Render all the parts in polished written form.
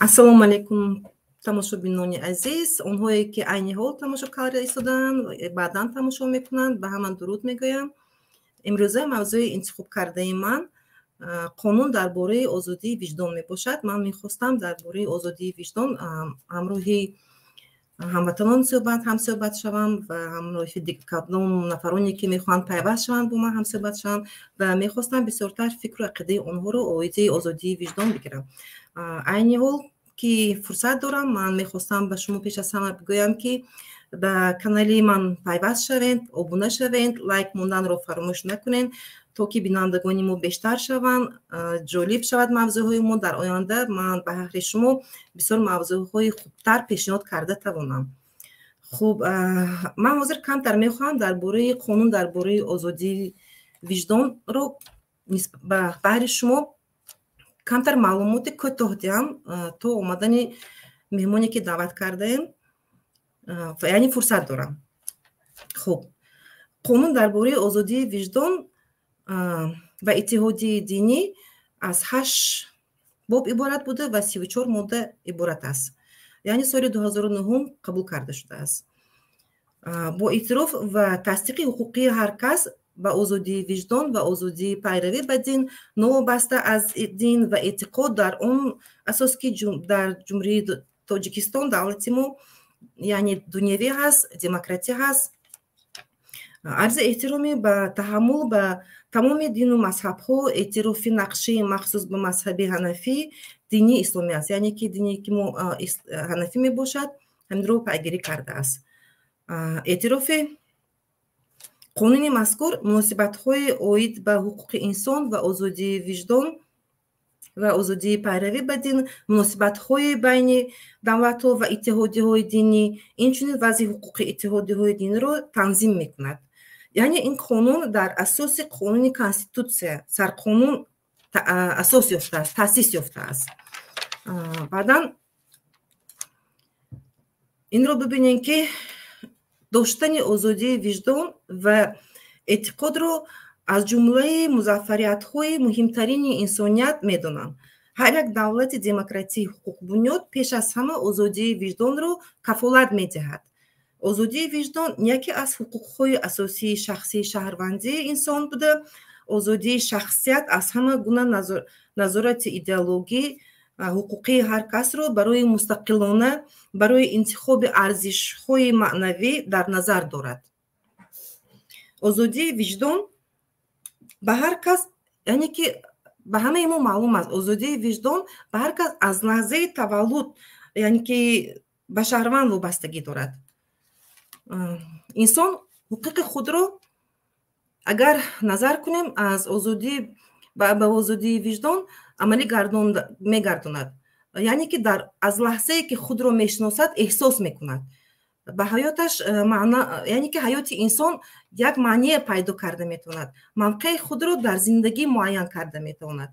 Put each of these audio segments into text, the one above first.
Ассалому алайкум, тамошобинони азиз, онҳое ки айни ҳол тамошо карда истодаанд, баъдан тамошо мекунанд, ба ҳама дуруд мегӯям. Имрӯза мавзӯи интихоб кардаи ман қонун дар бораи озодии виҷдон мебошад. Ман мехостам дар бораи озодии виҷдон ҳамроҳи ҳамватанон ҳамсӯҳбат шавам ва ҳамроҳи кадом нафароне, ки мехоҳанд пайваст шаванд, бо ман ҳамсӯҳбат шаванд ва мехостам бисёртар фикру ақидаи онҳоро оиди озодии виҷдон бигирам. Айни ҳол ки фурсат дорам, ман мехостам ба шумо пеш аз ҳама бигӯям, ки ба канали ман пайваст шавед, обуна шавед, лайк монданро фаромӯш накунед, то ки бинандагони мо бештар шаванд, ҷолиб шавад мавзӯъҳои мо. Дар оянда ман ба ҳақри шумо бисёр мавзӯъҳои хубтар пешниҳод карда тавонам. Хуб, ман ҳозир камтар мехоҳам дар бораи қонун дар бораи озодии виҷдонро ба баҳри шумо камтар маълумоти кӯтоҳ диҳам то омадани меҳмоне, ки даъват кардаем, яъне фурсат дорам. Хуб, қонун дар бораи озодии виҷдон ва иттиҳодии динӣ аз 8 боб иборат буда ва 34 модда иборат аст, яъне соли 2009 қабул карда шудааст. Бо эътироф ва тасдиқи ҳуқуқии ҳар кас ба озодии виҷдон ва озодии пайравӣ ба дин, новобаста аз дин ва эътиқод, дар он асос ки дар Ҷумҳурии Тоҷикистон, давлати мо, яъне дунявӣ ҳаст, демократӣ ҳаст, арзи эҳтироми ба таҳаммул ба тамоми дину мазҳабҳо, эътирофи нақши махсус ба мазҳаби ҳанафӣ, дини исломӣ аст, яъне ки дине ки мо ҳанафӣ мебошад, ҳаминро пайгирӣ кардааст. Эътирофи қонуни мазкур муносибатҳои оид ба ҳуқуқи инсон ва озодии виҷдон ва озодии пайравӣ ба дин, муносибатҳои байни давлатҳо ва иттиҳодиҳои динӣ, инчунин вазъи ҳуқуқи иттиҳодиҳои диниро танзим мекунад. Яъне ин қонун дар асоси қонуни конститутсия, сарқонун асос ёфтааст, таъсис ёфтааст. Баъдан инро бибинем, ки доштани озодии виҷдон ва эътиқодро аз ҷумлаи музаффариятҳои муҳимтарини инсоният медонанд. Ҳар як давлати демократии ҳуқуқбунёд пеш аз ҳама озодии виҷдонро кафолат медиҳад. Озодии виҷдон яке аз ҳуқуқҳои асосии шахсии шаҳрвандии инсон буда, озодии шахсият аз ҳама гуна назорати идеологӣ ҳуқуқии ҳар касро барои мустақилона барои интихоби арзишҳои маънавӣ дар назар дорад. Озодии виҷдон ба ҳар кас, яъне ки ба ҳамаи мо маълум аст, озодии виҷдон ба ҳар кас аз лаҳзаи таваллуд, яъне ки ба шаҳрванд вобастагӣ дорад. Инсон ҳуқуқи худро агар назар кунем, аз озодӣ ба озодии виҷдон амалӣ мегардонад, яъне ки аз лаҳзае ки худро мешиносад, эҳсос мекунад ба ҳаёташ маъна, яъне ки ҳаёти инсон як маъние пайдо карда метавонад, мавқеи худро дар зиндагӣ муайян карда метавонад.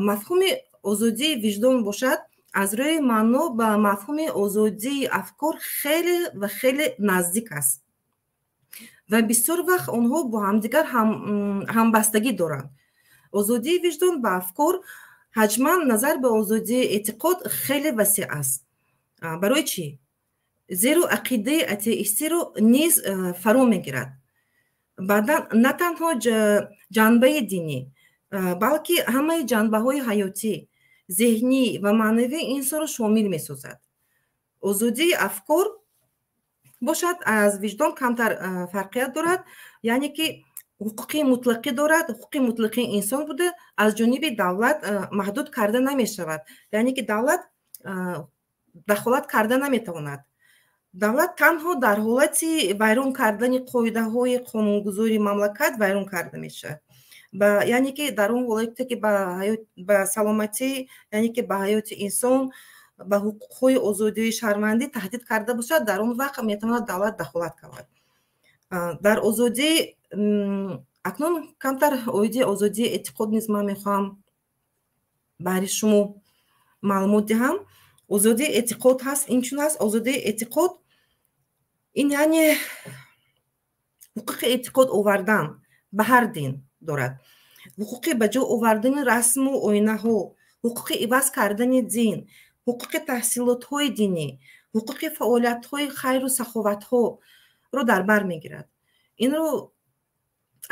Мафҳуми озодии виҷдон бошад, аз рӯи маъно ба мафҳуми озодии афкор хеле ва хеле наздик аст ва бисёр вақт онҳо бо ҳамдигар ҳамбастагӣ доранд. Озодии виҷдон ба афкор ҳаҷман назар ба озодии эътиқод хеле васеъ аст. Барои чӣ? Зеро ақидаи атеистиро низ фаро мегирад. Баъдан на танҳо ҷанбаи динӣ, балки ҳамаи ҷанбаҳои ҳаётӣ, зеҳнӣ ва маънавии инсонро шомил месозад. Озодии афкор бошад, аз виҷдон камтар фарқият дорад, яъне ки ҳуқуқи мутлақӣ дорад, ҳуқуқи мутлақии инсон буда, аз ҷониби давлат маҳдуд карда намешавад, яъне ки давлат дахолат карда наметавонад. Давлат танҳо дар ҳолати вайрон кардани қоидаҳои қонунгузории мамлакат вайрон карда мешавад, яъне ки дар он ҳолате ки ба саломатӣ, яъне ки ба ҳаёти инсон, ба ҳуқуқҳои озодии шаҳрвандӣ таҳдид карда бошад, дар он вақт метавонад давлат дахолат кунад. Дар озодии акнун камтар оиди озодии эътиқод низ ман мехоҳам баҳри шумо маълумот диҳам. Озодии эътиқод ҳаст инчун аст. Озодии эътиқод ин яъне ҳуқуқи эътиқод овардан ба ҳар дин дорад, ҳуқуқи ба ҷо овардани расму оинаҳо, ҳуқуқи иваз кардани дин, Ҳуқуқи таҳсилотҳои динӣ, ҳуқуқи фаъолиятҳои хайру саховатҳоро дар бар мегирад. Инро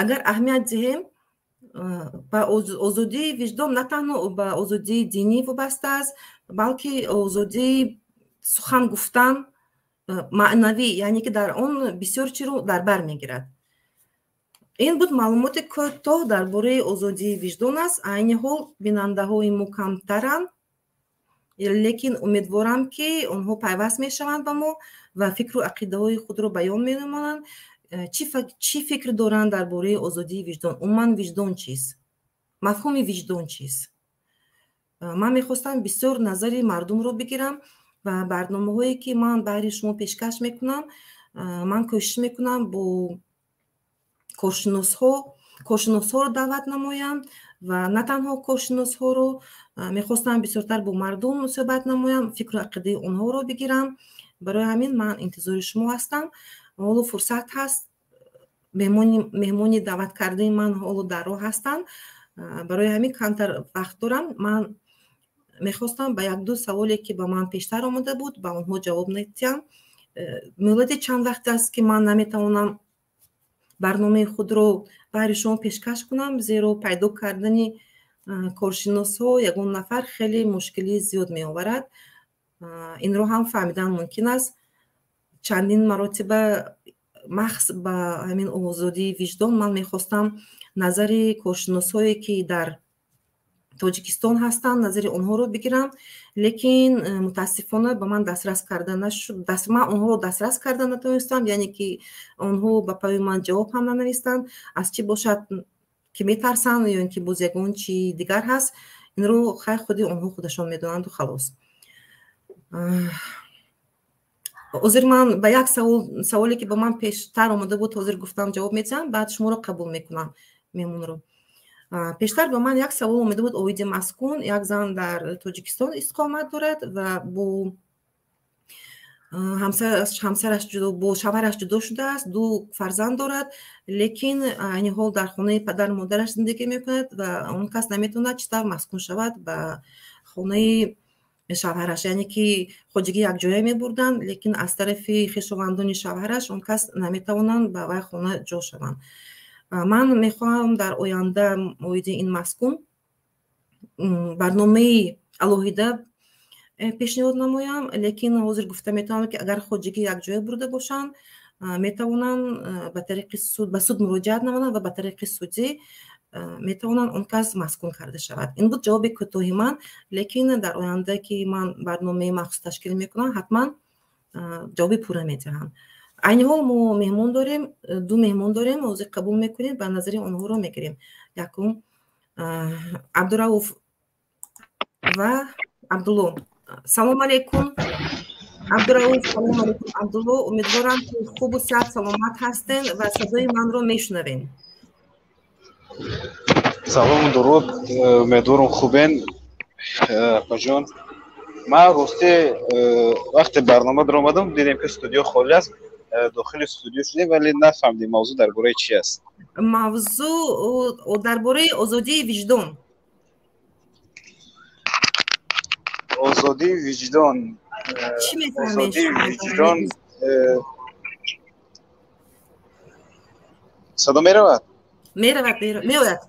агар аҳамият диҳем, ба озодии виҷдон на танҳо ба озодии динӣ вобаста аст, балки озодии сухан гуфтан, маънавӣ, яъне ки дар он бисёр чиро дар бар мегирад. Ин буд маълумоти кӯтоҳ дар бораи озодии виҷдон аст. Айни ҳол бинандаҳои мо камтаранд, лекин умедворам, ки онҳо пайваст мешаванд ба мо ва фикру ақидаҳои худро баён менамоянд. Чӣ фикр доранд дар бораи озодии виҷдон? Умуман, виҷдон чист? Мафҳуми виҷдон чист? Ман мехостам бисёр назари мардумро бигирам ва барномаҳое, ки ман баҳри шумо пешкаш мекунам, ман кӯшиш мекунам бо коршиносҳоро даъват намоям ва на танҳо коршиносҳоро, мехостам бисёртар бо мардум суҳбат намоям, фикру ақидаи онҳоро бигирам. Барои ҳамин ман интизори шумо ҳастам. Ҳоло фурсат ҳаст, меҳмони даъваткардаи ман ҳоло дар роҳ ҳастанд, барои ҳамин камтар вақт дорам. Ман мехостам ба якду саволе, ки ба ман пештар омада буд, ба онҳо ҷавоб медиҳам. Муҳлати чанд вақт аст, ки ман наметавонам барномаи худро баҳри шумо пешкаш кунам, зеро пайдо кардани коршиносҳо, ягон нафар, хеле мушкилии зиёд меоварад. Инро ҳам фаҳмидан мумкин аст. Чандин маротиба махз ба ҳамин озодии виҷдон ман мехостам назари коршиносҳое, ки дар Тоҷикистон ҳастанд, назари онҳоро бигирам, лекин мутаассифона ба ман дастрас карда нашуд, ман онҳоро дастрас карда натавонистам, яъне ки онҳо ба паёми ман ҷавоб ҳам нанавистанд. Аз чӣ бошад, ки метарсанд ё ин ки боз ягон чи дигар ҳаст, инро хай худи онҳо худашон медонанду халос. Ҳозир ман ба як саволе, ки ба ман пештар омада буд, ҳозир гуфтам, ҷавоб медиҳам, баъд шуморо қабул мекунам, меҳмонро. Пештар ба ман як савол омада буд оиди маскун. Як зан дар Тоҷикистон истиқомат дорад ва бо ҳамсараш ҷудо, бо шавҳараш ҷудо шудааст, ду фарзанд дорад, лекин айни ҳол дар хонаи падару модараш зиндагӣ мекунад ва он кас наметавонад чӣ тавр маскун шавад ба хонаи шавҳараш, яъне ки хоҷагӣ якҷоя мебурданд, лекин аз тарафи хешовандони шавҳараш он кас наметавонанд ба вай хона ҷо шаванд. Ман мехоҳам дар оянда оиди ин маскун барномаи алоҳида пешниҳод намоям, лекин ҳозир гуфта метавонам, ки агар хоҷагӣ якҷоя бурда бошанд, метавонанд ба тариқи суд ба суд муроҷиат намоянд ва ба тариқи судӣ метавонанд он кас маскун карда шавад. Ин буд ҷавоби кӯтоҳи ман, лекин дар оянда, ки ман барномаи махсус ташкил мекунам, ҳатман ҷавоби пурра медиҳам. Айни ҳол мо меҳмон дорем, ду меҳмон дорем, ҳозир қабул мекунем ва назари онҳоро мегирем. Якум, Абдурауф ва Абдулло. Салом алейкум, Абдурауф, салом алейкум, Абдулло. Умедворам, ки хубу сиҳат, саломат ҳастен ва садои манро мешунавем. Салому дуруд, умедворам, хубен, апаҷон. Ман рости вақте барнома даромадам, дидем, ки студио холӣ аст, дохили студио шудем, вале нафаҳмидем, мавзӯъ дар бораи чи аст. Мавзӯъ дар бораи озодии виҷдон. Озодии виҷдон. Чӣ мефаҳмед? Озодии виҷдон. Садо меравад? Меравад, меояд.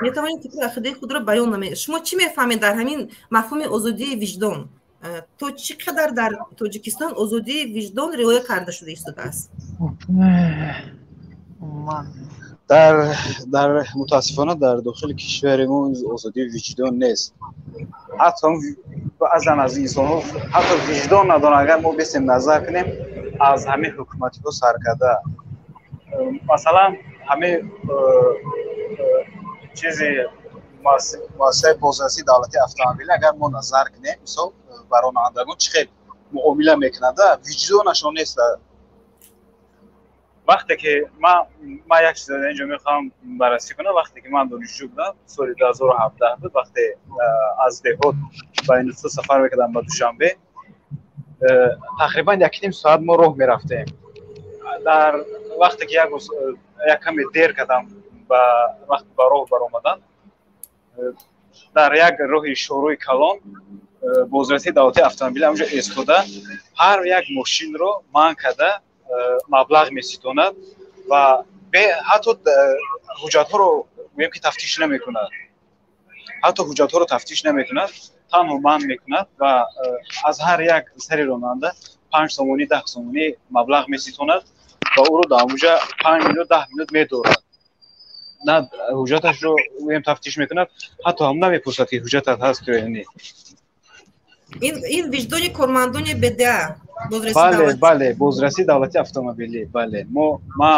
Метавонед фикру ақидаи худро баён намоед. Шумо чӣ мефаҳмед дар ҳамин мафҳуми озодии виҷдон? То чӣ қадар дар Тоҷикистон озодии виҷдон риоя карда шуда истодааст? Дар мутаассифона, дар дохили кишвари мо озодии виҷдон нест. Ҳатто баъзан аз инсонҳо ҳатто виҷдон надоранд. Агар мо бесем назар кунем, аз ҳамин ҳукуматиҳо сар карда, масалан, ҳамин чизи муассисаи бозрасии давлатии автомобилӣ, агар мо назар кунем, мисол, ба ронандагон чӣ хел муомила мекунанд, виҷдонашон нест. Вақте ки ман як чиз инҷо мехоҳам баррасӣ кунам. Вақте ки ман донишҷӯ будам, соли 2017 буд, вақте аз деҳот ба институт сафар мекардам, ба Душанбе, тақрибан якним соат мо роҳ мерафтем. Дар вақте ки як каме дер кардам ба вақт ба роҳ баромадан, Дар як роҳи шӯрои калон бозрасии давлатии автомобилӣ ҳамҷо истода ҳар як мошинро манъ карда маблағ меситонад ва ҳатто ҳуҷҷатҳоро гӯем ки тафтиш намекунад, ҳатто ҳуҷҷатҳоро тафтиш намекунад, танҳо манъ мекунад ва аз ҳар як сари ронанда 5 сомонӣ, 10 сомонӣ маблағ меситонад ва ӯро дар ҳамуҷа 5 минут, 10 минут медорад. На ҳуҷҷаташро гӯем тафтиш мекунад, ҳатто ҳам намепурсад ки ҳуҷҷатат ҳаст ё не. Ин виҷдони кормандони БДА? Бале, бале, бозрасии давлатии автомобилӣ, бале. Мо ма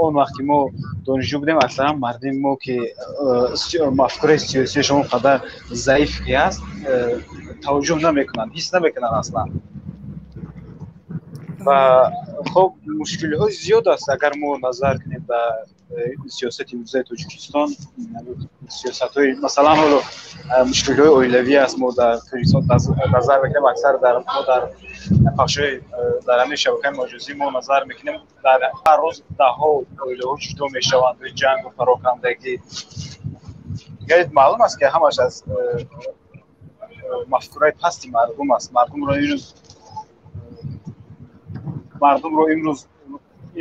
он вақт ки мо донишҷӯ будем, аксаран мардуми мо ки мафкураи сиёсиашон он қадар заиф ки ҳаст, таваҷҷӯҳ намекунанд, ҳис намекунанд аслан. Ва хоб мушкилиҳои зиёд аст, агар мо назар кунем ба сиёсати имрӯзаи Тоҷикистон, сиёсатҳои масалан ҳоло мушкилиҳои оилавӣ аст. Мо дар Тоҷикистон назар мекунем, аксар дар мо дар пахшҳои дар ҳамин шабакаи маҷозӣ мо назар мекунем, дар ҳар рӯз даҳҳо оилаҳо ҷудо мешаванд, ҷангу парокандагӣ. Яъне маълум аст ки ҳамаш аз мафкураи пасти мардум аст. Мардумро имрӯз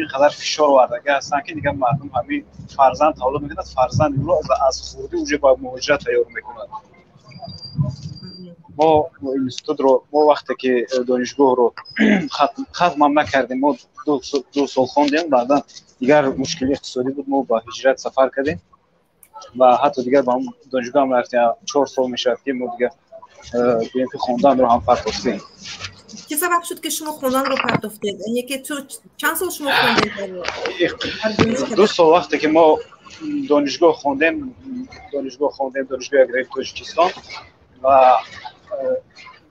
ин қадар фишор овардагӣ ҳастанд ки дигар мардум ҳамин фарзанд таваллуд мекунад, фарзанди ӯро аз хурдӣ уже ба муҳоҷират тайёр мекунад. Мо институтро, мо вақте ки донишгоҳро хатмам накардем, мо 2 сол хондем, баъдан дигар мушкили иқтисодӣ буд, мо ба ҳиҷрат сафар кардем ва ҳатто дигар ба донишгоҳ ҳам нарафтем. 4 сол мешавад ки мо дигар гӯем ки хонданро ҳам партофтем. Чӣ сабаб шуд ки шумо хонданро партофтед? Яъне ки чанд сол шумо хондед? 2 сол. Вақте ки мо донишгоҳ хондем, донишгоҳи аграрии Тоҷикистон, ва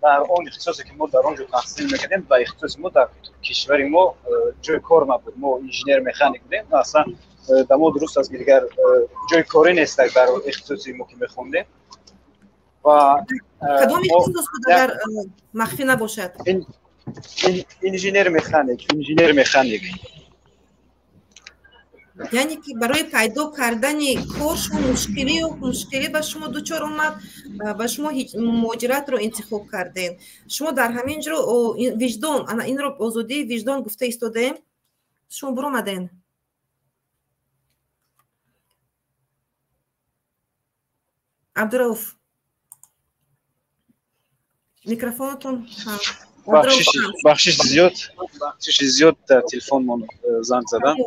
дар он ихтисосе ки мо дар он ҷо таҳсил мекардем, ба ихтисоси мо дар кишвари мо ҷои кор набуд. Мо инженер механик будем, аслан дар мо дуруст аст ки дигар ҷои корӣ нест дар ихтисоси мо ки мехондем. Ва кадом ихтисос буд, агар махфӣ набошад? Инженер механик, инженер механик. Яъне ки барои пайдо кардани кор шумо мушкилӣ ба шумо дучор омад ва шумо муҳоҷиратро интихоб кардем. Шумо дар ҳамин ҷо виҷдон, ана инро озодии виҷдон гуфта истодаем, шумо буромаден. Абдурауф, микрофонатон. Бахшиши зиёд, дар телефонмон занг задан.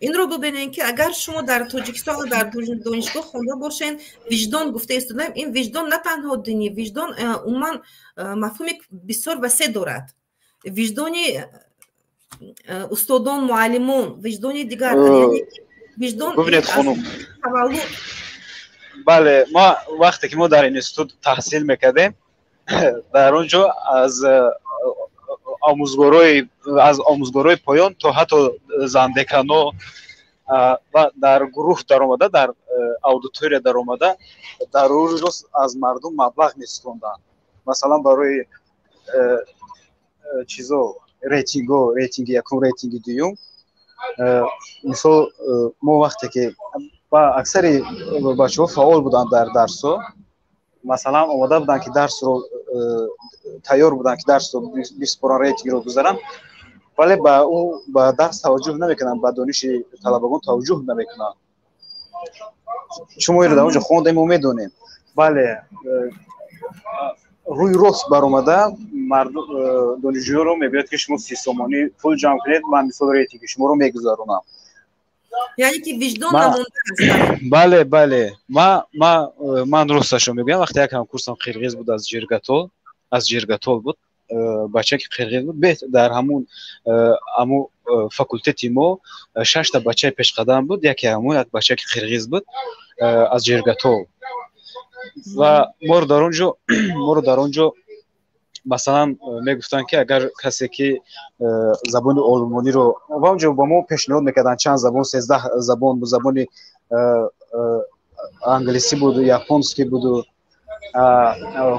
Инро бубинем ки агар шумо дар Тоҷикистон ва дар донишгоҳ хонда бошед, виҷдон гуфта истодаем, ин виҷдон на танҳо динӣ, виҷдон умуман мафҳуми бисёр васеъ дорад. Виҷдони устодон, муаллимон, виҷдони дигар, виҷдон бубинед хонум, таваллуд. Бале, ма вақте ки мо дар институт таҳсил мекардем, дар он ҷо аз омӯзгорои поён то ҳатто зандекано ва дар гурӯҳ даромада, дар аудитория даромада, дар рӯз аз мардум маблағ меситонданд. Масалан барои чизо рейтинго, рейтинги якум, рейтинги дуюм. Мисол мо вақте ки ба аксари бачаҳо фаъол буданд дар дарсҳо, масалан омода буданд ки дарсро тайёр буданд ки дарсро биспоран, рейтингро гузаранд, вале ба ӯ ба дарс таваҷҷӯҳ намекунанд, ба дониши талабагон таваҷҷӯҳ намекунанд. Шумо инро дар он ҷо хондем, мо медонем. Бале, рӯи рост баромада донишҷӯёнро мегӯяд ки шумо 30 сомонӣ пул ҷамъ кунед, ман мисол рейтинги шуморо мегузаронам. Яъне ки виҷдон намондааст. Бале, бале, ман росташро мегӯям, вақте як ҳамкурсам қирғиз буд, аз Ҷиргатол буд, бача ки қирғиз буд, дар ҳамун факултети мо 6та бачаи пешқадам буд, яке ҳамун як бача ки қирғиз буд аз Ҷиргатол. Ва моро дар он ҷо масалан мегуфтанд ки агар касе ки забони олмониро, ва онҷо ба мо пешниҳод мекарданд чанд забон, 13 забон буд, забони англисӣ буду, японский буду,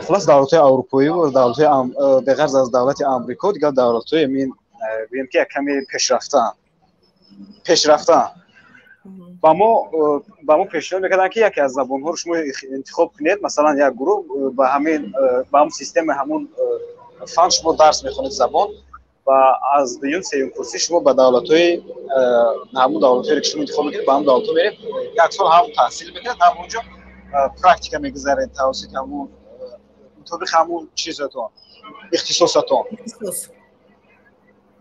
хулас давлатҳои аврупоӣ ва давлатҳои беғарз аз давлати Амрико, дигар давлатҳои мин гӯем ки як каме пешрафтаанд. Ба мо пешниҳод мекарданд, ки яке аз забонҳоро шумо интихоб кунед, масалан як гурӯҳ ба ҳамин ба ҳамон системаи ҳамон фан шумо дарс мехонед забон, ва аз дуюм сеюм курсӣ шумо ба давлатҳои ҳамон давлатҳое ки шумо интихоб мекунед, ба ҳамон давлатҳо меред, як сол ҳам таҳсил мекунед, ҳам онҷо практика мегузаред тавассути ҳамон мутобиқи ҳамон чизатон, ихтисосатон.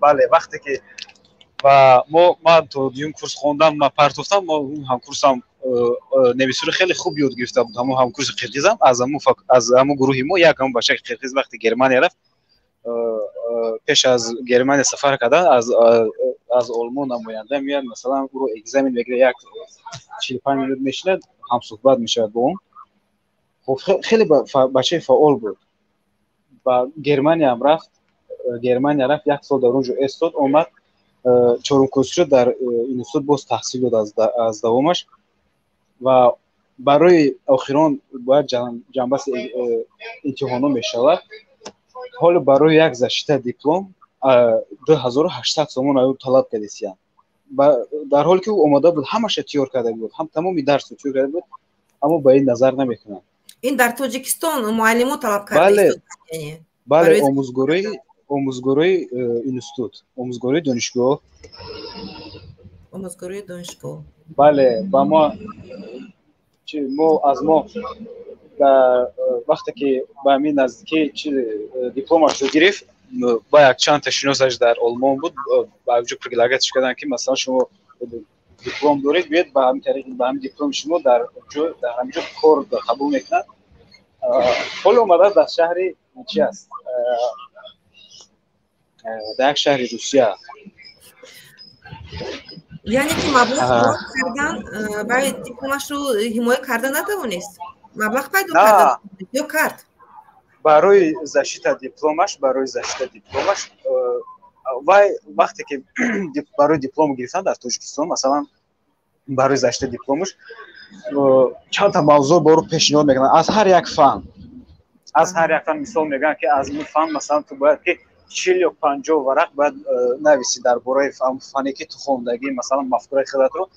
Бале, вақте ки ва мо ман то дуюм курс хондам, ма партофтам, мо ҳамкурсам немисиро хеле хуб ёд гирифта буд, ҳамон ҳамкурси қирғизам, аз ҳамон гурӯҳи мо як ҳамон бачаи қирғиз вақте Германия рафт, пеш аз Германия сафар кардан аз Олмон намоянда меяд, масалан ӯро экзамен мегирад, як 45 минут мешинад, ҳамсуҳбат мешавад бо он. Хуб, хеле бачаи фаъол буд. Ба Германияам рафт, Германия рафт, як сол дар он ҷо эстод, омад, чорум курсиро дар институт боз таҳсил дод аз давомаш, ва барои охирон бояд ҷанбаси имтиҳонҳо мешавад. Ҳоло барои як защита диплом 2800 сомон аю талаб кардисиян, дар ҳоле ки ӯ омода буд, ҳамаша тиёр карда буд, ҳам тамоми дарсро тиёр карда буд, аммо ба ин назар намекунанд. Ин дар Тоҷикистон муаллимо талаб карда? Бале, омӯзгорои институт, омӯзгорои донишгоҳ. Омӯзгорои донишгоҳ. Бале, ба мо мо аз мо вақте ки ба ҳамин наздикӣ дипломашро гирифт, ба якчанд та шиносаш дар Олмон буд, ба ҷо предлагать карданд, ки масалан шумо диплом доред, биёед ба ҳамин тариқ, ба ҳамин дипломи шумо дар ҳамин ҷо кор қабул мекунанд. Ҳоло омада дар шаҳри чи аст, дар як шаҳри Русия. Яъне ки маблағ кардан вай дипломашро ҳимоя карда натавонист? Маблағ пайдо карда ё кард? Барои защита дипломаш, барои защита дипломаш вай вақте ки барои диплом гирифтан дар Тоҷикистон, масалан барои защита дипломаш чандта мавзӯъ баро пешниҳод мекунанд аз ҳар як фан, аз ҳар як фан. Мисол мегӯянд, ки аз ин фан масалан ту бояд ки 40 ё 50 варақ бояд нависӣ дар бораи фане ки ту хондагӣ, масалан мафкураи худатро.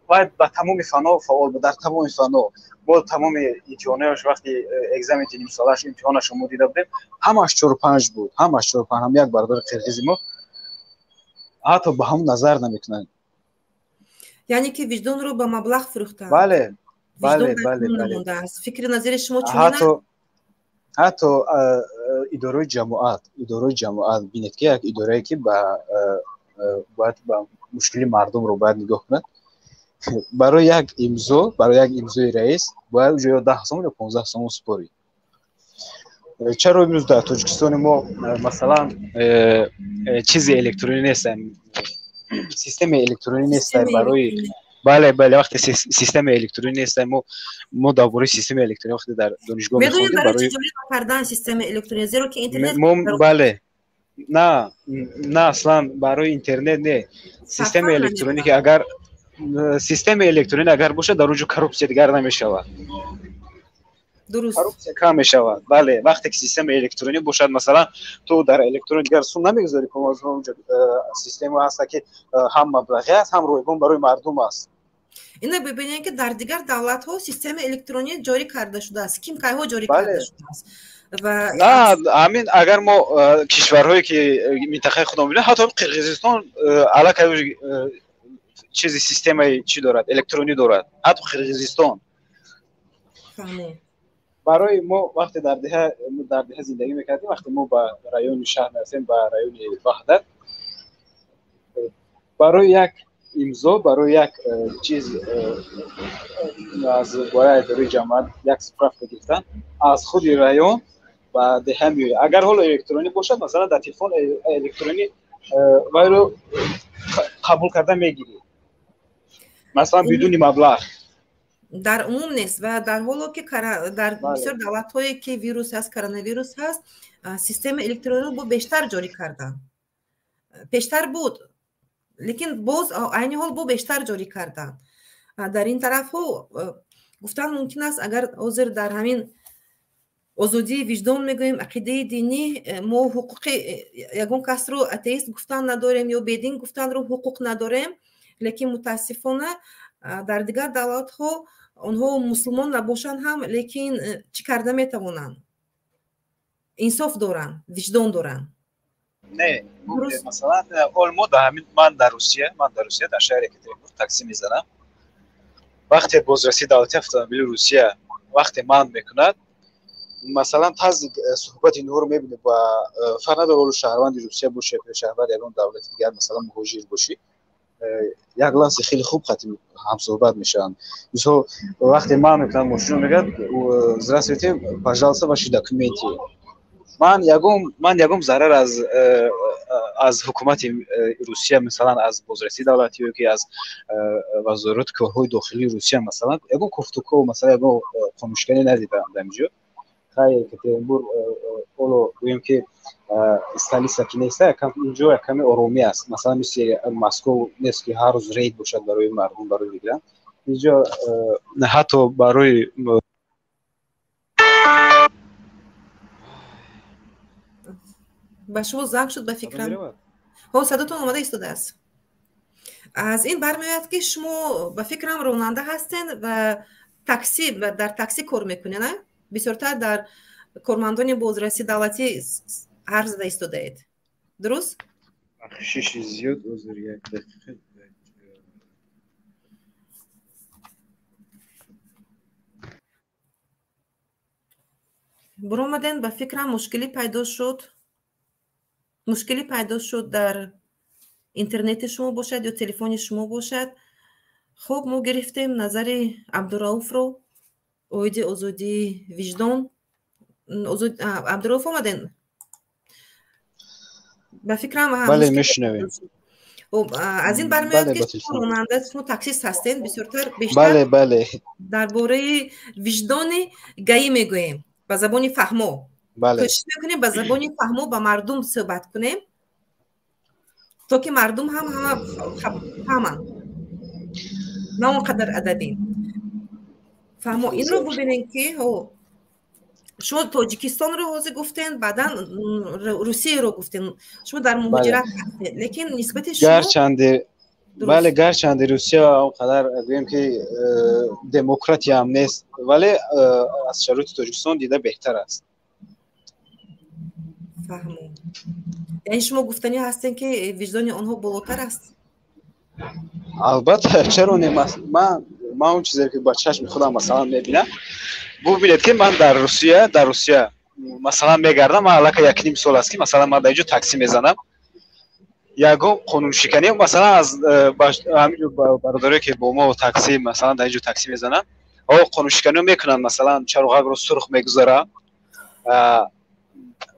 Бояд ба тамоми фанҳо фаъол буд, дар тамоми фанҳо. Мо тамоми имтиҳонҳояш вақти экзамени нимсолааш имтиҳонашро мо дида будем, ҳамааш 4-5 буд, ҳамааш 4-5. Ҳам як бародари қирғизи мо ҳатто ба ҳамон назар намекунанд. Яъне ки виҷдонро ба маблағ фурӯхтанд. Бале, бале, бале, бале. Фикри назари шумо чунин аст? Ҳатто идораи ҷамоат, идораи ҷамоат бинед, ки як идорае ки бояд ба мушкили мардумро бояд нигоҳ кунад, барои як имзо, барои як имзои раис бояд уҷо ё 10 сомон ё 15 сомон супорӣ. Чаро имрӯз дар Тоҷикистони мо масалан чизи электронӣ нест, системаи электронӣ нест барои бале, бале, вақте системаи электронӣ нест, мо дар бораи системаи электронӣ вақте дар донишгоҳ мехондем, барои ҷорӣ кардан системаи электронӣ, зеро ки интернет бале, на аслан барои интернет не, системаи электронӣ ки агар системаи электронӣ агар бошад, дар он ҷо коррупсия дигар намешавад. Дуруст. Коррупсия кам мешавад. Бале, вақте ки системаи электронӣ бошад, масалан ту дар электронӣ дигар сум намегузорӣ, онҷо система ҳаст, ки ҳам маблағӣ аст, ҳам ройгон барои мардум аст. Ина бибинед, ки дар дигар давлатҳо системаи электронӣ ҷорӣ карда шудааст, ким кайҳо ҷорӣ карда шудааст. Ва на ҳамин, агар мо кишварҳое ки минтақаи худамон бинем, ҳатто Қирғизистон аллакай чизи системаи чӣ дорад, электронӣ дорад, ҳатто Қирғизистон. Барои мо вақте дар деҳа зиндагӣ мекардем, вақте мо ба райони шаҳр мерасем, ба райони Ваҳдат, барои як имзо, барои як чиз аз бораи идораи ҷамоат як справка гирифтан аз худи район ба деҳа меояд. Агар ҳоло электронӣ бошад, масалан дар телефон электронӣ вайро қабул карда мегирӣ, масалан бидуни маблағ. Дар умум нест ва дар ҳоло ки дар бисёр давлатҳое ки вирус ҳаст, коронавирус ҳаст, системаи электрониро бо бештар ҷорӣ карданд. Пештар буд, лекин боз айни ҳол бо бештар ҷорӣ карданд. Дар ин тарафҳо гуфтан мумкин аст, агар ҳозир дар ҳамин озодии виҷдон мегӯем, ақидаи динӣ, мо ҳуқуқи ягон касро атеист гуфтан надорем ё бедин гуфтанро ҳуқуқ надорем, лекин мутаассифона Дар дигар давлатҳо онҳо мусулмон набошанд ҳам, лекин чӣ карда метавонанд? Инсоф доранд, виҷдон доранд. Не, масалан, ҳол мо дар ҳамин ман дар Русия, дар шаҳри Екатеринбург такси мезанам. Вақте бозрасии давлати автомобили Русия вақте манъ мекунад, масалан тарзи суҳбати инҳоро мебинед ва фарқ надорад ҳоло шаҳрванди Русия бошӣ ё шаҳрванди ягон давлати дигар, масалан муҳоҷир бошӣ, як лаҳза хеле хуб қатъи ҳамсуҳбат мешаванд. Мисол вақте манъ мекунанд мошинро, мегӯяд: «Здравствуйте, пожалуйста, ваши документы». Ман ягон зарар аз ҳукумати Русия, масалан аз бозрасии давлатӣ ё ки аз вазорати корҳои дохилии Русия, масалан ягон кофтуков, масалан ягон қонуншиканӣ надидам дар инҷо. Хай, Екатеринбург ҳоло гӯем ки столица ки неста, инҷо якаме оромӣ аст. Масалан мисли Москов нест ки ҳар рӯз рейд бошад барои мардум, барои мигрант. Инҷо ҳатто барои ба шумо занг шуд, ба фикрам. Ҳо, садотон омада истодааст. Аз ин бармеояд, ки шумо ба фикрам ронанда ҳастен ва такси, дар такси кор мекунед, а? Бисёртар дар кормандони бозрасии давлатӣ ҳарф зада истодаед. Дуруст? Бахшиши зиёд, ҳозир як дақиқа. Буромаден, ба фикрам мушкилӣ пайдо шуд. Мушкилӣ пайдо шуд дар интернети шумо бошад ё телефони шумо бошад. Хуб, мо гирифтем назари Абдурауфро оиди озодии виҷдон. Абдурауф, омаден? Ба фикрам бале, мешунавем. Аз ин бармеояд, ки шумо ронанда, шумо таксист ҳастен, бисёртар бештар бале, бале, дар бораи виҷдони гаӣ мегӯем ба забони фаҳмо. Кӯшиш мекунем ба забони фаҳмо ба мардум суҳбат кунем, то ки мардум ҳам ҳама фаҳманд, на он қадар адабӣ. Фаҳмо инро бубинем, ки шумо Тоҷикистонро ҳозир гуфтен, баъдан Русияро гуфтен. Шумо дар муҳоҷират ҳастед, лекин нисбати шумо гарчанде бале, гарчанде Русия он қадар гӯем ки демократия ҳам нест, вале аз шароити Тоҷикистон дида беҳтар аст. Фаҳмо. Яъне шумо гуфтанӣ ҳастем, ки виҷдони онҳо болотар аст? Албатта, чаро не? Ман он чизе ки ба чашми худам масалан мебинам, бубинед ки ман дар Русия масалан мегардам, ман аллакай 1.5 сол аст ки масалан ман дар инҷо такси мезанам. Ягон қонуншиканӣ масалан аз ҳамин бародарое ки бо мо такси масалан дар инҷо такси мезананд, қонуншиканиҳо мекунанд, масалан чароғакро сурх мегузаранд,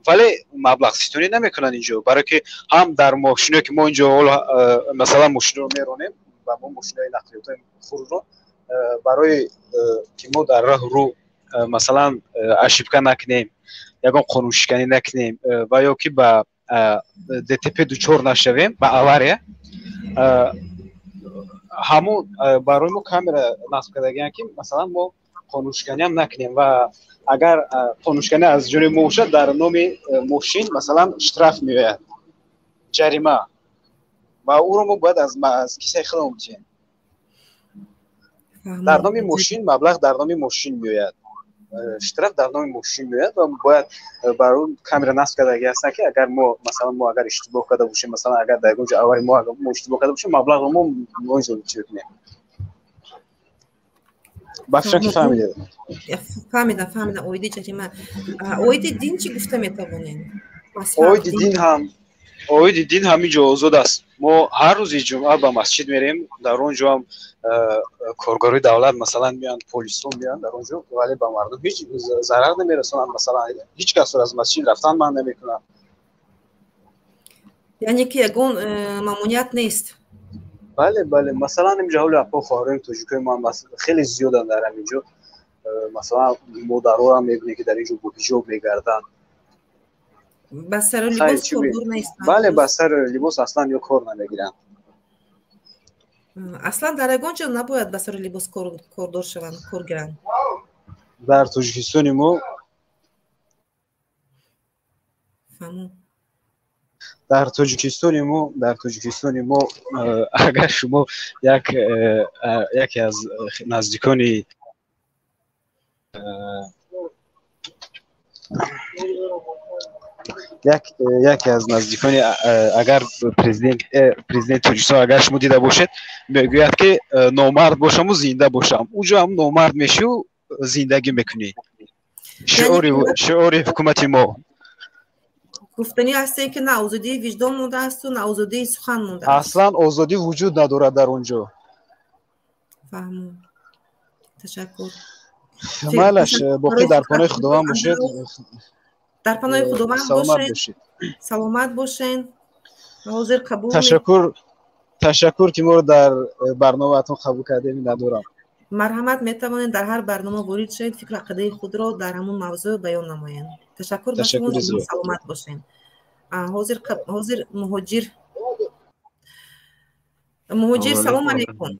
вале маблағситонӣ намекунанд инҷо, барое ки ҳам дар мошиное ки мо инҷо ҳоло масалан мошинро меронем ва мо мошинои нақлиётҳои хурдро барои ки мо дар роҳ рӯ масалан ошибка накунем, ягон қонуншиканӣ накунем ва ё ки ба ДТП дучор нашавем, ба авария, ҳамон барои мо камера насб кардагианд, ки масалан мо қонуншиканиам накунем ва агар қонуншиканӣ аз ҷониби мо бошад, дар номи мошин масалан штраф меояд, ҷарима, ва ӯро мо бояд аз кисаи худамон бидиҳем. Дар номи мошин маблағ дар номи мошин меояд, штраф дар номи мошин меояд ва бояд бар он камера насб кардагӣ ҳастанд, ки агар мо масалан мо агар иштибоҳ карда бошем, масалан агар дар ягон ҷо авария мо иштибоҳ карда бошем, маблағро мо инҷо чӣ кунем. Ба фикрам ки фаҳмидед. Фаҳмидам, фаҳмидам. Оиди ҷарима. Оиди дин чӣ гуфта метавонем? Оиди дин ҳамин ҷо озод аст. Мо ҳар рӯзи ҷумъа ба масҷид мерем, дар он ҷо ҳам коргарои давлат масалан меоянд, полисҳо меоянд дар он ҷо, вале ба мардум ҳеҷ зарар намерасонанд, масалан ҳеҷ касро аз масҷид рафтан манъ намекунанд. Яъне ки ягон мамоният нест? Бале, бале, масалан инҷо ҳоло апо хоҳарони тоҷикои мо хеле зиёданд дар ҳамин ҷо. Масалан модарорам мебинем, ки дар ин ҷо бо ҳиҷоб мегарданд. Ба сару либос кордор нестанд? Бале, ба сару либос аслан ё кор намегиранд. Аслан дар ягон ҷо набояд ба сару либос кордор шаванд, кор гиранд. Дар Тоҷикистони мо Фаҳмо. Дар Тоҷикистони мо агар шумо яке аз наздикони яке аз наздикони агар президент Тоҷикистон агар шумо дида бошед, мегӯяд ки номард бошаму зинда бошам. Уҷо ҳам номард мешӣ, зиндагӣ мекунӣ. Шиори ҳукумати мо. Гуфтанӣ ҳастем, ки на озодии виҷдон мондаасту, на озодии сухан мондааст. Аслан озодӣ вуҷуд надорад дар он ҷо. Фаҳмам, ташаккур. Майлаш, боқӣ дар паноҳи Худованд бошед. Дар паноҳи Худованд бошед, саломат бошед. Ҳозир қабул. Ташаккур, ки моро дар барномаатон қабул кардем. Надорам. Марҳамат, метавонед дар ҳар барнома ворид шавед, фикру ақидаи худро дар ҳамон мавзӯъ баён намоед. Ташаккур ба шумо, саломат бошед. Ҳозир Муҳоҷир, салом алейкум.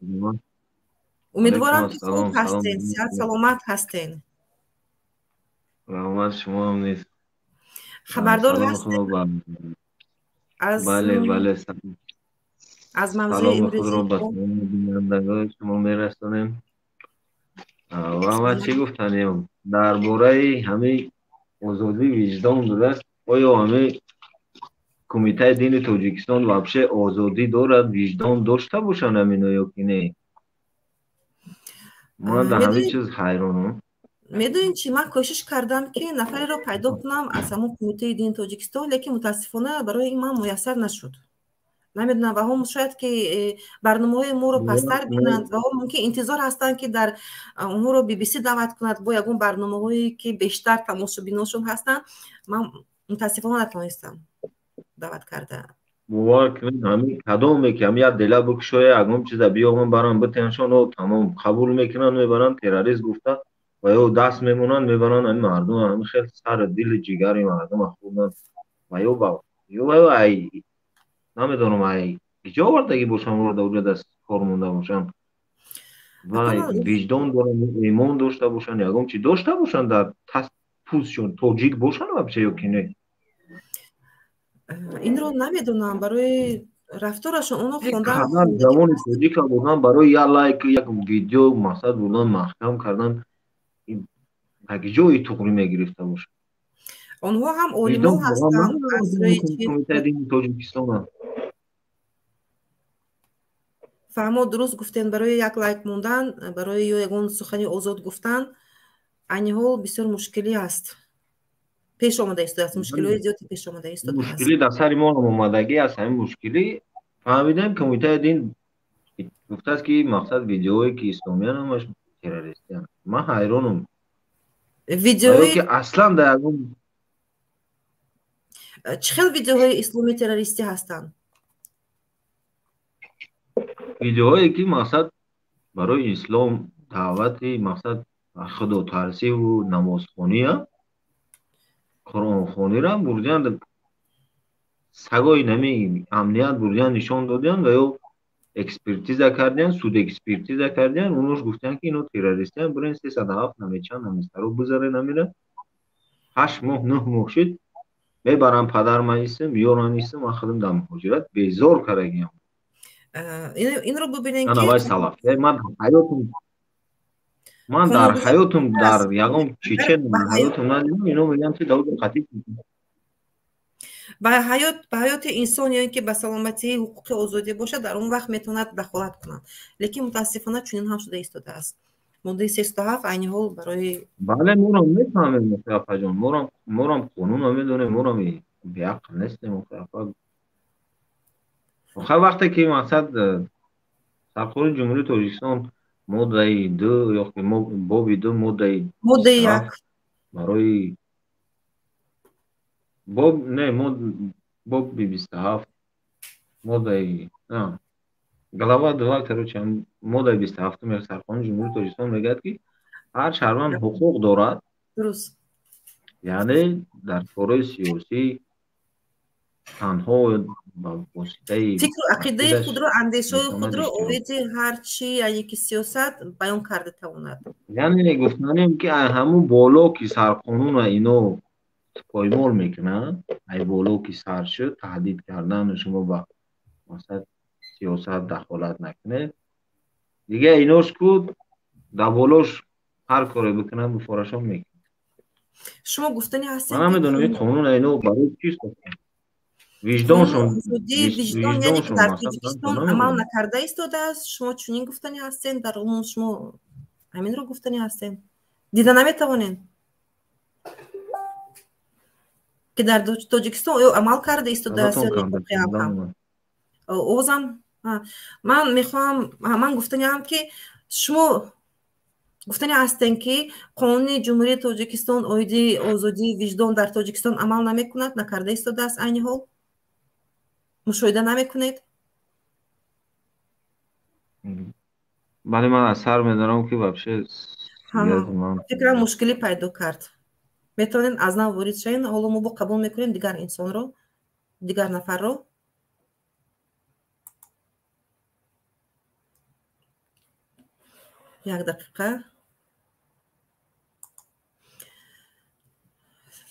Умедворам, ки хуб ҳастед, сиҳат саломат ҳастед. Раҳмат, шумо ҳам низ. Хабардор ҳастед аз Бале, бале. аз мавзӯи Саломи имрӯзи худро ба тамоми бинандагони шумо мерасонем. Ва ман чӣ гуфтанем дар бораи ҳамин озодии виҷдон будааст. Оё ҳамин Кумитаи дини Тоҷикистон вообще озодӣ дорад, виҷдон дошта бошанд ҳамино ё ки не? Ман дар ҳамин чиз ҳайронам. Медонед чӣ, ман кӯшиш кардам, ки нафареро пайдо кунам аз ҳамон Кумитаи дини Тоҷикистон, лекин мутаассифона барои ин ман муяссар нашуд. Намедонам, ваҳо шояд ки барномаҳои моро пасттар бинанд, ваҳо мумкин интизор ҳастанд, ки дар онҳоро BBC даъват кунад бо ягон барномаҳое, ки бештар тамошобиношон ҳастанд. Ман мутаассифона натавонистам даъват карда. Бовар кунед, ҳамин кадоме ки ҳамин як дела бикушоя, ягон чиза биёбанд, баранд, битеншон, тамом қабул мекунанд, мебаранд террорист гуфта ва ё даст мемонанд, мебаранд. Ҳамин мардум ҳамин хел сари дили ҷигари мардума хӯрданд ва ё ё ай намедонам, ай киҷо овардагӣ бошанд, ора дар уҷа даст кор монда бошанд ва виҷдон доранд, имон дошта бошанд, ягон чи дошта бошанд дар пӯстшон, тоҷик бошанд вообще ё ки не? Инро намедонам, барои рафторашон оно хондан. Ҷавони тоҷика бурдан барои як лайк, як видео, мақсад бурдан, маҳкам кардан, ба ҷои туғрӣ мегирифта бошад. Онҳо ҳам олимо ҳастанд. Кумитаи дини Тоҷикистон. Фаҳмо, дуруст гуфтем, барои як лайк мондан, барои ё ягон сухани озод гуфтан айни ҳол бисёр мушкилӣ аст, пеш омада истодааст, мушкилиҳои зиёде пеш омада истодааст. Мушкилӣ дар сари мо ҳам омадагӣ аст. Ҳамин мушкилӣ фаҳмидем, Кумитаи дин гуфтааст, ки мақсад видеоҳое ки исломиян, ҳамаш террористиян. Ман ҳайронам. Видеои ки аслан дар ягон Чӣ хел видеоҳои исломии террористӣ ҳастанд? Видеоҳое ки мақсад барои ислом даъвати, мақсад худотарсиву намозхония, қуръонхониро бурдиянд, сагои нами амният бурдиянд, нишон додиянд ва ё экспертиза кардиянд, суд экспертиза кардиянд. Унош гуфтиянд, ки ино террористиянд, бирен 307 намечанд, намистаро бизарен. Амира 8 моҳ, 9 моҳ шид, мебарам падарма истм, ёран истм. Ман худам дар муҳоҷират безор кардагиам. Инро бубинем. Ки вай салафия, ман ҳаётум, ман дар ҳаётум дар ягон чечен ҳаётум надидам. Ино мегӯянд, ки давлати қатъӣ. Ба ҳаёт, ба ҳаёти инсон ё ин ки ба саломатии, ҳуқуқи озодӣ бошад, дар он вақт метавонад дахолат кунад, лекин мутаассифона чунин ҳам шуда истодааст. Моддаи 307 айни ҳол барои Бале, морам мефаҳмем, апаҷон, морам қонунро медонем, морам беақл нестем. Охир вақте ки мақсад Сарқонуни Ҷумҳурии Тоҷикистон моддаи 2 ё боби 2, моддаи Моддаи 1. Барои боб не, боби 27, моддаи, глава 2, короче, моддаи 27-уми Сарқонуни Ҷумҳурии Тоҷикистон мегӯяд, ки ҳар шаҳрванд ҳуқуқ дорад, яъне дар корҳои сиёсӣ танҳо ба воситаи фикру ақидаи худро, андешаҳои худро оиди ҳар чи, яъне ки сиёсат, баён карда тавонад. Яъне гуфтанем, ки ҳамун боло ки сарқонуна ино поймол мекунанд, ай боло ки сар шуд, таҳдид кардану шумо ба масалан сиёсат дахолат накунед. Дига инош ку дар болош ҳар коре бикунанд, буфорашон мекунанд. Шумо гуфтани ҳастед, ман намедонам ин қонун ино барои чӣ сохтанд. Виҷдоншон, виҷдон яъне ки дар Тоҷикистон амал накарда истодааст. Шумо чунин гуфтани ҳастед, дар умум шумо ҳаминро гуфтани ҳастед. Дида наметавонед, ки дар Тоҷикистон оё амал карда истодааст ё не? Овозам ман мехоҳам, ман гуфтаниам, ки шумо гуфтани ҳастем, ки қонуни Ҷумҳурии Тоҷикистон оиди озодии виҷдон дар Тоҷикистон амал намекунад, накарда истодааст, айни ҳол мушоҳида намекунед? Бале, ман аз сар медонам, ки вообще фикрам мушкилӣ пайдо кард. Метавонед аз нав ворид шавед. Ҳоло мо бо қабул мекунем дигар инсонро, дигар нафарро. Як дақиқа.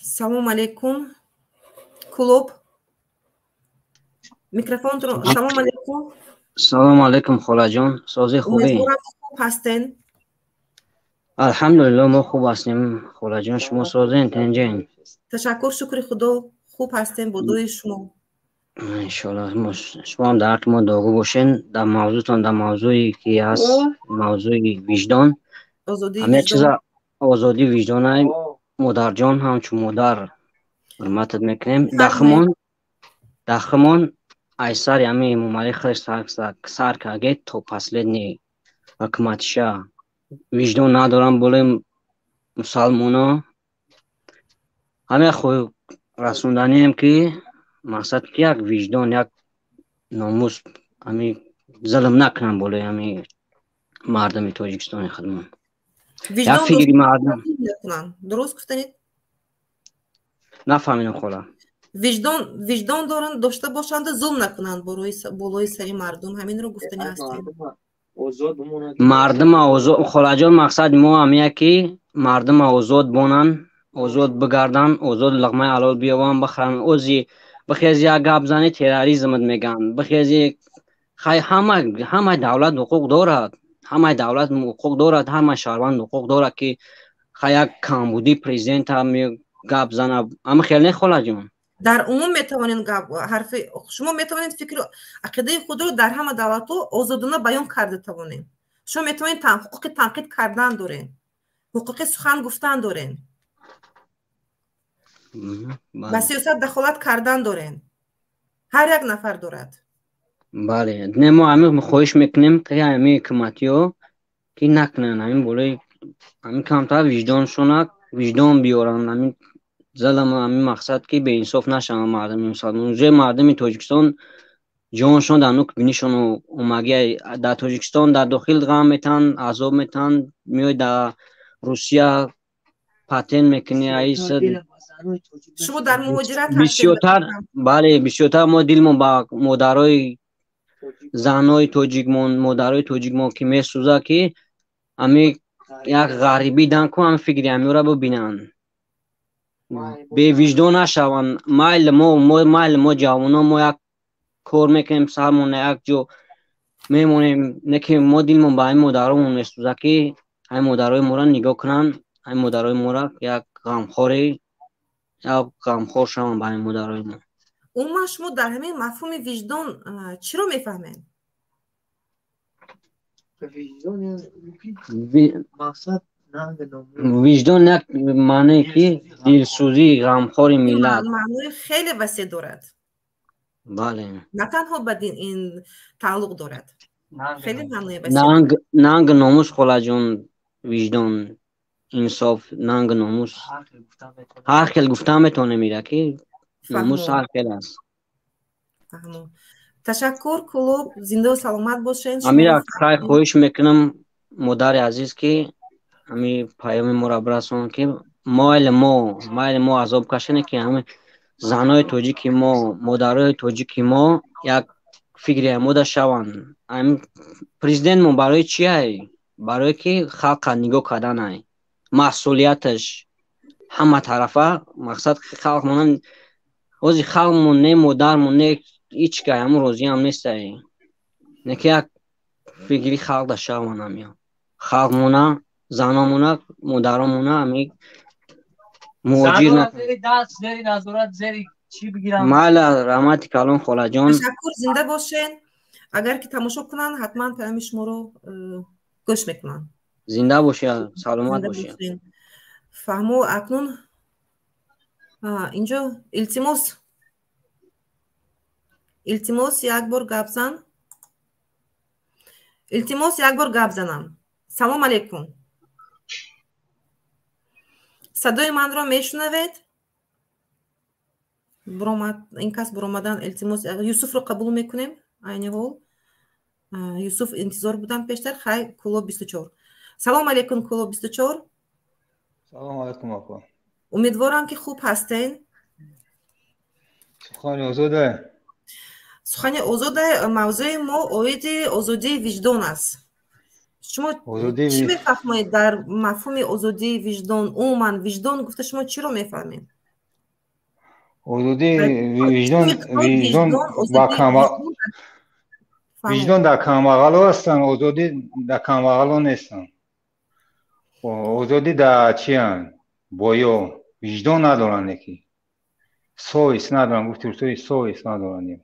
Салом алейкум, Кулоб, микрофонтро. Салом алейкум. Салом алейкум, холаҷон, сози, хубӣ? Умедворам, хуб ҳастен. Алҳамдулилло, мо хуб ҳастем, холаҷон. Шумо созен, тинҷен? Ташаккур, шукри Худо, хуб ҳастем бо дуои шумо. Иншоалло, шумоам дар ҳаққи мо дуогӯ бошен. Дар мавзӯътон, дар мавзӯе ки ҳаст, мавзӯи виҷдон, ҳамин чиза, озодии виҷдонай, модарҷон, ҳамчун модар ҳурматат мекунем. Дахмон ай сари ҳамин Эмомалӣ худаш сар карге то последний ҳукуматиша виҷдон надорам болои мусалмоно. Ҳамин хӯ расонданием, ки мақсад ки як виҷдон, як номус, ҳамин зулм накунам болои ҳамин мардуми Тоҷикистони худмон. Як фикри мардум. Дуруст гуфтанед? Нафаҳмидам, хола. Виҷдон доранд, дошта бошанду зулм накунанд болои сари мардум, ҳаминро гуфтани ҳастем. Мардума озод, холаҷон, мақсади мо ҳамия, ки мардума озод бонанд, озод бигарданд, озод луқмаи ҳалол биёбанд, бихӯранд. Ози бихези як гап зани, терроризмат мегӯянд. Бихези, хай, ҳамаи давлат ҳуқуқ дорад, ҳамаи давлат ҳуқуқ дорад, ҳамаи шаҳрванд ҳуқуқ дорад, ки хай як камбудии президента гап зана. Ама хел не, холаҷон? Дар умум метавонед гап, ҳарфи шумо метавонед фикру ақидаи худро дар ҳама давлатҳо озодона баён карда тавонед. Шумо метавонед, ҳуқуқи танқид кардан доред, ҳуқуқи сухан гуфтан доред, ба сиёсат дахолат кардан доред. Ҳар як нафар дорад. Бале, не, мо ҳамин хоҳиш мекунем, ки ҳамин ҳукуматиҳо ки накунанд ҳамин болои ҳамин, камтар виҷдоншона, виҷдон биёранд, ҳамин залам, ҳамин мақсад ки беинсоф нашаванд мардуми мусалмон. Уже мардуми Тоҷикистон ҷоншон дар нук бинишон омагия. Дар Тоҷикистон дар дохил ғам метаҳанд, азоб метаҳанд, меои дар Русия патент мекунӣ, аиса. Шумо дар муҳоҷират? Бисёртар, бале, бисёртар мо дилмон ба модарои, занҳои тоҷикмон, модарои тоҷикмон ки месӯзад, ки ҳами як ғарибӣ дан ку, ҳами фикри ҳамиёра бибинанд, бевиҷдон нашаванд. Майли мо, майли мо ҷавонон, мо як кор мекунем, сармон як ҷо мемонем, не ки мо дилмон ба ҳамин модаромон месӯзад, ки ҳамин модарои моро нигоҳ кунанд, ҳамин модарои моро як ғамхоре, як ғамхор шаванд ба ҳамин модарои мо. Умуман шумо дар ҳамин мафҳуми виҷдон чиро мефаҳмед? Виҷдон як маъное, ки дилсӯзӣ, ғамхори миллат. Маънои хеле васеъ дорад. Бале. На танҳо ба дин ин тааллуқ дорад, хеле маънои васеъ. Нанг, номус, холаҷон, виҷдон, инсоф, нанг, номус ҳар хел гуфта метавонем ира, ки номус ҳар хел аст. Ташаккур, Кулоб, зиндаву саломат бошед. Амира, хай, хоҳиш мекунам, модари азиз, ки ҳами паёми моро бирасон, ки майли мо, майли мо азоб кашане, ки ҳами занҳои тоҷики мо, модарои тоҷики мо як фикри омода шаванд. Ҳами президентмон барои чи ай? Барое ки халқа нигоҳ карданай, масъулияташ. Ҳама тарафа мақсад халқмона ҳози халқмон не модармон не ҳеч кай ҳамун розиам нестай. Не ки як фикри халқ да шаван ҳамиё. Халқмона, заномона, модаромона ҳами муҳоҷир Занора зери даст, зери назорат, зери чӣ бигирам? Майла, раҳмати калон, холаҷон. Ташаккур, зинда бошен. Агар ки тамошо кунанд, ҳатман паёми шуморо гӯш мекунанд. Зинда бошед, саломат Зинда бошед. бошен. Фаҳмо, акнун инҷо илтимос, илтимос, як бор гап зан. Илтимос, як бор гап занам. Салом алейкум, садои манро мешунавед? Буромад ин кас, буромадан. Илтимос, Юсуфро қабул мекунем айни ҳол. Юсуф интизор буданд пештар. Хай, Кӯлоб 24. Салом алейкум, Кӯлоб 24. Салом алейкум, апа. Умедворам, ки хуб ҳастен. Сухани озода. Сухани озода. Мавзӯи мо оиди озодии виҷдон аст. Шумо чӣ мефаҳмед дар мафҳуми озодии виҷдон? Умуман, виҷдон гуфта шумо чиро мефаҳмед? Озодии виҷдон, виҷдон ба виҷдон дар камбағало ҳастанд, озодӣ дар камбағало нестанд. Озодӣ дар чиянд? Боё виҷдон надоранд, ки совесть надоранд, гуфти устоди, совесть надоранд.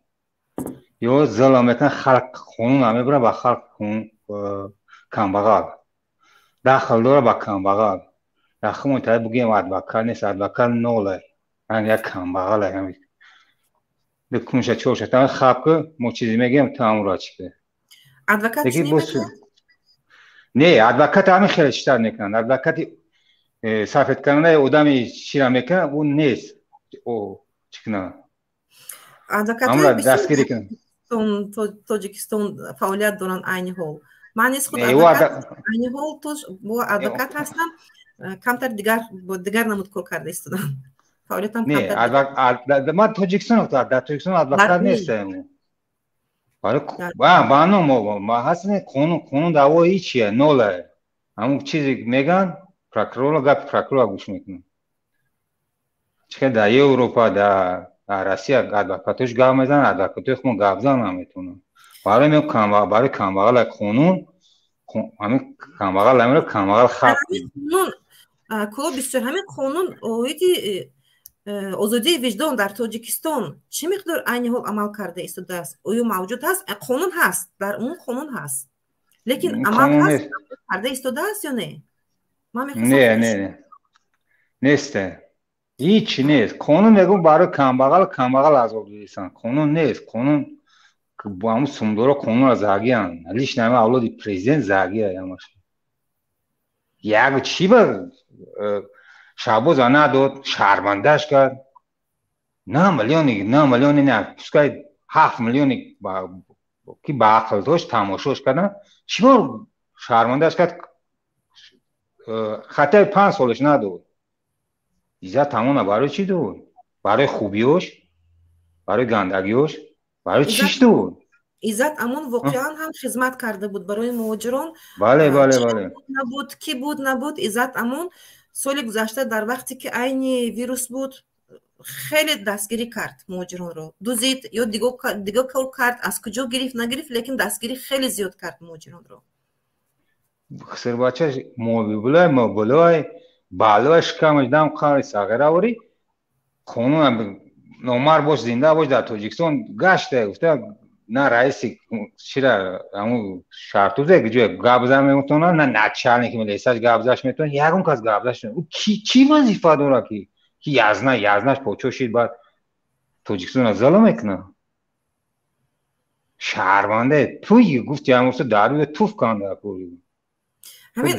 Ё зулм мекунанд, халқ қонун намебарад ба халқ, камбағал дахл дора ба камбағал. Дар хумон тараф бигӯем, адвокат нест, адвокат ноле, як камбағал кунша чорша халқ мо чизе мегӯем, тамура чи. Адвокат? Не, адвокат ҳамин хеле читар мекунанд. Адвокати сафедкунандаи одами чира мекунад, ӯ нест, чӣ кунад? Дастгирӣ кунад. Тоҷикистон фаъолият доранд айни ҳол. Ман низ худ айни ҳол бо адвокат ҳастам, камтар дигар, бо дигар намуд кор карда истодам, фаъолиятам. Ман Тоҷикистон, дар Тоҷикистон адвокат нестам. Ба ҳаст қонун, қонун даъвои чия ноле, ҳамун чизе меган прокурор, гапи прокурор гӯш мекунам. Чихел дар Европа, дар Россия адвокатош гап мезананд, адвокатои хумо гап зан наметавонанд. Барои барои камбағал қонун, ҳамин камбағал амира камбағал халқ. Қонун Кӯлоб бисёр, ҳамин қонун оиди озодии виҷдон дар Тоҷикистон чӣ миқдор айни ҳол амал карда истодааст? Оё мавҷуд ҳаст? Қонун ҳаст, дар умум қонун ҳаст, лекин амал ҳаст, карда истодааст ё не? Не, не, нест, ҳеҷ нест. Қонун мегӯм барои камбағал, камбағал азоб дидисан. Қонун нест, қонун ҳамун сумдоро қонунро загиянд. Лично ҳама авлоди президент загия ҳамаш. Як чӣ ба Шаҳбоза надод, шармандаш кард. На миллиони, на миллиони, на пускай 7 миллиони ки ба ақл дошт, тамошош кардан, чӣ бор шармандаш кард, хатаи 5 солаш надод. Иззат Амона барои чӣ дод? Барои хубиёш, барои гандагиёш, барои чиш дод? Иззат Амон воқеан ҳам хизмат карда буд барои муҳоҷирон. Бале, бале, бале. Набуд, ки буд, набуд, Иззат Амон соли гузашта, дар вақте ки айни вирус буд, хеле дастгирӣ кард муҳоҷиронро. Дузид ё дига кор кард, аз куҷо гирифт, нагирифт, лекин дастгирӣ хеле зиёд кард муҳоҷиронро. Хисирбача мобилай, мобилай, балой, шикамаш дам қари сағираворӣ. Қонун номар бош, зинда бош, дар Тоҷикистон гашта гуфта, на раиси чира ҳамун шартузе ҷое гап зан метавонад, на начальники милисаш гап заш метавонад, ягон кас гап заш. Ки чӣ вазифа дорад, ки язна язнаш почо шид, баъд Тоҷикистонро залм мекунад? Шарманде туй гуфти, ҳамуса дарӯя туф канда. Ҳамин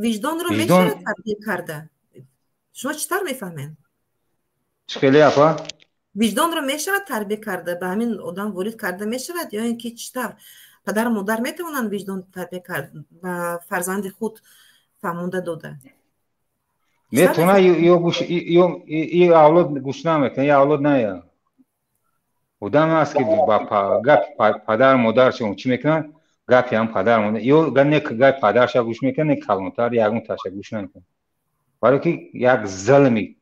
виҷдонро мешавад тарбия карда? Шумо чӣ тавр мефаҳмед? Чӣ хеле, апа? Виҷдонро мешавад тарбия карда, ба ҳамин одам ворид карда мешавад ё ин ки чӣ тавр? Падару модар метавонанд виҷдон тарбия кард, ба фарзанди худ фаҳмонда дода? Метавонад ё авлод гӯш намекунад, ё авлод ная одам аст, ки ба гапи падару модаршон чӣ мекунанд, гапи ҳам падару модар, ё не гапи падарша гӯш мекунад, не калонтар, ягон таша гӯш намекунад. Барои ки як зулми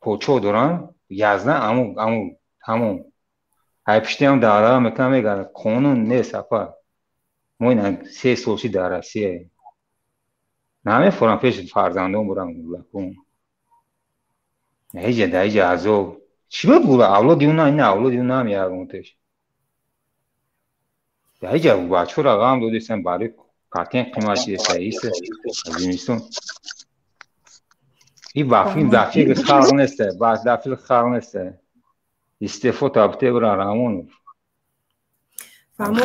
почо доранд, язна аму аму тамом. Ай пишти ҳам дара мекунам, мегӯянд қонун нест, апа. Мо ина 3 сол ши дар Россия. Намефорам пеши фарзандон бурам гулакун. Ҳеҷа да ҳеҷа азоб. Чӣ буд авлоди уна, ина авлоди уна ҳам ягонтеш. Ҳеҷа бачаҳоро ғам додистан, барои патент қимат шидеста иса зимистон. И бафин дафиқи халқ неста, дафиқи халқ неста. Истеъфо табте бира Раҳмонов.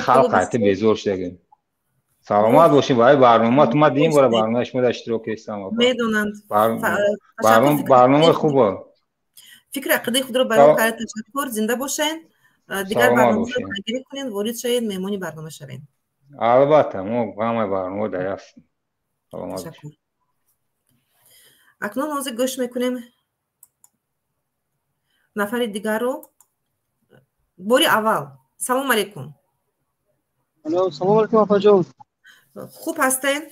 Халқ қайта безор шудаги. Саломат бошед барои барнома. Ту ман дим бора барномаи шумо дар иштирок кардам. Медонанд. Барномаи хуба. Фикри ақидаи худро баён кард. Ташаккур, зинда бошед. Дигар барномаро пайгирӣ кунед, ворид шавед, меҳмони барнома шавед. Албатта, мо ҳамаи барномаҳо дар ҳастем. Саломат бошед. Акнун ҳозир гӯш мекунем нафари дигарро. Бори аввал. Салом алейкум. Салом алейкум, апаҷон. Хуб ҳастед?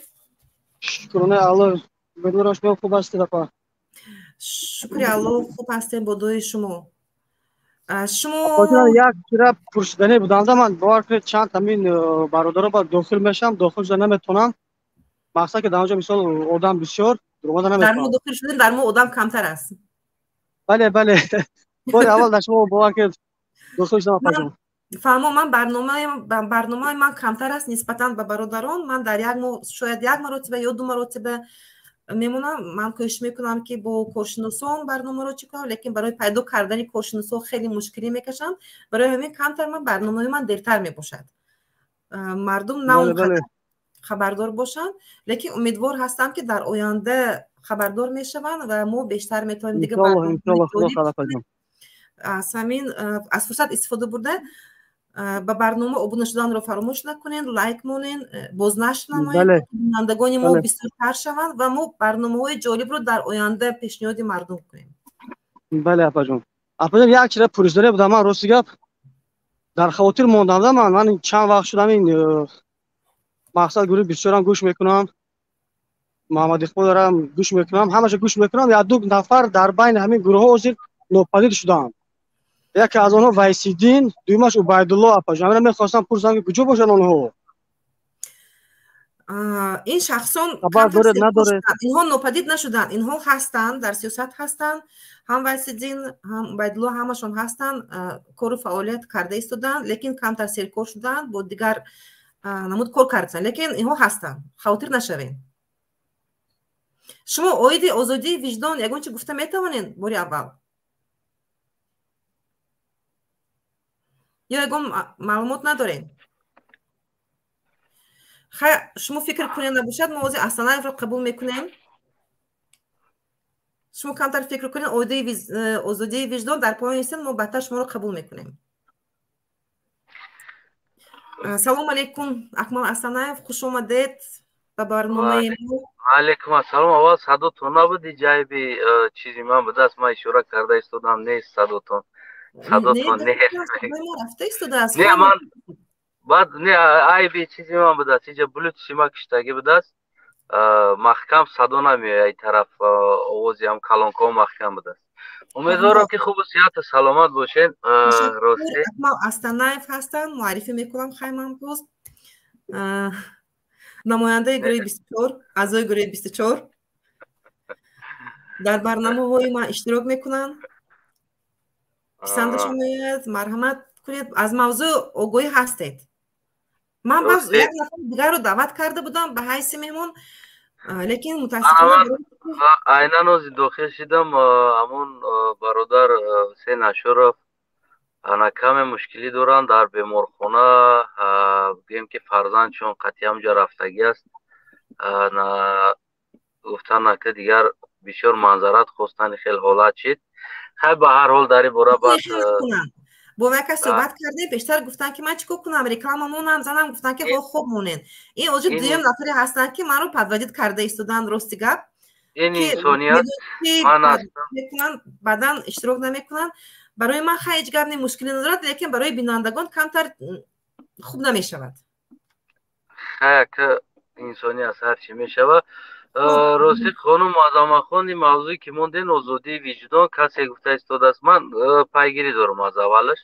Шукронаи Аллоҳ. Умедворам, шумо хуб ҳастед, апа. Шукри Аллоҳ, хуб ҳастем бо дуои шумо. Шумо як чира пурсиданӣ буданда. Ман, бовар кунед, чанд ҳамин бародаро ба дохил мешавам, дохил шуда наметавонам. Мақсад ки дар онҷо мисол одам бисёр дуромада наметавонам. Дар мо дохил шудем, дар мо одам камтар аст. Бале, бале, бори аввал дар шумо, бовар кунед, дохил шудам, апаҷон. Фаҳмо, ман барномаи ман камтар аст нисбатан ба бародарон. Ман дар як моҳ шояд як маротиба ё ду маротиба мемонам. Ман кӯшиш мекунам, ки бо коршиносон барномаро чӣ кунам, лекин барои пайдо кардани коршиносҳо хеле мушкилӣ мекашам. Барои ҳамин камтар ман барномаи ман дертар мебошад, мардум на он қадар хабардор бошанд, лекин умедвор ҳастам, ки дар оянда хабардор мешаванд ва мо бештар метавонем дига. Аз ҳамин аз фурсат истифода бурда, ба барнома обуна шуданро фаромӯш накунед, лайк монед, бознашр намоед, бинандагони мо бисёртар шаванд ва мо барномаҳои ҷолибро дар оянда пешниҳоди мардум кунем. Бале, апаҷон. Апаҷон, як чира пурсиданӣ будам. Ман, рости гап, дар хавотир мондам. Ман чанд вақт шудам, ин мақсад гурӯҳи бисёрам гӯш мекунам, Муҳаммад Иқболарам гӯш мекунам, ҳамаша гӯш мекунам. Як ду нафар дар байни ҳамин гурӯҳҳо ҳозир нопадид шудаанд. Яке аз онҳо Вайсиддин, дуюмаш Убайдулло. Апаҷон, ҳамина мехостам пурсам, ки куҷо бошанд онҳо. Ин шахсон инҳо нопадид нашуданд, инҳо ҳастанд, дар сиёсат ҳастанд. Ҳам Вайсиддин, ҳам Убайдулло, ҳамашон ҳастанд, кору фаъолият карда истоданд, лекин камтар серкор шуданд, бо дигар намуд кор карданд, лекин инҳо ҳастанд, хавотир нашавед. Шумо оиди озодии виҷдон ягон чи гуфта метавонед бори аввал ё ягон маълумот надоред? Хай, шумо фикр кунед, набошад, мо ҳозир Астанаевро қабул мекунем. Шумо камтар фикр кунед оиди озодии виҷдон, дар поён истед, мо баъдтар шуморо қабул мекунем. Салом алейкум, Акмал Астанаев, хуш омадед ба барномаи мо. Алейкум ассалом. Аввал садотон набуди, ҷайби чизи ман будаст, ман ишора карда истодам, нест садотон, садотон нест. Рафта истодааст. Не, ман баъд не, айби чизи ман будааст, иҷа блютуси ма киштагӣ будааст, маҳкам садо намеояд, ай тараф овози ҳам калонкаҳо маҳкам будааст. Умедворам, ки хубу сиҳату саломат бошед. Рости, Акмал Астанаев ҳастанд, муаррифӣ мекунам хайман боз, намояндаи гурӯҳи 24, аъзои гурӯҳи 24, дар барномаҳои ман иштирок мекунанд, писандашон меояд. Марҳамат кунед, аз мавзӯъ огоҳӣ ҳастед. Ман боз як нафари дигарро даъват карда будам ба ҳайси меҳмон, лекин мутаассифона Айнан ҳозир дохил шидам. Ҳамон бародар Ҳусейн Ашуров ана каме мушкилӣ доранд дар беморхона, гӯем ки фарзандшон қатъи ҳамҷо рафтагӣ аст. Гуфтан, ки дигар бисёр маъзарат хостани, хел ҳолат шид. Хай, ба ҳар ҳол дар ин бора баъд Бо яка суҳбат кардем пештар, гуфтанд, ки ман чӣ кор кунам, реклама монам, занам гуфтанд, ки хо хоб монед. Ин оҷи дуюм нафаре ҳастанд, ки маро подводить карда истоданд, рости гап. Ин инсоният. Мекунанд, баъдан иштирок намекунанд. Барои ман хай ҳеҷ гап не, мушкилӣ надорад, лекин барои бинандагон камтар хуб намешавад. Хай, ка инсони аст, ҳар чӣ мешавад. Рости, хонум Азамахон, ин мавзӯе ки монден, озодии виҷдон, касе гуфта истодааст, ман пайгирӣ дорам аз аввалаш,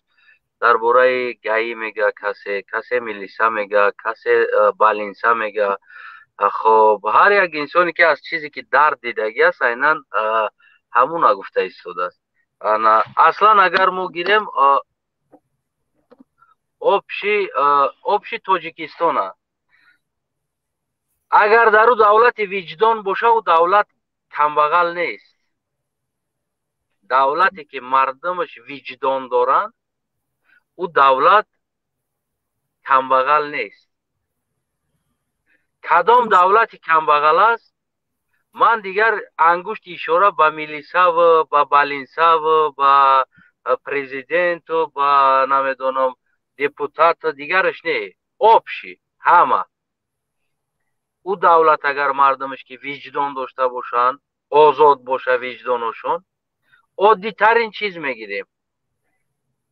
дар бораи ГАИ мега, касе, касе милиса мега, касе балинса мега. Хоб, ҳар як инсоне ки аз чизе ки дард дидагӣ аст, айнан ҳамуна гуфта истодааст. Аслан агар мо гирем общий Тоҷикистона, агар дар ӯ давлати виҷдон боша, ӯ давлат камбағал нест. Давлате ки мардумаш виҷдон доранд, ӯ давлат камбағал нест. Кадом давлати камбағал аст? Ман дигар ангушти ишора ба милисаву ба балинсаву ба президенту ба намедонам депутату дигараш не, общий ҳама. Ӯ давлат агар мардумаш ки виҷдон дошта бошанд, озод боша виҷдоношон. Оддитарин чиз мегирем: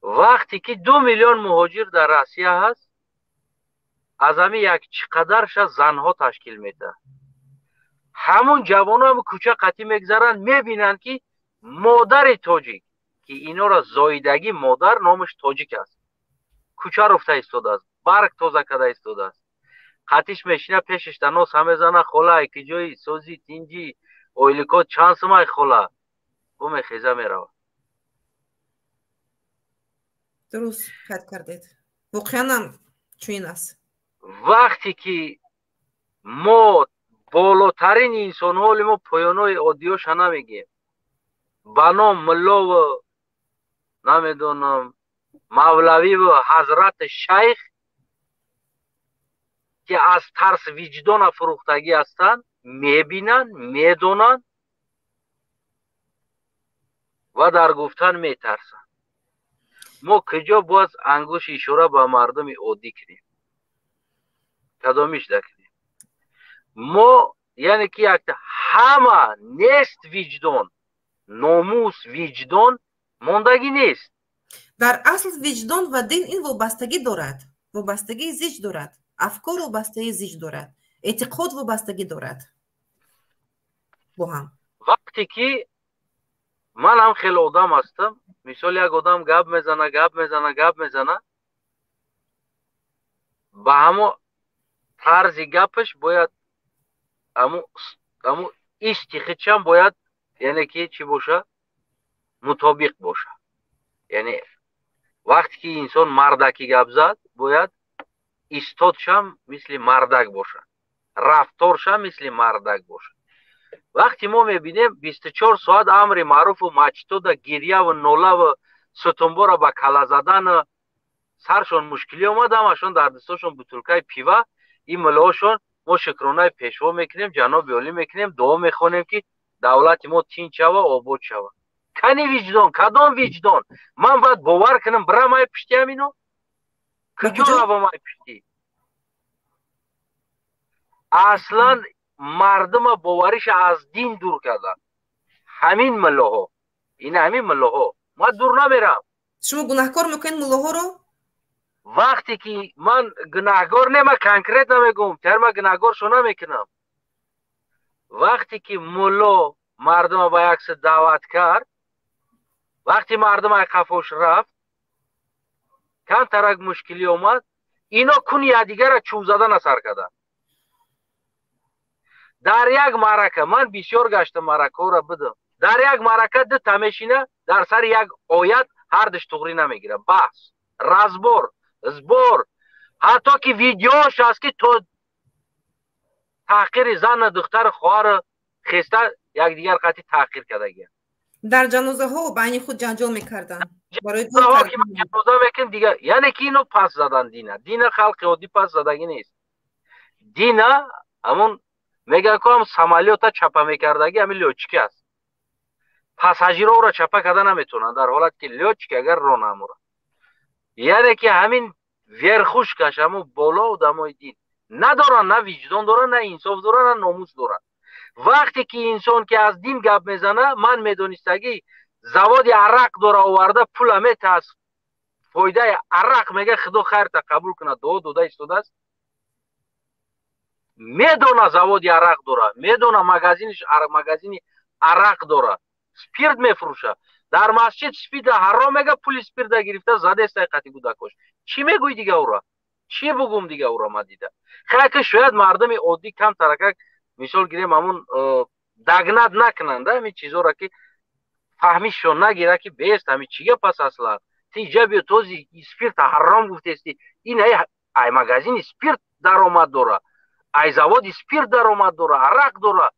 вақте ки 2 миллион муҳоҷир дар Россия ҳаст, аз ҳамин як чӣ қадарша занҳо ташкил медиҳад. Ҳамун ҷавоно ҳам кӯча қатӣ мегзаранд, мебинанд, ки модари тоҷик, ки инора зоидагӣ, модар номаш тоҷик аст, кӯча руфта истодааст, барг тоза карда истодааст. Қатиш мешина, пешаш нос мезана: «Хола, ки ҷои сози, тинҷӣ, ойликот чанд сумай, хола?» Ӯ мехеза, меравад. Дуруст қайд кардед, воқеанам чунин аст. Вақте ки мо болотарин инсонҳо, ҳоли мо поёнои оддиёша намегем, ба ном муллову намедонам мавлавиву ҳазрати шайх, ки аз тарс виҷдона фурӯхтагӣ ҳастанд, мебинанд, медонанд ва дар гуфтан метарсанд. Мо куҷо бояд ангушти ишора ба мардуми оддӣ кунем? Кадомиш дакунем мо? Яъне ки якта ҳама нест, виҷдон, номус, виҷдон мондагӣ нест. Дар асл виҷдон ва дин ин вобастагӣ дорад, вобастагии зич дорад, афкор вобастагии зич дорад, эътиқод вобастагӣ дорад бо ҳам. Вақте ки ман ҳам хеле одам ҳастам, мисол, як одам гап мезана, гап мезана, гап мезана, ба ҳамо тарзи гапаш бояд ҳаму исти худшам бояд, яъне ки чӣ боша, мутобиқ боша. Яъне вақте ки инсон мардакӣ гап зад, бояд истодшам мисли мардак боша, рафторшам мисли мардак боша. Вақте мо мебинем, 24 соат амри маъруфу мачтода гирьяву нолаву сутунбора ба кала задану саршон мушкилӣ омад, ҳамашон дар дастошон бутулкаи пива. Ин муллоҳошон: «Мо шукронаи пешво мекунем, ҷаноби олӣ мекунем, дуо мехонем, ки давлати мо тинч шава, обод шава». Кани виҷдон? Кадом виҷдон? Ман бояд бовар кунам, бирам ай пишти ҳамино? Куҷо равам ай пишти? Аслан мардума бовариша аз дин дур кардан ҳамин муллоҳо, ин ҳамин муллоҳо. Ман дур намерам. Шумо гунаҳкор мекунед муллоҳоро? Вақте ки ман гунаҳгор не, ман конкретно мегӯм, тар ман гунаҳгоршо намекунам. Вақте ки мулло мардума ба якса даъват кард, вақте мардум ай қафош рафт, камтарак мушкилӣ омад, ино куни якдигара чӯб задана сар карданд дар як маърака. Ман бисёр гаштам, маъракаҳоро бидам. Дар як маърака дута мешина, дар сари як оят ҳардуш туғрӣ намегирад, баҳс, разбор, сбор, ҳатто ки видеош аст, ки то таҳқири зану духтару хоҳару хеста якдигар қатъи таҳқир кардагия. Дар ҷанозаҳо байни худ ҷанҷол мекарданд. Ки ҷаноза мекунем дигар. Яъне ки ино пас задан дина. Дина халқи оддӣ пас задагӣ нест. Дина ҳамон мегӯянд ку, ҳам самолёта чапа мекардагӣ ҳамин лётчики аст. Пассажироро чапа карда наметавонанд, дар ҳолате ки лётчик агар рона амура. Яъне ки ҳамин верхушкаш, ҳамун боло, одамои дин надоранд, на виҷдон доранд, на инсоф доранд, на номус доранд. Вақте ки инсон ки аз дин гап мезана, ман медонистагӣ, заводи арақ дора, оварда пула метаас, фоидаи арақ мега, худо хайрта қабул кунад, дуо дода истодааст. Медона заводи арақ дора, медона магазиниш магазини арақ дора, спирт мефурӯша. Дар масҷид спирта ҳаром мега, пули спирта гирифта задестай қати гудакош. Чӣ мегӯй дига ура? Чӣ бугум дига ура ма дида? Хайки шояд мардуми оддӣ кам таракак мисол гирем ҳамун дагнат накунанд ҳамин чизоро ки фаҳмишшон нагира ки бест ҳамин чӣ гап аст аслан. Ти иҷа биё този спирта ҳаром гуфтести, ин ай магазини спирт даромад дора, ай заводи спирт даромад дора, арақ дора.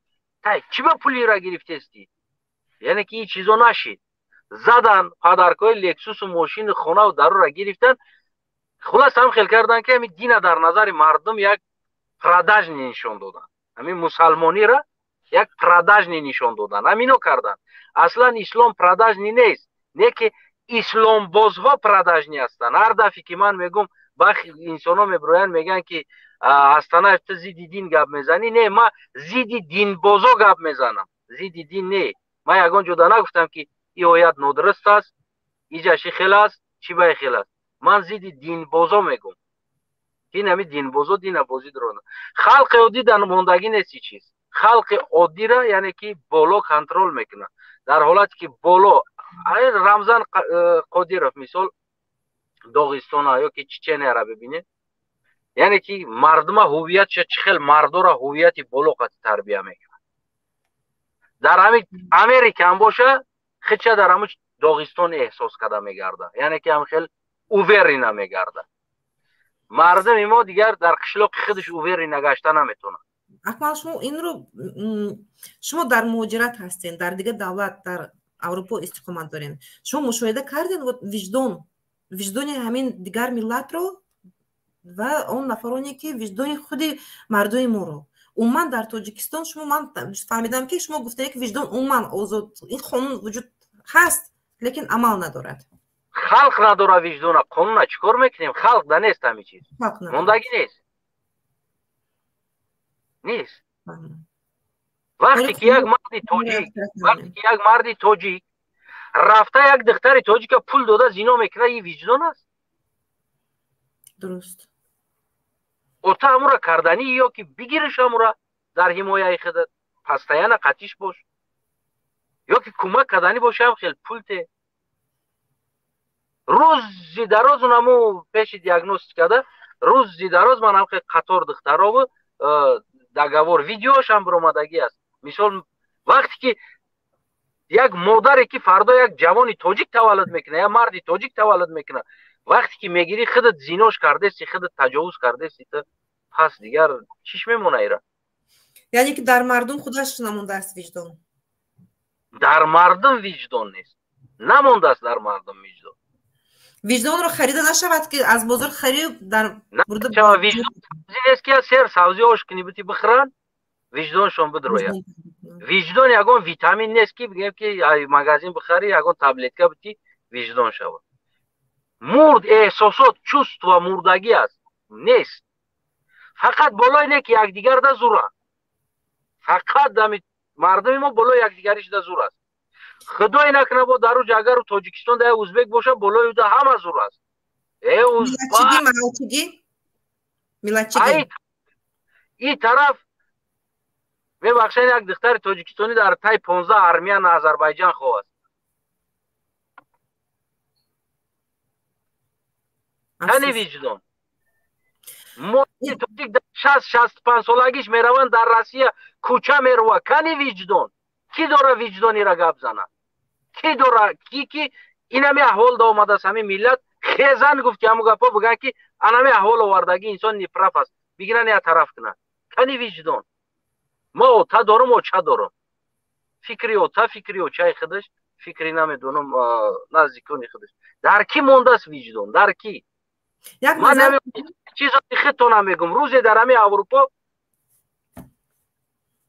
Тай чӣ ба пулира гирифтести? Яъне ки ин чизо нашид. Задан падаркҳои лексусу мошини хонаву дарура гирифтан. Хулас ҳам хел кардан ки ҳамин дина дар назари мардум як продажни нишон додан. Ҳамин мусалмонира як продажни нишон додан. Ҳамино кардан. Аслан ислом продажни нест. Не ки исломбозҳо продажни ҳастанд. Ҳар дафъе ки ман мегӯм, бахи инсонҳо мебироянд мегӯянд ки Астанаев ту зидди дин гап мезанӣ. Не, ман зидди динбозо гап мезанам. Зидди дин не. Ман ягон ҷода нагуфтам ки ин оят нодуруст аст, иҷаши хел аст, чӣ бай хел аст. Ман зидди динбозо мегӯм. Ин ҳами динбозо дина бозӣ доранд. Халқи оддӣ дар мондагӣ нест ин чиз. Халқи оддира яъне ки боло контрол мекунад. Дар ҳолате ки боло Рамзан Қодиров мисол Доғистона ё ки Чеченияра бибинед, яъне ки мардума ҳувиятша чӣ хел мардора ҳувияти боло қати тарбия мекунад. Дар ҳамин Америка ҳам боша, хича дар ҳамун Доғистон эҳсос карда мегарда. Яъне ки ҳам хел уверена мегарда. Мардуми мо дигар дар қишлоқи худаш уверена гашта наметавонад. Акмал, шумо инро шумо дар муҳоҷират ҳастед, дар дигар давлат, дар Аврупо истиқомат доред. Шумо мушоҳида кардед вот виҷдон, виҷдони ҳамин дигар миллатро ва он нафароне ки виҷдони худи мардуми моро. Умуман дар Тоҷикистон шумо ман фаҳмидам ки шумо гуфтед ки виҷдон умуман озод, ин қонун вуҷуд ҳаст, лекин амал надорад. Халқ надора виҷдона, қонуна чӣ кор мекунем? Халқ да нест ҳамин чиз. Мондагӣ нест. Нест. Вақте ки як марди тоҷик, вақте ки як марди тоҷик рафта як духтари тоҷика пул дода зино мекунад, ин виҷдон аст? Дуруст. Ота ҳамура карданӣ ё ки бигириш ҳамура дар ҳимояи худат, постоянно қатиш бош. Ё ки кӯмак карданӣ боша ҳам хел пул те. Рӯзи дароз унаму пеши диагностикада, рӯзи дароз ман ҳам хел қатор духтарову договор видеошам биромадагӣ аст. Мисол вақте ки як модаре ки фардо як ҷавони тоҷик таваллуд мекунад, як марди тоҷик таваллуд мекунад, вақте ки мегирӣ худат зинош кардести, худат таҷовуз кардести, ту пас дигар чиш мемона ира? Яъне ки дар мардум худаш намондааст виҷдон. Дар мардум виҷдон нест. Намондааст дар мардум виҷдон. Виҷдонро харида нашавад ки аз бозор харид дар бурда виҷдон нест ки аз сер савзи ош кунӣ бути бихӯранд, виҷдоншон бидрояд. Виҷдон ягон витамин нест ки бигӯем ки магазин бихарӣ, ягон таблетка бути виҷдон шавад. Мурд эҳсосот, чувство мурдагӣ аст. Нест. Фақат болои не ки якдигар да зуранд. Фақат ами мардуми мо болои якдигариш да зур аст. Худое накунад бо дар рӯҷ агар Тоҷикистон да як узбек боша, болои ӯ да ҳама зур аст. Э узбек миллатчигӣ. И тараф мебахшед, як духтари тоҷикистонӣ дар таи 15 армян Озарбойҷан хоҳад. Кани виҷдон? Мо тоҷик дар 60-65 солагиш мераванд дар Россия кӯча мерува. Кани виҷдон? Ки дора виҷдонира гап зана? Ки дора? Ки инами аҳвол да омадааст ҳамин миллат? Хезан гуфт ки ҳамун гапҳо бигӯянд ки анами аҳвол овардагӣ инсон неправ аст. Бигиранд як тараф кунанд. Кани виҷдон? Ма ота дорум, оча дорум. Фикри ота, фикри очаи худаш, фикри намедонам наздикони худаш. Дар кӣ мондааст виҷдон? Дар кӣ? Ман чизои худтона мегӯм. Рӯзе дар ҳамин Аврупо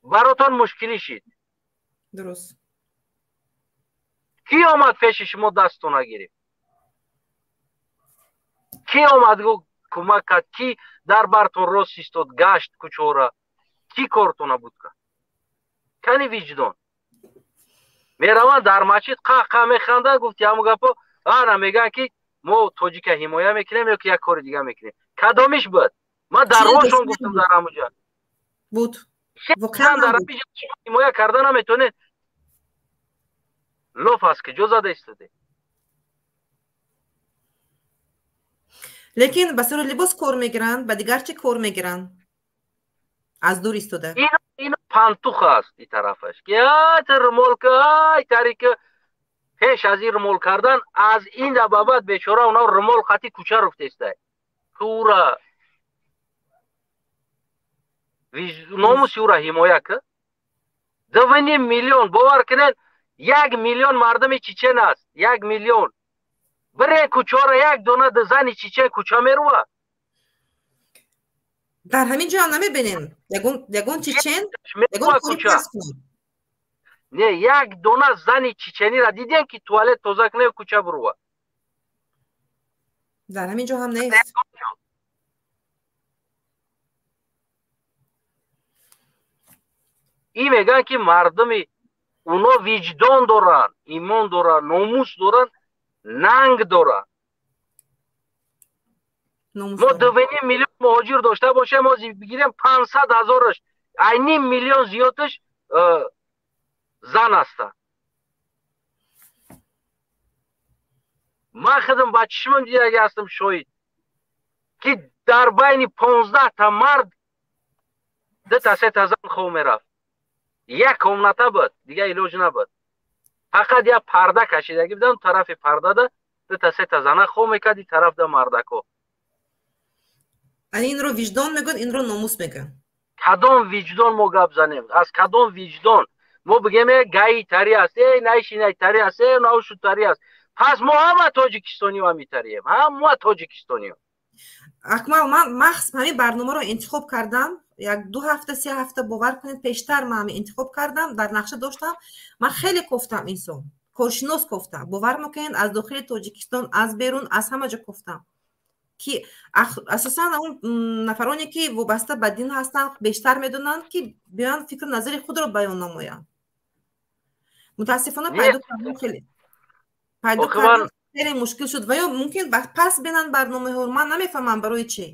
баротон мушкилӣ шид. Дуруст. Кӣ омад пеши шумо дастона гирифт? Кӣ омад кӯмак кард? Кӣ дар бартон рост истод, гашт кӯчора? Кӣ кортона буд кард? Кани виҷдон? Мераванд дар масҷид қа-қа механданд, гуфти ҳамун гапо, ана мегӯянд ки мо тоҷика ҳимоя мекунем ё ки як кори дига мекунем. Кадомиш буд? Ман дар рошон гуфтам дар ҳамуҷа. Буд. Воқеан дар ҳимоя карда наметонед. Лоф аз куҷо зада истоде? Лекин ба сари либос кор мегиранд, ба дигар чӣ кор мегиранд? Аз дур истода. Ин пантух аст и тарафаш. Ки румол ай тарика пеш аз ин румол кардан аз ин да ба баъд бечора онҳо румол хати кӯча руфтестай. Ки ура номуси ура ҳимоя ки 2,5 миллион, бовар кунед, 1 миллион мардуми чечен аст, 1 миллион. Бире кӯчаро, як дона зани чечен кӯча мерува? Дар ҳамин ҷо ҳам намебинем ягон чечен ягон кори пас кунад. Не, як дона зани чеченира дидем, ки туалет тоза кунад, кӯча бирува? Дар ҳамин ҷо ҳам нест. Ин мегӯянд, ки мардуми уно виҷдон доранд, имон доранд, номус доранд, нанг доранд. Мо 2,5 миллион муҳоҷир дошта бошем, ҳозир бигирем, 500 ҳазораш, ай ним миллион зиёдаш зан ҳастанд. Ман худам ба чишмам дидаги ҳастам, шоҳид, ки дар байни 15та мард дута сета зан хоб мерафт. Як комната буд, дигар илоҷ набуд, фақат як парда кашидагӣ будам. Тарафи пардада дута сета зана хоб мекард, и тарафда мардако. Инро виҷдон мегӯянд, инро номус мегӯянд. Кадом виҷдон мо гап занем? Аз кадом виҷдон мо бигем, э гаи тари аст, э найшинай тари аст, э наушу тари аст? Пас мо ҳама тоҷикистониё ҳамитарием, ҳама тоҷикистониё. Акмал, ман махз ҳамин барномаро интихоб кардам як ду ҳафта, се ҳафта, бовар кунед, пештар ман ҳамин интихоб кардам, дар нақша доштам. Ман хеле кофтам, инсон коршинос кофтам, бовар мекунед, аз дохили Тоҷикистон, аз берун, аз ҳама ҷо кофтам, ки асосан он нафароне, ки вобаста ба дин ҳастанд, бештар медонанд, ки биёянд, фикру назари худро баён намоянд. Мутаассифона, пайдо кардан хеле, пайдо кардан хеле мушкил шуд. Ва ё мумкин пас бинанд барномаҳоро. Ман намефаҳмам, барои чӣ,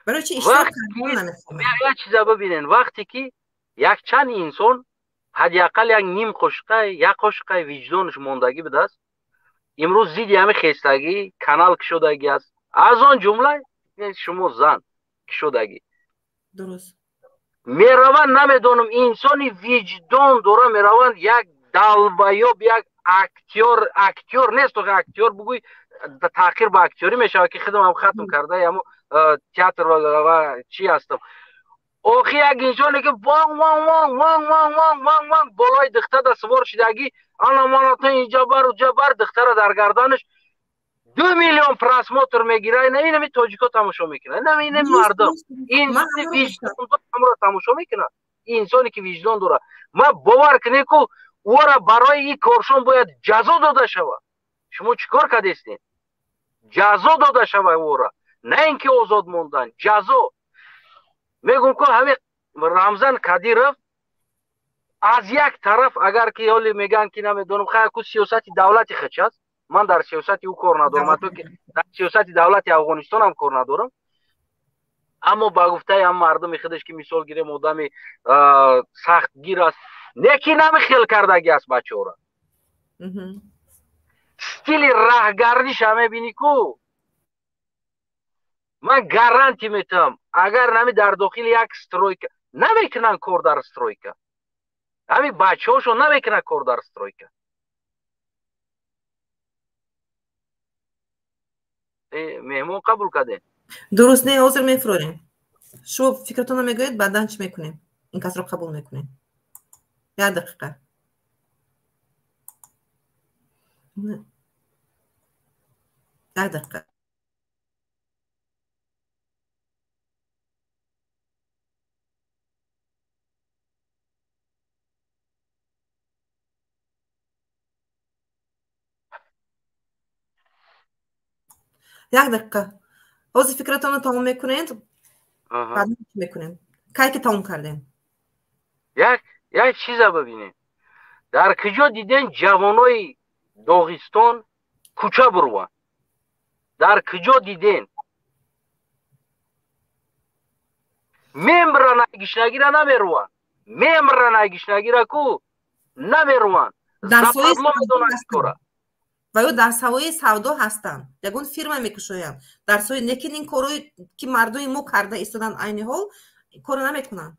барои чӣ иштирок кардан намефаҳмам. Як чиза бибинен: вақте ки якчанд инсон ҳадди ақал як ним қошиқа, як қошиқаи виҷдонаш мондагӣ будааст, имрӯз зидди ҳами хестагӣ канал кушодагӣ аст, аз он ҷумла шумо зан кушодагӣ. Дуруст. Мераванд, намедонам, инсони виҷдон дора, мераванд як долбоёб, як актёр, актёр нест, охи актёр бугӯй, таъхир ба актёрӣ мешавад, ки худам хатм карда ямо театр ва чӣ ҳастам. Охи як инсоне, ки ван ван ван ван ван ван ван ван болои духтара сувор шидагӣ, ана маната инҷа бар, уҷа бар, духтара дар гарданаш, 2 миллион просмотр мегирад. На инами тоҷико тамошо мекунад, на инами мардум. Инсони виҷдон тамошо мекунад, инсоне ки виҷдон дорад. Ман бовар кунед, ку ӯра барои ин коршон бояд ҷазо дода шавад. Шумо чӣ кор кардестед? Ҷазо дода шавад ӯра, на ин ки озод мондан, ҷазо. Мегӯм, ку ҳамин Рамзан Кадиров аз як тараф, агар ки ҳоли мегӯянд, ки намедонам, хай, ку сиёсати давлати хеч аст, ман дар сиёсати ӯ кор надорам, ҳатто ки дар сиёсати давлати Афғонистонам кор надорам, аммо ба гуфтаи ҳам мардуми худаш, ки мисол гирем, одами сахтгир аст, не ки намихел кардаги аст бачаҳора. Стили раҳгардиша мебинӣ ку, ман гарантӣ метавам, агар нами дар дохили як стройка намекунанд кор, дар стройка ҳамин бачаҳошон намекунанд кор дар стройка. Меҳмон қабул кардем. Дуруст, не, ҳозир мефурорем. Шумо фикратонро мегӯед, баъдан чӣ мекунем, ин касро қабул мекунем. Як дақиқа, як дақиқа. Як дақиқа, ҳозир фикратонро тамом мекунед, баъдан чӣ мекунем, кай ки тамом кардем. Як чиза бибинем: дар куҷо диден ҷавонои Доғистон кӯча бурванд? Дар куҷо диден? Мемран ай гишнагира намеруванд. Мемран ай гишнагира ку намеруванд. Западло медонанд кора. Ва ё дар савои савдо ҳастанд, ягон фирма мекушоянд. Дар сои лекин ин корҳое ки мардуми мо карда истоданд, айни ҳол корро намекунанд.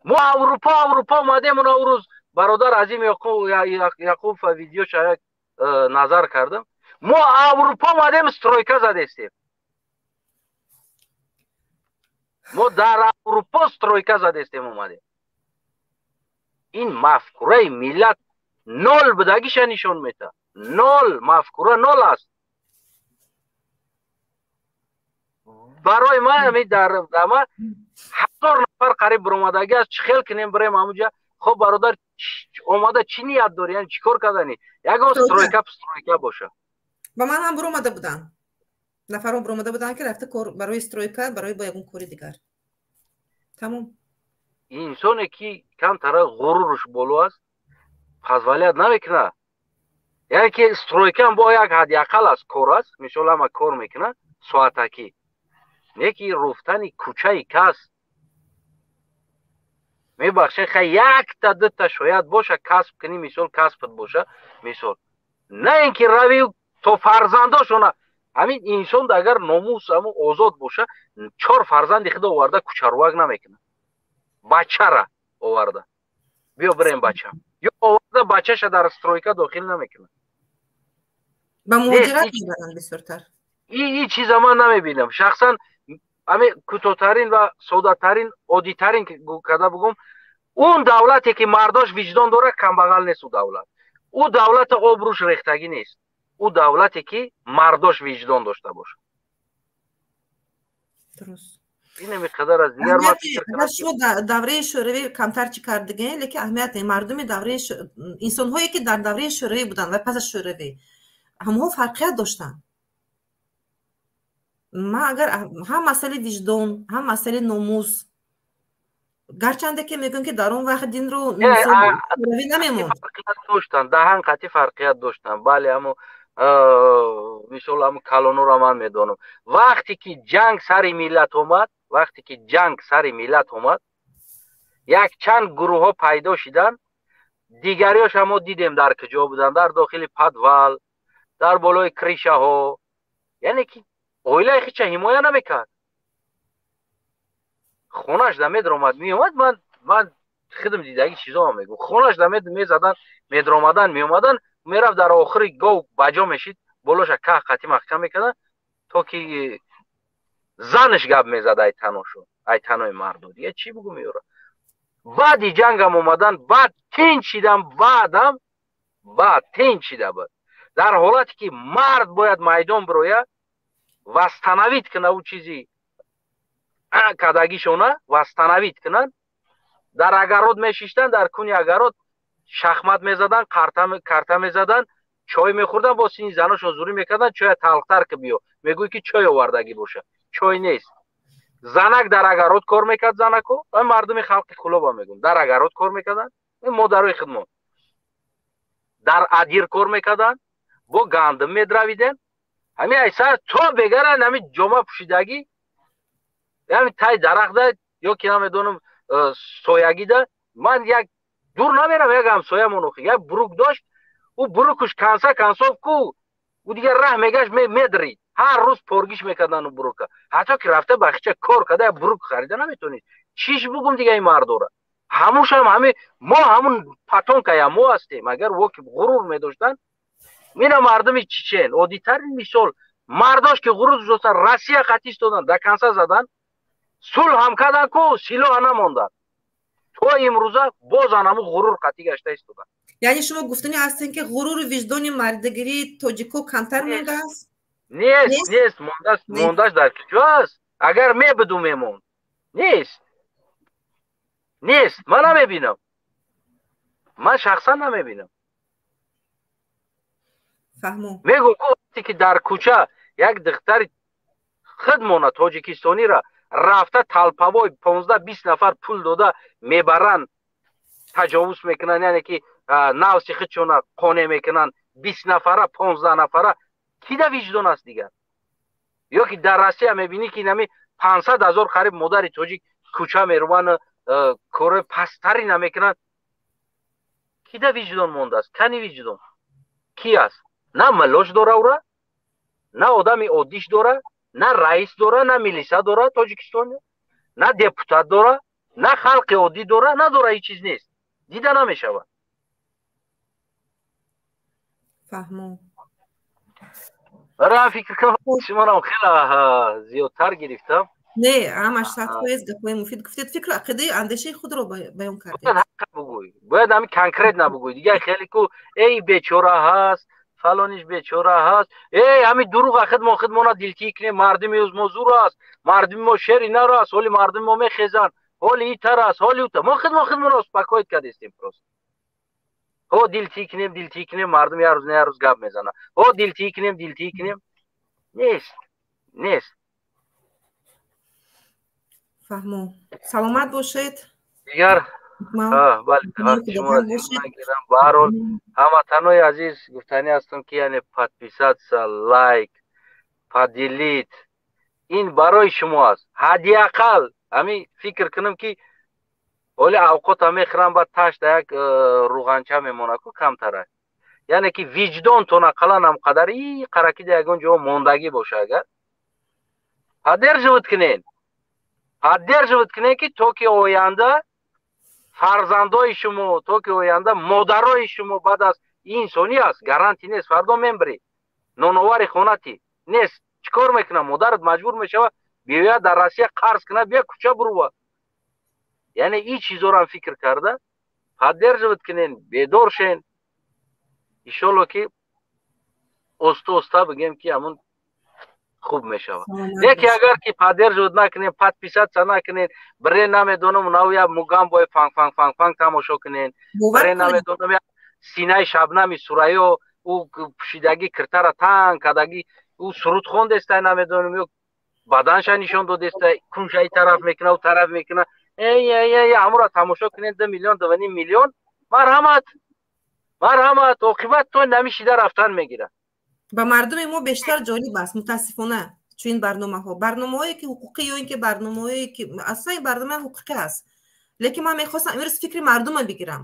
Мо Аврупо омадем, уна рӯз бародар Азим Яқубов видеоша як назар кардам. Мо Аврупо омадем, стройка задестем. Мо дар Аврупо стройка задестем омадем. Ин мафкураи миллат нол будагиша нишон метаҳад. Нол, мафкура нол аст. Барои ман ҳамин дар ма 1000 нафар қариб биромадагӣ аст. Чӣ хел кунем бирем ҳамуҷа? Хоб бародар, омада чӣ ният дорӣ? Яъне чӣ кор карданӣ? Ягон стройка стройка боша. Ба ман ҳам биромада буданд. Нафарон биромада буданд, ки рафта кор барои стройка, барои бо ягон кори дигар. Тамом. Инсоне ки камтара ғуруруш боло аст, позволят намекунад. Яъне ки стройкаам бо як ҳадди ақал аст, кор аст, мисол ҳама кор мекунад соатакӣ. Не ки руфтани кӯчаи кас, мебахшед, хай якта дута шояд боша касб кунӣ, мисол касбат боша, мисол. На ин ки рави то фарзандошона. Ҳамин инсон агар номус ҳамун озод боша, 4 фарзанди худо оварда кӯчарувак намекунад. Бачара оварда. Биё бирем бача. Ё оварда бачаша дар стройка дохил намекунад. Ба муҳоҷират мебаранд бисёртар. Ин чиза ман намебинам. Шахсан ҳамин кӯтоҳтарин ва соддатарин, оддитарин карда бугум, он давлате ки мардош виҷдон дорад, камбағал нест ӯ давлат. Ӯ давлата обрӯш рехтагӣ нест. Ӯ давлате ки мардош виҷдон дошта бошад. Дуруст. Инами қадар аз дигар ман фикр кунам. Шумо давраи шӯравӣ камтар чӣ кардагӣ, лекин аҳамият мардуми давраи инсонҳое ки дар давраи шӯравӣ буданд ва пас аз шӯравӣ, ҳамонҳо фарқият доштанд. Ман агар ҳам масъалаи виҷдон, ҳам масъалаи номус, гарчанде ки мегӯям ки дар он вақт динро шӯравӣ намемонд. Фарқият доштанд, даҳан қатъи фарқият доштанд. Бале, аммо мисол ҳамун калонуро ман медонам. Вақте ки ҷанг сари миллат омад, вақте ки ҷанг сари миллат омад, якчанд гурӯҳҳо пайдо шиданд. Дигариёша мо дидем дар куҷо буданд, дар дохили подвал, дар болои кришаҳо. Яъне ки оилаи хича ҳимоя намекард. Хонаш да медромад, меомад, ман худам дидаги чизоам мегӯм. Хонаш да мезадан, медромадан, меомадан, мерафт дар охири гов баҷо мешид, болоша каҳ қатӣ маҳкам мекардан, то ки занаш гап мезад ай таношу, ай танои марду. Дига чӣ бугум ёра? Баъди ҷангам омадан, баъд тинч шидам, баъдам баъд тинч шида буд. Дар ҳолате ки мард бояд майдон бирояд, восстановить кунад ӯ чизи кадагишона, восстановить кунанд. Дар агарот мешиштанд, дар куни агарот шахмат мезаданд, карта мезаданд, чой мехӯрданд, бо сини заношон зурӣ мекарданд, чоя талхтар ки биё. Мегӯй ки чой овардагӣ боша. Чой нест. Занак дар агарот кор мекард, занако, мардуми халқи Кулоба мегӯм, дар агарот кор мекарданд, модарои худмон. Дар адир кор мекарданд, бо гандум медравиданд. Ҳамин айса то бегаранд, ҳамин ҷома пӯшидагӣ, ҳамин тай дарахтда ё ки намедонам соягида. Ман як дур намерам, як ҳамсоямон охи, як бурук дошт, ӯ бурукуш канса кансов ку, ӯ дигар раҳ мегашт, медрид. Ҳар рӯз поргиш мекардан ӯ бурука. Ҳатто ки рафта ба хича кор карда, як бурук харида наметонид. Чиш бугум дига ин мардора? Ҳамушам ҳами мо ҳамун патонкая мо ҳастем. Агар во ки ғурур медоштанд, мина мардуми чечен, оддитарин мисол, мардош ки ғурур доштанд, Россия қатъ истоданд, да канса заданд, сулҳ ҳам карданд ку, силоҳ намонданд. То имрӯза боз ҳамун ғурур қатъӣ гашта истоданд. Яъне шумо гуфтани ҳастем ки ғуруру виҷдони мардагирии тоҷико камтар мондааст? Нест, нест, мондааст, мондаш дар куҷо аст? Агар мебуду мемонд. Нест. Нест, ман намебинам. Ман шахсан намебинам. Фаҳмо. Мегӯм ку вақте ки дар кӯча як духтари худмона тоҷикистонира рафта талпавой 15-20 нафар пул дода мебаранд, таҷовуз мекунанд, яъне ки навси худшона қонеъ мекунанд, 20 нафара, 15 нафара, ки да виҷдон аст дигар? Ё ки дар Россия мебинӣ ки нами 500 000 қариб модари тоҷик кӯча меруванд, корҳои пасттари намекунанд. Кида виҷдон мондааст? Кани виҷдон ки аст? На милош дора ура, на одами оддиш дора, на раис дора, на милиса дора Тоҷикистон, на депутат дора, на халқи оддӣ дора, надора. Ҳеҷ чиз нест, дида намешавад. Фаҳмо. Барои ҳам фикр кунам, шуморам хеле зиёдтар гирифтам. Не, ҳамаш 100% гапҳои муфид гуфтед, фикру ақидаи, андешаи худро баён кардед. Бугӯй, бояд ҳамин конкретно бугӯй. Дигар хеле ку эй бечора ҳаст, фалониш бечора ҳаст, эй ҳамин дурӯға хидмо хидмона дилтӣ кунем. Мардуми мо зур аст, мардуми мо шери нар аст, ҳоли мардуми мо мехезанд, ҳоли итар аст, ҳоли ута. Мо хидмо хидморо успокоить кардестем просто. Ҳо, дилтӣ кунем, дилтӣ кунем, мардум як рӯз на як рӯз гап мезанад. Ҳо, дилтӣ кунем, дилтӣ кунем, нест, нест. Фаҳмо, саломат бошед. Дигар бале, шуморо нагирам. Баҳарҳол, ҳамватанои азиз, гуфтанӣ ҳастам, ки яъне подписаться, лайк, поделить ин барои шумо аст. Ҳадди ақал ҳамин фикр кунам, ки ҳоли авқота мехӯрам, баъд ташда як рӯғанча мемонад ку камтарак, яъне ки виҷдонтон ақаллан ҳамқадар и қаракида ягон ҷо мондагӣ боша, агар поддерживать кунед, поддерживать кунед, ки то ки оянда фарзандои шумо, то ки оянда модарои шумо баъд аз инсонӣ аст, гарантӣ нест, фардо мембирӣ, ноновари хонати нест, чӣ кор мекунад модарат? Маҷбур мешавад биёяд дар Россия қарз кунад, бия кӯча бурува. Яъне ин чизорам фикр карда поддерживать кунен, бедор шен. Иншолло, ки оста оста бигем, ки ҳамун хуб мешавад. Лекин агар ки поддерживать накунем, подписаться накунем, бире намедонам, нав я мугамбои фанг фанг фанг фанг тамошо кунен, бире намедонам, я синаи Шабнами Сурайё, ӯ пӯшидагӣ киртара танг кардагӣ, ӯ суруд хондестай, намедонам, ё баданша нишон додестай, кунша и тараф мекуна, ӯ тараф мекуна, эй эй эй, ҳамура тамошо кунен, 2 миллион, 2,5 миллион, марҳамат, марҳамат, оқибат то намишида рафтан мегирад. Ба мардуми мо бештар ҷолиб аст, мутаассифона, чунин барномаҳо, барномаҳое ки ҳуқуқӣ ё ин ки барномаҳое ки аслан ин барнома ҳуқуқӣ аст, лекин ман мехостам имрӯз фикри мардума бигирам.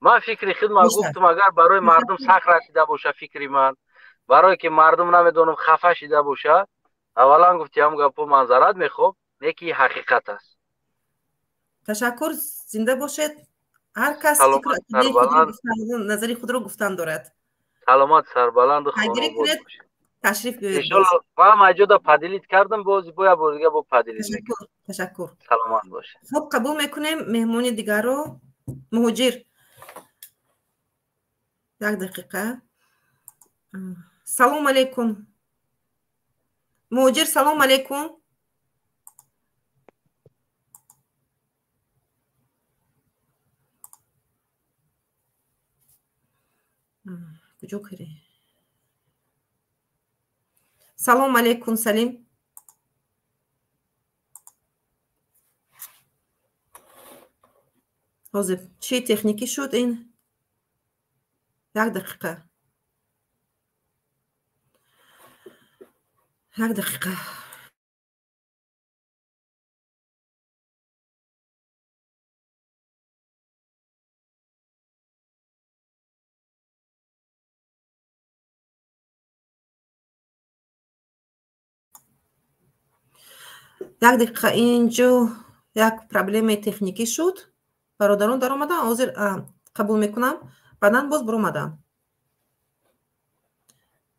Ман фикри худма гуфтам. Агар барои мардум сахт расида боша фикри ман, барое ки мардум намедонам хафа шида боша, аввалан гуфти ҳам гапо манзарат мехоҳ, не ки ҳақиқат аст. Ташаккур, зинда бошед. Ҳар кас назари худро гуфтан дорад. Саломат, сарбаланду. Хонобод. Ташриф биёред. Иншолло, ман маҷода поделить кардам, боз бо як бор дига бо поделить. Ташаккур. Саломат бошед. Хуб, қабул мекунем меҳмони дигарро. Муҳоҷир, як дақиқа. Салом алейкум, муҳоҷир, салом алейкум. Куҷо кирӣ? Салом алейкум, Салим. Ҳозир чӣ техникӣ шуд ин? Як дақиқа, як дақиқа. Як дақиқа, инҷо як проблемаи техникӣ шуд. Бародарон даромадан, ҳозир қабул мекунам, баъдан боз биромадам.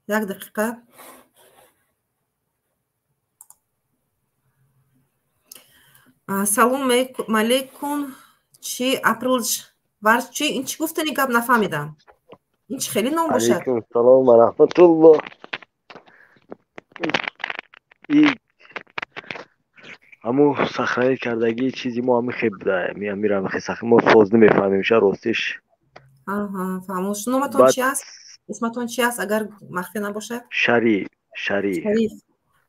Як дақиқа. Салом алейкум. Чи априлж варз чи? Ин чӣ гуфтани гап, нафаҳмидам. Ин чӣ хеле ном бошад? Алейкум салом ва раҳматуллоҳ. И ҳамун сохранить кардагии чизи мо ҳами хеб буда, амира ҳами сах мо соз намефаҳмем ша, ростиш. Фаҳмош. Номатон чи аст, исматон чи аст, агар махфӣ набошад? Шариф, Шариф. Шариф.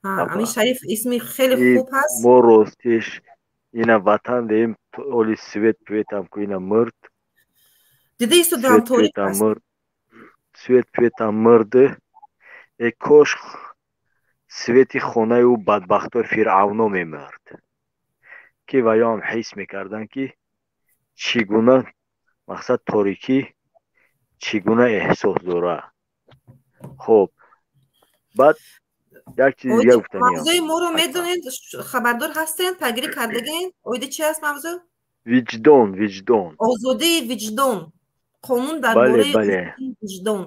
Ами Шариф исми хеле хуб ҳаст. Мо ростиш ина ватан деем, оли свет пветам ку ина мурд. Дида истодам, торик аст. Свет пветам мурд. Э, кош Свети хонаи ӯ бадбахтои фиръавно мемурд, ки ваёам ҳис мекарданд, ки чӣ гуна мақсад торикӣ чӣ гуна эҳсос дорад. Хоб, баъд як чизи дига гуфтаниям. Мавзӯи моро медонед, хабардор ҳастед, пайгирӣ кардагин? Оиди чи аст мавзӯъ? Виҷдон, виҷдон. Озодии виҷдон, қонун дар бораи виҷдон.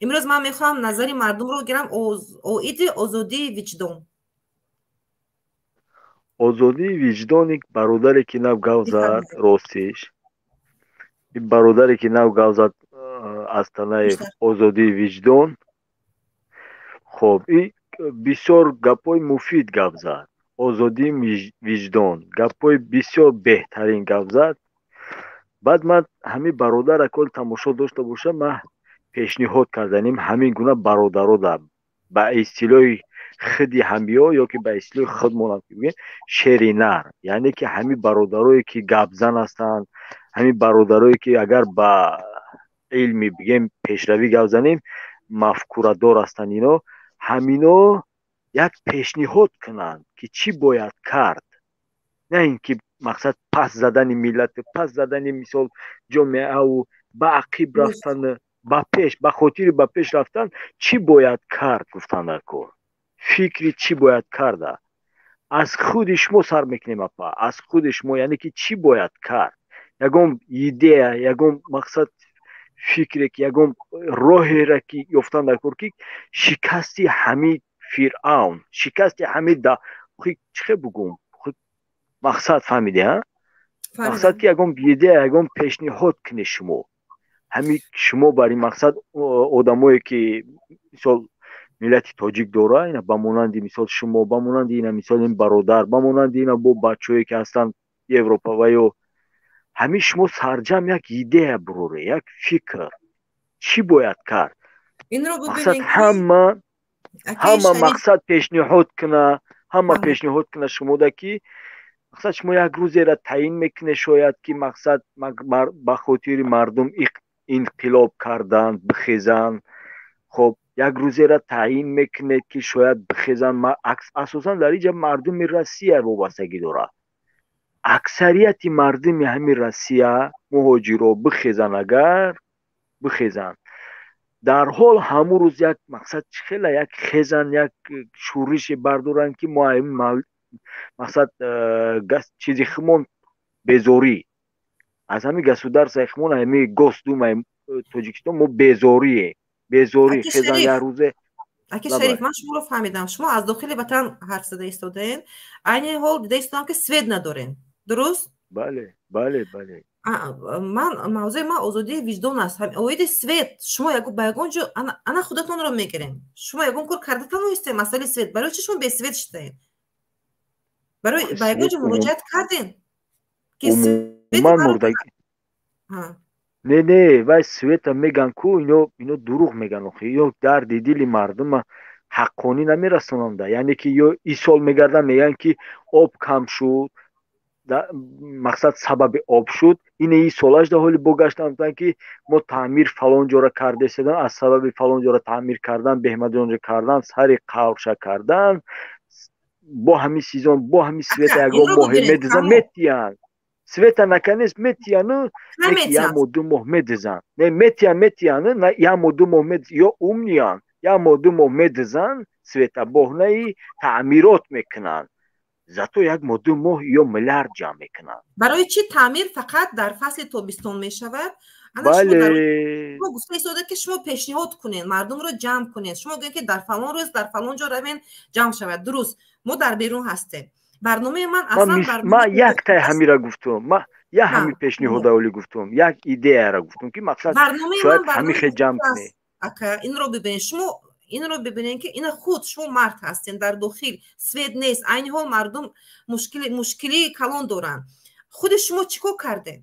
Имрӯз ман мехоҳам назари мардумро гирам оиди озодии виҷдон. Озодии виҷдони бародаре ки нав гав зад, ростиш, ин бародаре ки нав гав зад аз танаи озодии виҷдон, хоб, и бисёр гапҳои муфид гап зад. Озодии виҷдон гапҳои бисёр беҳтарин гап зад. Баъд ман ҳамин бародара кол тамошо дошта бошам, ман пешниҳод карданем ҳамин гуна бародаро да ба истилоҳи худи ҳамиё ё ки ба истилоҳи худмонам ки бигӯем шери нар, яъне ки ҳамин бародарое ки гапзан ҳастанд, ҳамин бародарое ки агар ба илми бигем пешравӣ гап занем, мафкурадор ҳастанд, ино ҳамино як пешниҳод кунанд, ки чӣ бояд кард, на ин ки мақсад пас задани миллат, пас задани мисол ҷомеаву ба ақиб рафтан, ба пеш, ба хотири ба пеш рафтан чӣ бояд кард гуфтан дар кор. Фикри чӣ бояд карда аз худи шумо сар мекунем, апа, аз худи шумо, яъне ки чӣ бояд кард, ягон идея, ягон мақсад фикре ки ягон роҳеро ки ёфтан дар кор, ки шикасти ҳамин фиръавн, шикасти ҳамин да чӣ бугум, мақсад фаҳмиде, ҳа, мақсад ки ягон идея, ягон пешниҳод кунед шумо, ҳамин шумо бар ин мақсад одамое ки мисол миллати тоҷик дора, ина ба монанди мисол шумо, ба монанди ина мисол ин бародар, ба монанди ина бо бачаҳое ки ҳастанд Европа ва ё ҳамин шумо сарҷам як идея буроре, як фикр, чӣ бояд кард. Мақсад ҳама мақсад пешниҳод куна, ҳама пешниҳод куна шумода, ки мақсад шумо як рӯзеро таъин мекунед, шояд ки мақсад ба хотири мардум инқилоб кардан бихезанд. Хоб, як рӯзеро таъин мекунед, ки шояд бихезанд. Асосан дар инҷа мардуми Россия вобастагӣ дорад. Аксарияти мардуми ҳамин Россия муҳоҷиро бихезанд, агар бихезанд, дарҳол ҳамун рӯз як мақсад чӣ хела як хезан, як шӯрише бардоранд, ки мо мақсад чизи химон безорӣ аз ҳамин государствои химон, ҳамин Госдумаи Тоҷикистон мо безорие, безорӣ хезан як рӯзе. Аки Шариф, ман шуморо фаҳмидам. Шумо аз дохили ватан ҳарф зада истодаен. Айни ҳол дида истодам, ки свет надорем, дуруст? Бале, бале, бале. Ман мавзӯи ман озодии виҷдон аст. Оиди свет шумо ба ягон ҷо ана худатонро мегирем, шумо ягон кор карда тавонистем масъалаи свет? Барои чи шумо бесвет шудаед? Барои ба ягон ҷо муроҷиат кардем ки умуман мурдагӣ? Не, не, вай света меган ку, ино дурӯғ меган охи, ё дарди дили мардума ҳаққонӣ намерасонанда, яъне ки ё исол мегарданд, мегӯянд ки об кам шуд, мақсад сабаби об шуд. Ин и солаш да ҳоли бо гаштан гуфтанд, ки мо таъмир фалон ҷора кардаистадан, аз сабаби фалон ҷора таъмир кардан, беҳмадонҷо кардан, сари қаврша кардан, бо ҳамин сезон, бо ҳамин света ягон моҳе медизан, метиянд света, наконец метияну, як моҳ 2 моҳ медизан, не метиян, метияну, як моҳ 2 моҳ ё умниян, як моҳ 2 моҳ медизан света, боҳнаи таъмирот мекунанд, зато як моҳ 2 моҳ ё миллиард ҷамъ мекунанд. Барои чӣ таъмир фақат дар фасли тобистон мешавад? Бале. Шумо гуфта истода, ки шумо пешниҳод кунед, мардумро ҷамъ кунед, шумо гӯед, ки дар фалон рӯз дар фалон ҷо равен, ҷамъ шавад. Дуруст, мо дар берун ҳастем. Барномаи ман аслан ман яктай ҳамира гуфтум, ман як ҳами пешниҳода оли гуфтум, як идеяра гуфтум, ки мақсад шояд ҳамихе ҷамъ кунед. Ака, инро бибинед, шумо инро бибинед, ки ина худ шумо мард ҳастен, дар дохил свет нест, айни ҳол мардум мушкилии калон доранд. Худи шумо чӣ кор кардем?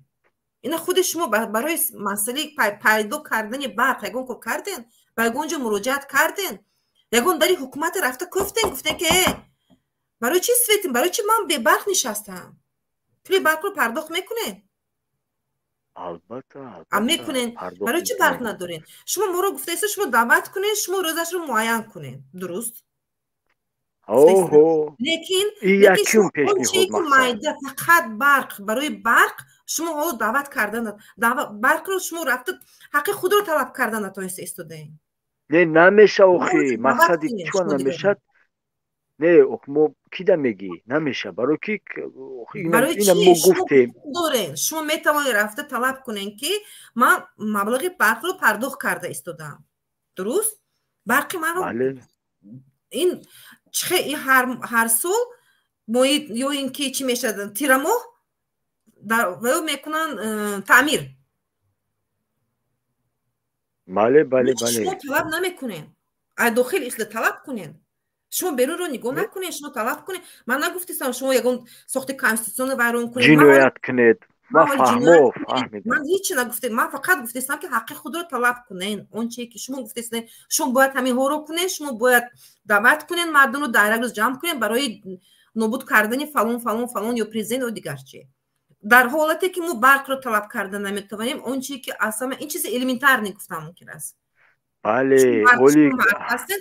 Ина худи шумо барои масъалаи пайдо кардани барқ ягон кор кардем? Ба ягон ҷо муроҷиат кардем? Ягон дари ҳукумате рафта куфтем, гуфтем, ки э барои чӣ светим, барои чӣ ман бебарқ нишастам? Пули барқро пардохт мекунед? Албатта. Мекунед. Барои чӣ барқ надоред? Шумо моро гуфтаиста, шумо даъват кунед, шумо рӯзашро муайян кунед, дуруст? Оҳо. Лекин якум пешниҳод майда фақат барқ, барои барқ шумо ҳоло даъват кардан, барқро шумо рафта ҳаққи худро талаб кардан натониста истодаем. Не, намеша охи, мақсади чуа намешад. Не, мо кида мегӣ намеша, барои ки ина мо гуфтем. Дорем, шумо метавонед рафта талаб кунем, ки ман маблағи барқро пардохт карда истодаам, дуруст? Барқи маро ин чихе ҳар сол моҳи ё ин ки чӣ мешавад, тирамоҳ ва мекунанд таъмир. Бале, бале, бале. Шумо талаб намекунед, аз дохил ихла талаб кунед. Шумо берунро нигоҳ накунед, шумо талаб кунед. Ман нагуфтистам, шумо ягон сохти конститутсионро вайрон кунед, ҷиноят кунед. Ман фаҳмо, фаҳмидам. Ман ҳечи нагуфтем, ман фақат гуфтестам, ки ҳаққи худро талаб кунед. Он чие ки шумо гуфтестед, шумо бояд ҳаминҳоро кунед, шумо бояд даъват кунед мардумро, дар як рӯз ҷамъ кунед барои нобуд кардани фалон, фалон, фалон ё президент ё дигар чи. Дар ҳолате ки мо барқро талаб карда наметавонем, он чие ки аз ҳама ин чизи элементарный гуфтам мумкин аст. Бале, оли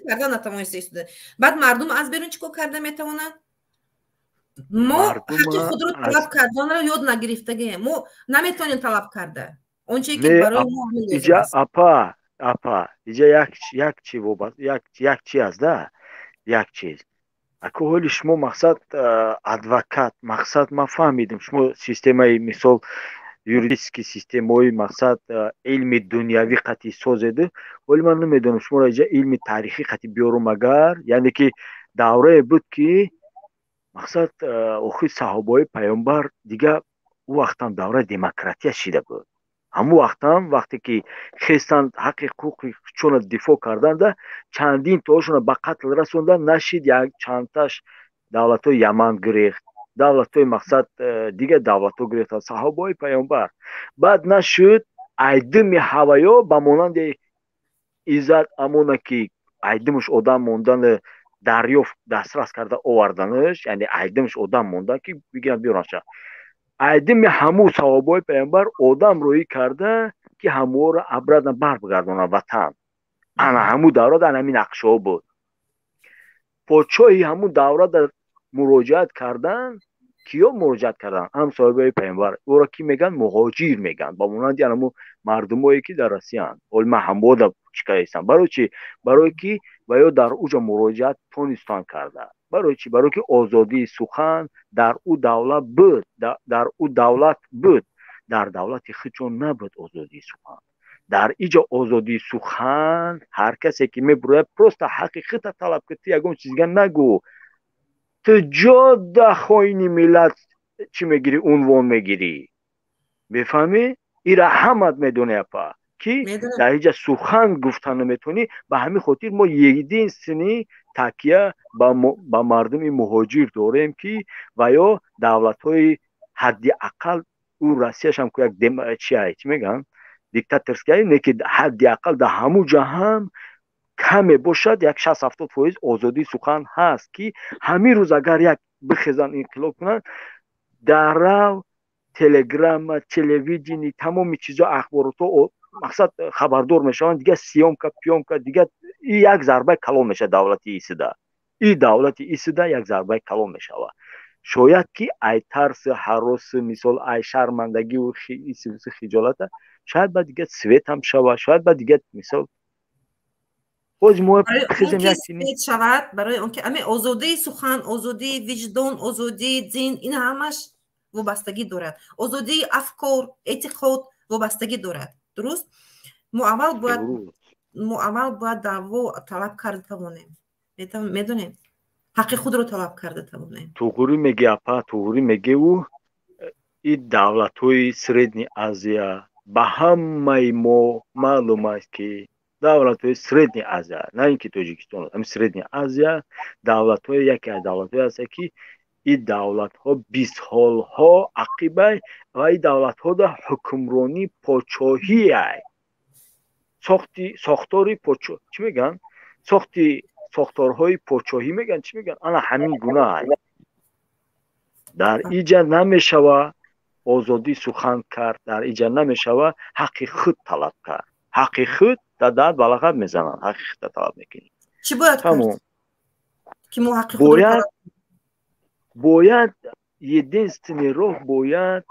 карда натавониста. Баъд мардум аз берун чӣ кор карда метавонанд? Мо ҳаққи худро талаб карданро ёд нагирифтагием, мо наметавонем талаб карда он чие ки барои мо. Иҷа, апа, апа, иҷа як чи як чи аст да, як чиз. Аку ҳоли шумо мақсад адвокат, мақсад ман фаҳмидем, шумо системаи, мисол, юридический системаҳои, мақсад, илми дунявӣ қатъи созеду. Ҳоли ман намедонам, шуморо иҷа илми таърихӣ қатъи биёрум агар, яъне ки даврае буд, ки мақсад охир саҳобаҳои паёмбар дига ӯ вақтам давраи демократия шида буд. Ҳамун вақтам, вақте ки хестанд, ҳаққи ҳуқуқи чона дифоъ карданда, чандин тоошона ба қатл расондан нашид, як чандташ давлатҳои Яман гирехт, давлатҳои, мақсад, дигар давлатҳо гирехтанд саҳобаҳои паёмбар. Баъд нашуд, айдими ҳаваё ба монанди Иззат Амона, ки айдимаш одам мондани дарёфт дастрас карда оварданаш, яъне айдимаш одам мондан, ки бигиранд биёранша, айдими ҳамун саҳобаҳои паёмбар одам роҳӣ карда, ки ҳаморо обратно барбигардонад ватан. Ана ҳамун давра ана ҳамин нақшаҳо буд. Подшоҳи ҳамун давра муроҷиат кардан, киё муроҷиат кардан? Ҳам соҳибаи паёмбар. Ӯро ки мегӯянд? Муҳоҷир мегӯянд, ба монанди анаму мардумое ки дар Россияанд. Ҳоли ман ҳамода чӣ кардастам? Барои чӣ? Барое ки ва ё дар уҷа муроҷиат тонистанд карда. Барои чӣ? Барое ки озодии сухан дар ӯ давлат буд, дар ӯ давлат буд, дар давлати худшон набуд озодии сухан. Дар иҷа озодии сухан, ҳар касе ки мебурояд, просто ҳаққи худта талаб кун, ту ягон чиз дига нагӯ. Ту ҷода хоини миллат чӣ мегирӣ, унвон мегирӣ, мефаҳмӣ? Ира ҳамат медонӣ, апа, ки дар иҷа сухан гуфта наметавонӣ. Ба ҳамин хотир мо единственный такя ба мардуми муҳоҷир дорем, ки ва ё давлатҳои ҳадди ақал ӯ Россияшам ку як чия, чӣ мегӯянд, диктаторская, не ки ҳадди ақал дар ҳамун ҷа ҳам каме бошад, як 60-70% озодии сухан ҳаст, ки ҳамин рӯз агар як бихезанд, инқилоб кунанд, дарав телеграмма, телевидение, тамоми чизо, ахборотҳо, мақсад, хабардор мешаванд. Дигар съёмка пиёмка дигар и як зарбаи калон мешавад давлати исида, и давлати исида як зарбаи калон мешавад. Шояд ки ай тарси, ҳароси, мисол, ай шармандагиву хиҷолата, шояд ба дигар свет ҳам шавад, шояд ба дигар, мисол, боз мо хизем як шавад. Барои он ки ами озодии сухан, озодии виҷдон, озодии дин, ин ҳамаш вобастагӣ дорад, озодии афкор, эътиқод вобастагӣ дорад, дуруст? Мо аввал бояд даъво талаб карда тавонем, медонем, ҳаққи худро талаб карда тавонем. Туғурӣ мегӣ, апа, туғурӣ мегӯ. И давлатҳои Средний Азия, ба ҳамаи мо маълум аст, ки давлатҳои Средний Азия, на ин ки Тоҷикистон, ами Средний Азия давлатҳои, яке аз давлатҳое ҳастанд, ки ин давлатҳо бистсолҳо ақибай ва ин давлатҳода ҳукмронӣ подшоҳиай, сохти сохтори подшо, чӣ мегӯянд, сохти сохторҳои подшоҳӣ мегӯянд, чӣ мегӯянд, ана ҳамин гунаай. Дар иҷа намешава озодӣ сухан кард, дар иҷа намешава ҳаққи худ талаб кард. Ҳаққи худ дар даҳат балағат мезананд, ҳаққи худта талаб мекунӣ. Чӣ бояд кард? Ки мо ҳаққи худро бояд единственный роҳ, бояд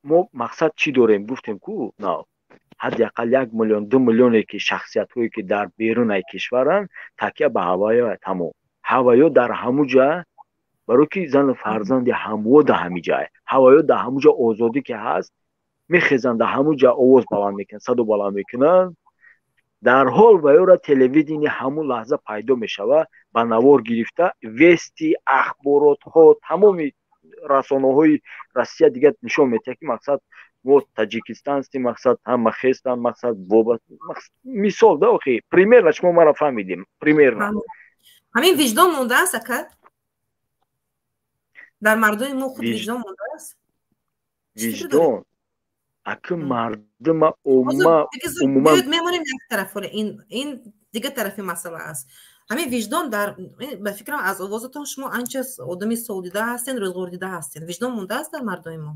мо мақсад чӣ дорем, гуфтем ку, на ҳадди ақал 1 миллион, 2 миллионе ки шахсиятҳое ки дар берунаи кишваранд, такя ба ҳаваё, тамом, ҳаваё дар ҳамуҷа, барои ки зану фарзанди ҳамво да ҳамиҷае, ҳаваё дар ҳамуҷа озодӣ ки ҳаст, мехезанд, дар ҳамуҷа овоз баланд мекунанд, садо баланд мекунанд. Дар ҳол ваёра телевидение ҳамун лаҳза пайдо мешавад, ба навор гирифта, Вести, ахборотҳо, тамоми расонаҳои Россия дигар нишон медиҳад, ки мақсад мо таджикистанцы, мақсад ҳама хестанд, мақсад мисол да, охи, примерно шумо мара фаҳмидем, примерно. Ҳамин виҷдон мондааст, ака, дар мардуми мо худ виҷдон мондааст? Виҷдон аки мардума умуман Мемонем як тараф, ин дигар тарафи масъала аст. Ҳамин виҷдон дар, ба фикрам, аз овозатон шумо анча одами солдида ҳастен, рӯзғордида ҳастен. Виҷдон мондааст дар мардуми мо?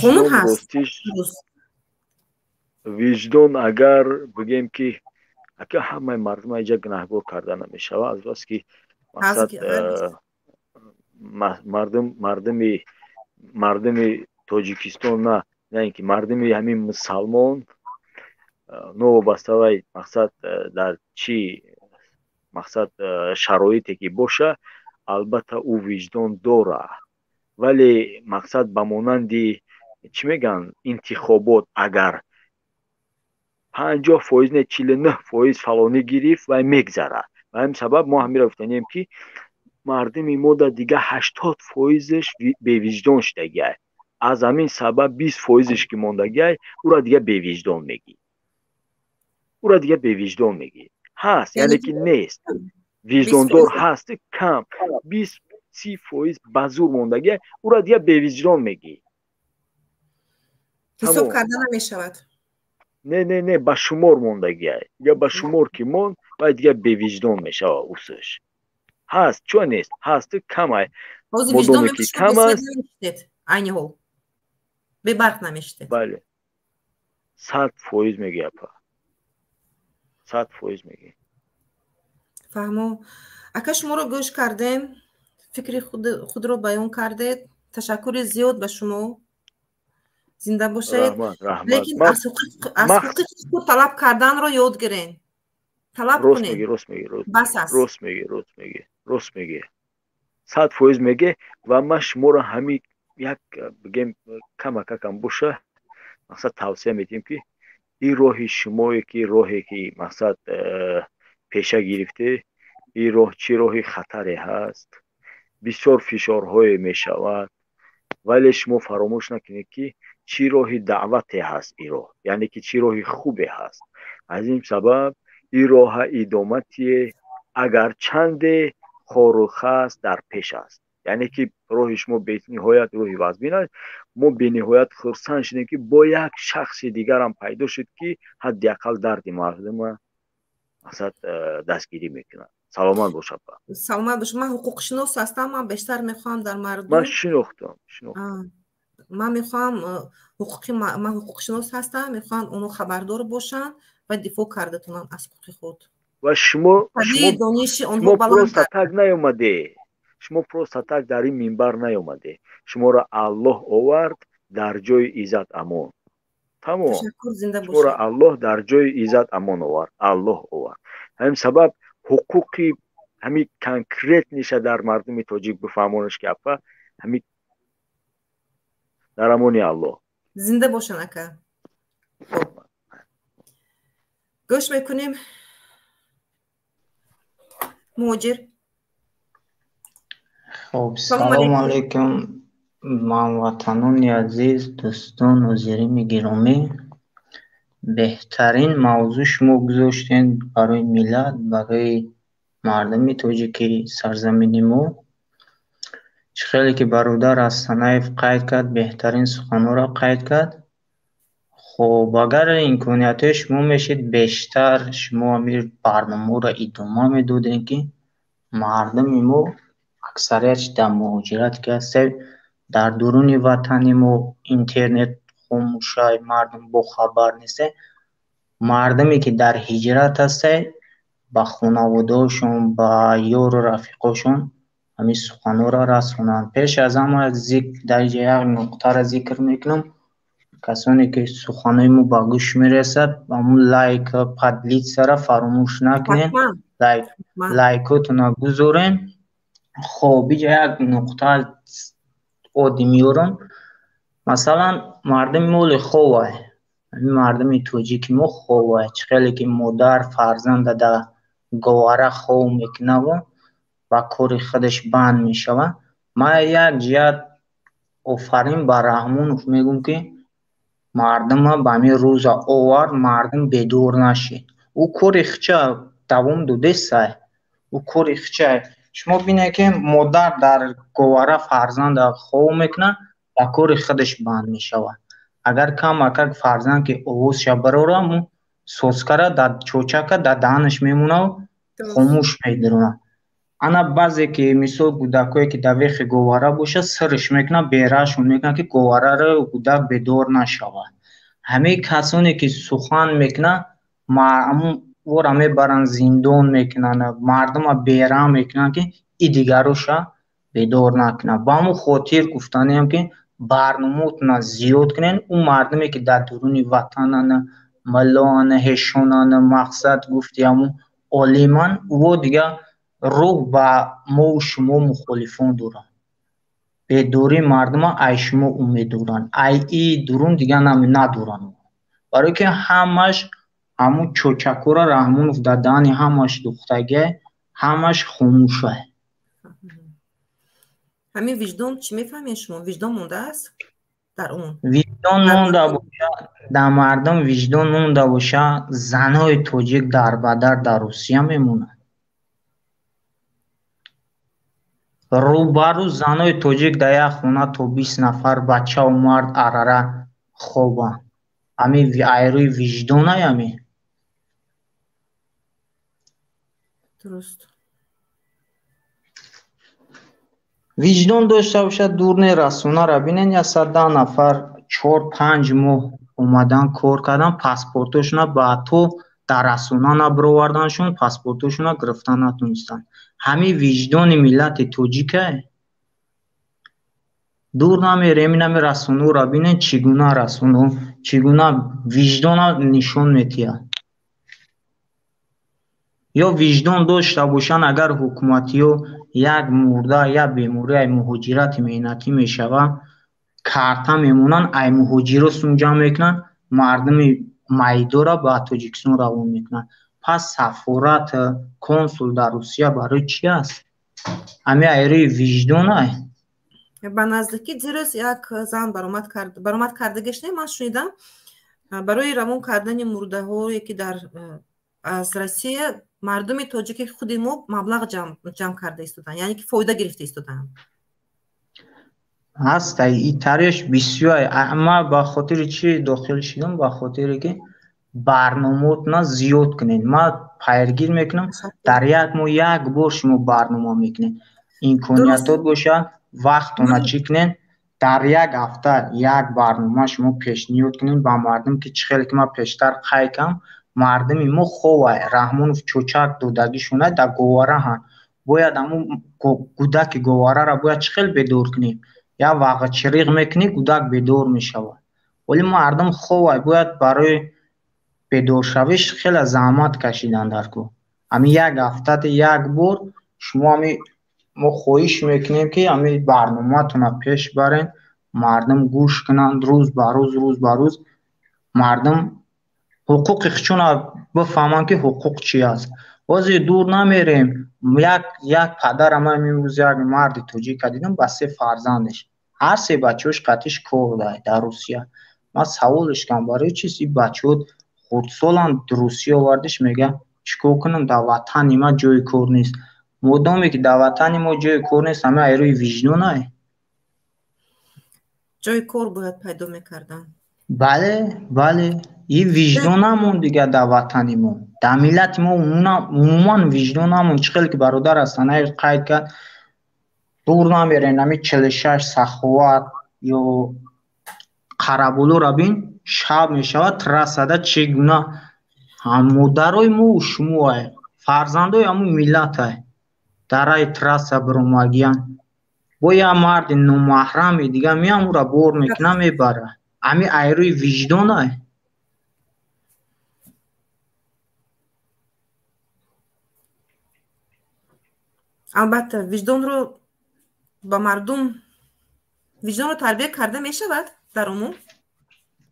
Қонун ҳаст. Виҷдон, агар бигем ки ака ҳамаи мардума иҷа гунаҳгор карда намешавад, аз бас ки мақсад мардум, мардуми Тоҷикистон, на ин ки мардуми ҳамин мусалмон, новобаста вай мақсад дар чӣ мақсад шароите ки боша, албатта ӯ виҷдон дорад, вале мақсад ба монанди чӣ мегӯянд, интихобот агар 50% не, 49% фалонӣ гирифт, вай мегзарад. Ба ҳамин сабаб мо ҳаминро гуфтанем, ки мардуми мо да дига 80 фоизаш бевиҷдон шудагиай. Аз ҳамин сабаб 20 фоизаш ки мондагиай, ӯра дига бевиҷдон мегӣ, ӯра дига бевиҷдон мегӣ. Ҳаст, яъне ки нест, виҷдондор ҳаст, кам, 20-30 фоиз ба зур мондагиай, ӯра дига бевиҷдон мегӣ. Ҳисоб карда намешавад. Не, не, не, ба шумор мондагиай. Дига ба шумор ки монд, вай дига бевиҷдон мешавад. Усш ҳаст, чо нест, ҳаст, камай, модоме ки кам аст. Айни ҳол бебарқ намешитед? Бале, 100% мегӯ, апа, 100% мегӯ. Фаҳмо, ака, шуморо гӯш кардем, фикри худро баён кардед, ташаккури зиёд ба шумо, зинда бошед. Лекин аз ҳуқуқи худ талаб карданро ёд гирен, талаб кунед. Рост мегӣ. Бас аст. Рост мегӣ, рост мегӣ, рост мегӣ, 100% мегӣ. Ва ман шуморо ҳамин як бигем, камакакам боша, мақсад тавсия медиҳем, ки ин роҳи шумое ки роҳе ки мақсад пеша гирифте, ин роҳ чӣ роҳи хатаре ҳаст, бисёр фишорҳое мешавад, вале шумо фаромӯш накунед, ки чӣ роҳи даъвате ҳаст ин роҳ, яъне ки чӣ роҳи хубе ҳаст. Аз ин сабаб ин роҳа идоматие, агарчанде хору хас дар пеш аст, яъне ки роҳи шумо бениҳоят роҳи вазмин аст. Мо бениҳоят хурсанд шудем, ки бо як шахси дигарам пайдо шуд, ки ҳадди ақал дарди мардума мақсад дастгирӣ мекунад. Саломат бош, апа. Саломат бош. Ман ҳуқуқшинос ҳастам, ман бештар мехоҳам дар мардум Ман шинохтам, шинохтам. Ман мехоҳам ҳуқуқи, ман ҳуқуқшинос ҳастам, мехоҳам онҳо хабардор бошанд ва дифоъ карда тонанд аз ҳуқуқи худ. Ва шумо дониши онҳо просто так наёмаде, шумо просто так дар ин минбар наёмаде, шуморо Аллоҳ овард дар ҷои иззат амон, тамом. Шуморо Аллоҳ дар ҷои иззат амон овард, Аллоҳ овард. Ҳамин сабаб ҳуқуқи ҳамин конкретный ша дар мардуми тоҷик бифаҳмонаш, ки апа, ҳамин дар амони Аллоҳ. Зинда бошанд, ака. Хоб, гӯш мекунем муҳоҷир. Хоб, салому алайкум, ҳамватанони азиз, дӯстон, ҳозирини гиромӣ. Беҳтарин мавзӯъ шумо гузоштед барои миллат, барои мардуми тоҷики сарзамини мо. Чӣ хеле ки бародар Ҳасанаев қайд кард, беҳтарин суханҳоро қайд кард. Хоб, агар имкониятҳои шумо мешид, бештар шумо ҳамин барномаҳоро идома медодем, ки мардуми мо аксариятш дар муҳоҷират ки ҳастед, дар дуруни ватани мо интернет хомӯшай, мардум бохабар нестед. Мардуме ки дар ҳиҷрат ҳастед. Ба хонаводаҳошон, ба ёру рафиқошон ҳамин суханҳоро расонанд. Пеш аз ҳама зикр дар инҷа як нуқтаро зикр мекунам. Касоне ки суханҳои мо ба гӯш мерасад, ҳамун лайк, поделиться-ро фаромӯш накунед. Лайкотонро гузорен. Хоб, инҷа як нуқта оддӣ меорам. Масалан, мардуми мо оли ховай. Ҳамин мардуми тоҷики мо ховай. Чӣ хеле ки модар фарзанда дар говара хов мекунаву ба кори худаш банд мешавад. Ман як ҷиҳат офарин ба Раҳмонов мегӯм, ки мардума ба ҳамин рӯза овард, мардум бедор нашид. Ӯ кори хича давом додесай. Ӯ кори хича. Шумо бинед, ки модар дар говара фарзанда хов мекунад, ба кори худаш банд мешавад. Агар камакак фарзанд ки овозша барора, мо соскара дар чочака дар даҳанаш мемонаву хомӯш медиронад. Ана баъзе ки мисол кӯдакое ки дар вехи говара бошад, сирш мекунад, бераҳшон мекунад, ки говараро кӯдак бедор нашавад. Ҳамаи касоне ки сухан мекунанд, ӯро мебаранд, зиндон мекунанд, мардума бераҳм мекунанд, ки и дигароша бедор накунад. Ба ҳамон хотир гуфтаниам, ки барномаотонро зиёд кунед. Ӯ мардуме ки дар дуруни ватананд, муллоанд, ҳешонанд, мақсад гуфти ҳамун олиманд, ӯо дигар рӯҳ ба мову шумо мухолифон доранд. Бедории мардума ай шумо умед доранд, ай и дурун дигар надоранд. Барои ки ҳамаш ҳамун чочакора Раҳмонов дар даҳани ҳамаш духтагиай, ҳамаш хомӯшай. Ҳамин виҷдон чӣ мефаҳмед шумо? Виҷдон мондааст дар он? Виҷдон монда боша, дар мардум виҷдон монда боша, занҳои тоҷик дарбадар дар Русия мемонанд. Рӯбарӯ занҳои тоҷик дар як хона то 20 нафар бачаву мард арара хобанд. Ҳамин айрӯи виҷдонай ҳамин. Дуруст. Виҷдон дошта бошад, дур не, расонаро бинед, 110 нафар 4-5 моҳ омадан кор кардан, паспортошона ба то дар расона набароварданшон, паспортошона гирифта натонистанд. Ҳамин виҷдони миллати тоҷикай. Дур намерем, инами расонаро бинед, чӣ гуна расоно, чӣ гуна виҷдона нишон медиҳад. Ё виҷдон дошта бошанд, агар ҳукуматиё як мурда, як беморӣ ай муҳоҷирати меҳнатӣ мешавад, карта мемонанд, ай муҳоҷиро сум ҷамъ мекунанд, мардуми майдора ба Тоҷикистон равон мекунанд. Пас сафорат, консул дар Русия барои чӣ аст? Ҳамин айрӯи виҷдонай. Ба наздикӣ дирӯз як зан баромад кардагиш не, ман шунидам, барои равон кардани мурдаҳое ки дар аз Россия мардуми тоҷики худи мо маблағ ҷамъ карда истоданд, яъне ки фоида гирифта истоданд. Ҳастай, и таърих бисёр. Ман ба хотири чӣ дохил шудам? Ба хотире ки барномаотонро зиёд кунед. Ман пайргир мекунам, дар як моҳ як бор шумо барнома мекунед. Имкониятот бошад, вақтона чӣ кунед, дар як ҳафта як барнома шумо пешниҳод кунед ба мардум, ки чӣ хеле ки ман пештар қайд кардам, мардуми мо ховай, Раҳмонов чочак додагишонай дар говараҳанд. Бояд ҳамун кӯдаки говараро бояд чӣ хел бедор кунем? Як вақт чириғ мекунӣ, кӯдак бедор мешавад. Вале мардум ховай, бояд барои бедоршавиш хеле заҳмат кашидан дар кӯ. Ҳамин як ҳафтада як бор шумо ҳамин мо хоҳиш мекунем, ки ҳамин барномаатонро пеш барен, мардум гӯш кунанд, рӯз ба рӯз, рӯз ба рӯз мардум ҳуқуқи худшонро бифаҳманд, ки ҳуқуқ чи аст. Ҳозир дур намерем. Як падара ман имрӯз як марди тоҷика дидам ба 3 фарзандаш. Ҳар се бачаҳош қатиш кор дар Русия. Ман саволш кардам, барои чист ин бачаҳо хурдсоланд, Русия овардиш, мегӯяд чӣ кор кунам, дар ватани ман ҷои кор нест. Модоме ки дар ватани мо ҷои кор нест, ҳамин айрӯи виҷдонай. Ҷои кор бояд пайдо мекарданд. Бале, бале. Ин виҷдон намонд дигар дар ватани мо. Дар миллати мо умуман виҷдон намонд. Чӣ хеле ки бародар Ҳасанаев қайд кард, дур намерем, ҳамин 46 Саховат ё Қарабулуро бин, шаб мешавад, трассада чӣ гуна модарои мо шумо Фарзандои ҳамун миллатай. Дар раи трасса биромагиян. Бо як марди номаҳрами дига меам ӯра бор мекуна мебара. Ҳами айрӯи виҷдонай. Албатта, виҷдонро ба мардум, виҷдонро тарбия карда мешавад дар умум?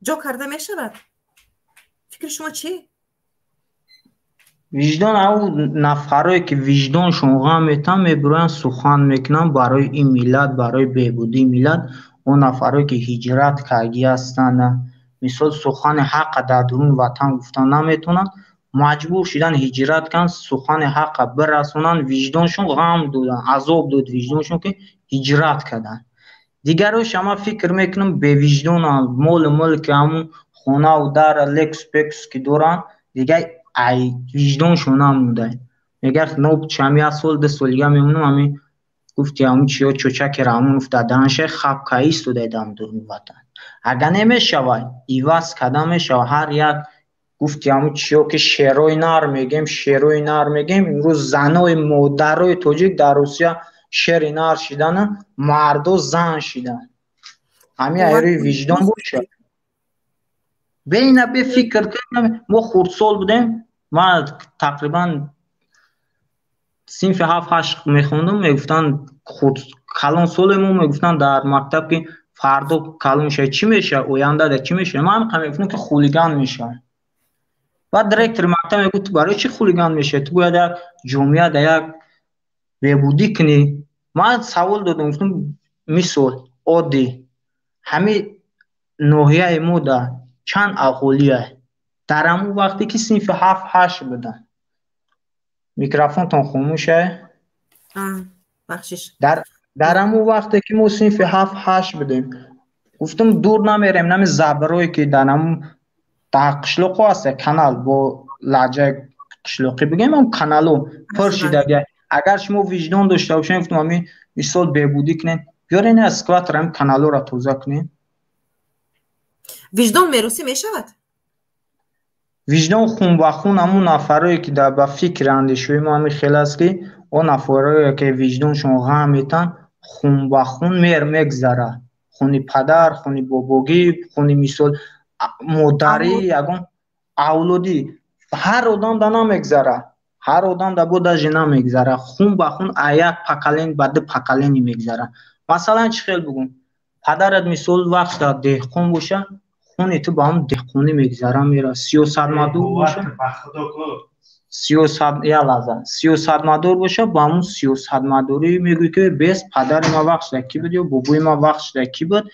Ҷо карда мешавад? Фикри шумо чӣ? Виҷдон ав нафарое ки виҷдоншон ғам метан, мебироянд сухан мекунанд барои ин миллат, барои беҳбудии миллат. Он нафарое ки ҳиҷрат кардагӣ ҳастанд, мисол сухани ҳаққа дар дуруни ватан гуфта наметавонанд, маҷбур шудан ҳиҷрат кунанд, сухани ҳаққа бирасонанд, виҷдоншон ғам доданд, азоб дод виҷдоншон ки ҳиҷрат карданд. Дигарош ама фикр мекунам бевиҷдонанд, молу мулки ҳамун хонаву дар лексус пексус ки доранд, дига ай виҷдоншон намонда. Мегӯяд ноб чами як сол ду сол дига мемонам, ҳамин гуфти ҳамун чиё чочаки Раҳмонов даданша хаб каи истода дам дуруни ватан. Агар намешавад, иваз карда мешавад. Ҳар як гуфти ҳамун чиё ки шерои нар мегем, шерои нар мегем, имрӯз занои модарои тоҷик дар Русия шери нар шидану мардо зан шидан. Ҳамин айрӯи виҷдон бошад. Беина бефикр кунем, мо хурдсол будем, ман тақрибан синфи 7-8 мехондум, мегуфтанд хурд калонсоле мо мегуфтанд дар мактаб ки фардо калон шавӣ чӣ мешавад, оянда да чӣ мешавад? Ман ҳам мегуфтам ки хулиган мешавам. Баъд директори мактаб мегуфт ту барои чӣ хулиган мешавӣ? Ту бояд як ҷомеа да як беҳбудӣ кунӣ. Ман савол додам, гуфтам мисол оддӣ ҳамин ноҳияи мо да чанд аҳолие? Дар ҳамон вақте ки синфи 7-8 будам. Микрофонтон хомӯш ай? Бахшиш. Дар ҳамон вақте ки мо синфи 7-8 будем, гуфтам дур намерем, нами заброе ки дар ҳамон дар қишлоқҳо ҳаст, канал бо лаҳҷаи қишлоқӣ бигем, ҳам каналу пур шидаги. Агар шумо виҷдон дошта бошед, гуфтам ҳамин мисол беҳбудӣ кунед, биёред ин эскаватор ҳамин каналҳоро тоза кунед. Виҷдон меросӣ мешавад? Виҷдон хун ба хун ҳамун нафарое ки дар ба фикри андешаҳои мо ҳамин хел аст ки он нафарое ки виҷдоншон ғам метан, хун ба хун мегзара. Хуни падар, хуни бобогӣ, хуни мисол модарӣ, ягон авлодӣ. Ҳар одам да намегзара. Ҳар одам да бо даже намегзара. Хун ба хун як поколен ба ду поколени мегзара. Масалан чӣ хел бигӯм? Падарат мисол вақт дар деҳқон боша, хуни ту ба ҳам деҳқонӣ мегзара мера. Сиёсатмадор боша, я лаҳза. Сиёсатмадор боша, ба ҳамун сиёсатмадорӣ мегӯӣ ки бес падари ман вақт шуда кӣ буд ё бобои ман вақт шуда кӣ буд,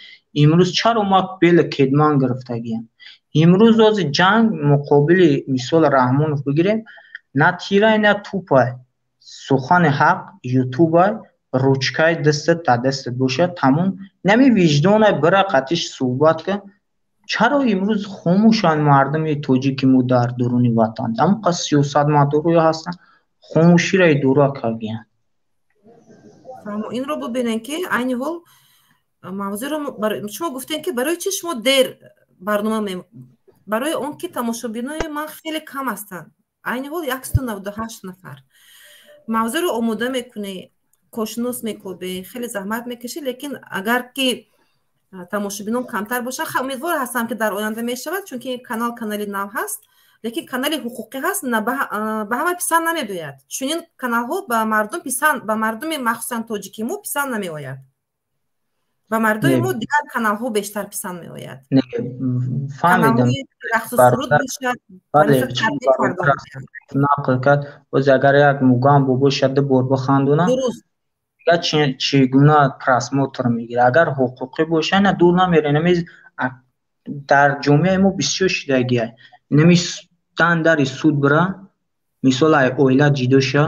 имрӯз чаро ман бели кедман гирифтагиям? Имрӯз ози ҷанг муқобили мисол Раҳмонов бигирем, на тирай, на тупай. Сухани ҳақ ютубай, ручкаи дастат та дастат бошад, тамом. Нами виҷдонай бира қатиш суҳбат ка. Чаро имрӯз хомӯшанд мардуми тоҷики мо дар дуруни ватан? Ҳамон қас сиёсатмадорое ҳастанд, хомӯширо идора кардиянд. Инро бубинем ки айни ҳол мавзӯъро шумо гуфтем ки барои чӣ шумо дер барнома барои он ки тамошобинои ман хеле кам ҳастанд. Айни ҳол 198 нафар. Мавзӯъро омода мекунӣ, кошинос мекобӣ, хеле заҳмат мекашӣ, лекин агар ки тамошобинон камтар бошанд, умедвор ҳастам ки дар оянда мешавад, чунки ин канал канали нав ҳаст, лекин канали ҳуқуқӣ ҳаст, ба ҳама писанд намебиёяд. Чунин каналҳо ба мардум писанд, ба мардуми махсусан тоҷики мо писанд намеояд. Ба мардуми мо дигар каналҳо бештар писанд меояд. Фаҳмидам. Рақсу суруд бошад, нақл кард. Боз агар як мугам бошад, ду бор бихандонам, чӣ гуна просмотр мегирад. Агар ҳуқуқӣ боша, на дур намера. Инами дар ҷомеаи мо бисёр шидагия. Инами дан дари суд бира, мисол ай оила ҷидо ша,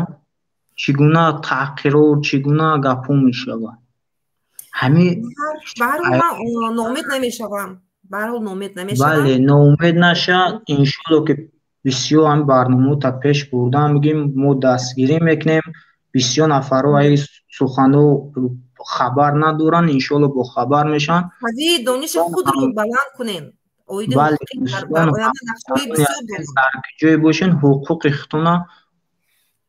чӣ гуна таҳқирот, чӣ гуна гапҳо мешавад. Ҳамин баҳрҳол ман ноумед намешавам. Баҳрҳол ноумед намешавам. Бале, ноумед наша. Иншолло ки бисёр ҳамин барномаҳо пеш бурдан мегӯем, мо дастгирӣ мекунем. Бисёр нафарҳо ай суханҳо хабар надоранд, иншолло бохабар мешаванд. Ҳазии дониши худро баланд кунем. Оиди Бале, ҳуқуқи дар оянда нақшаҳои бисёр дорем. Дар ҷое бошен, ҳуқуқи худтона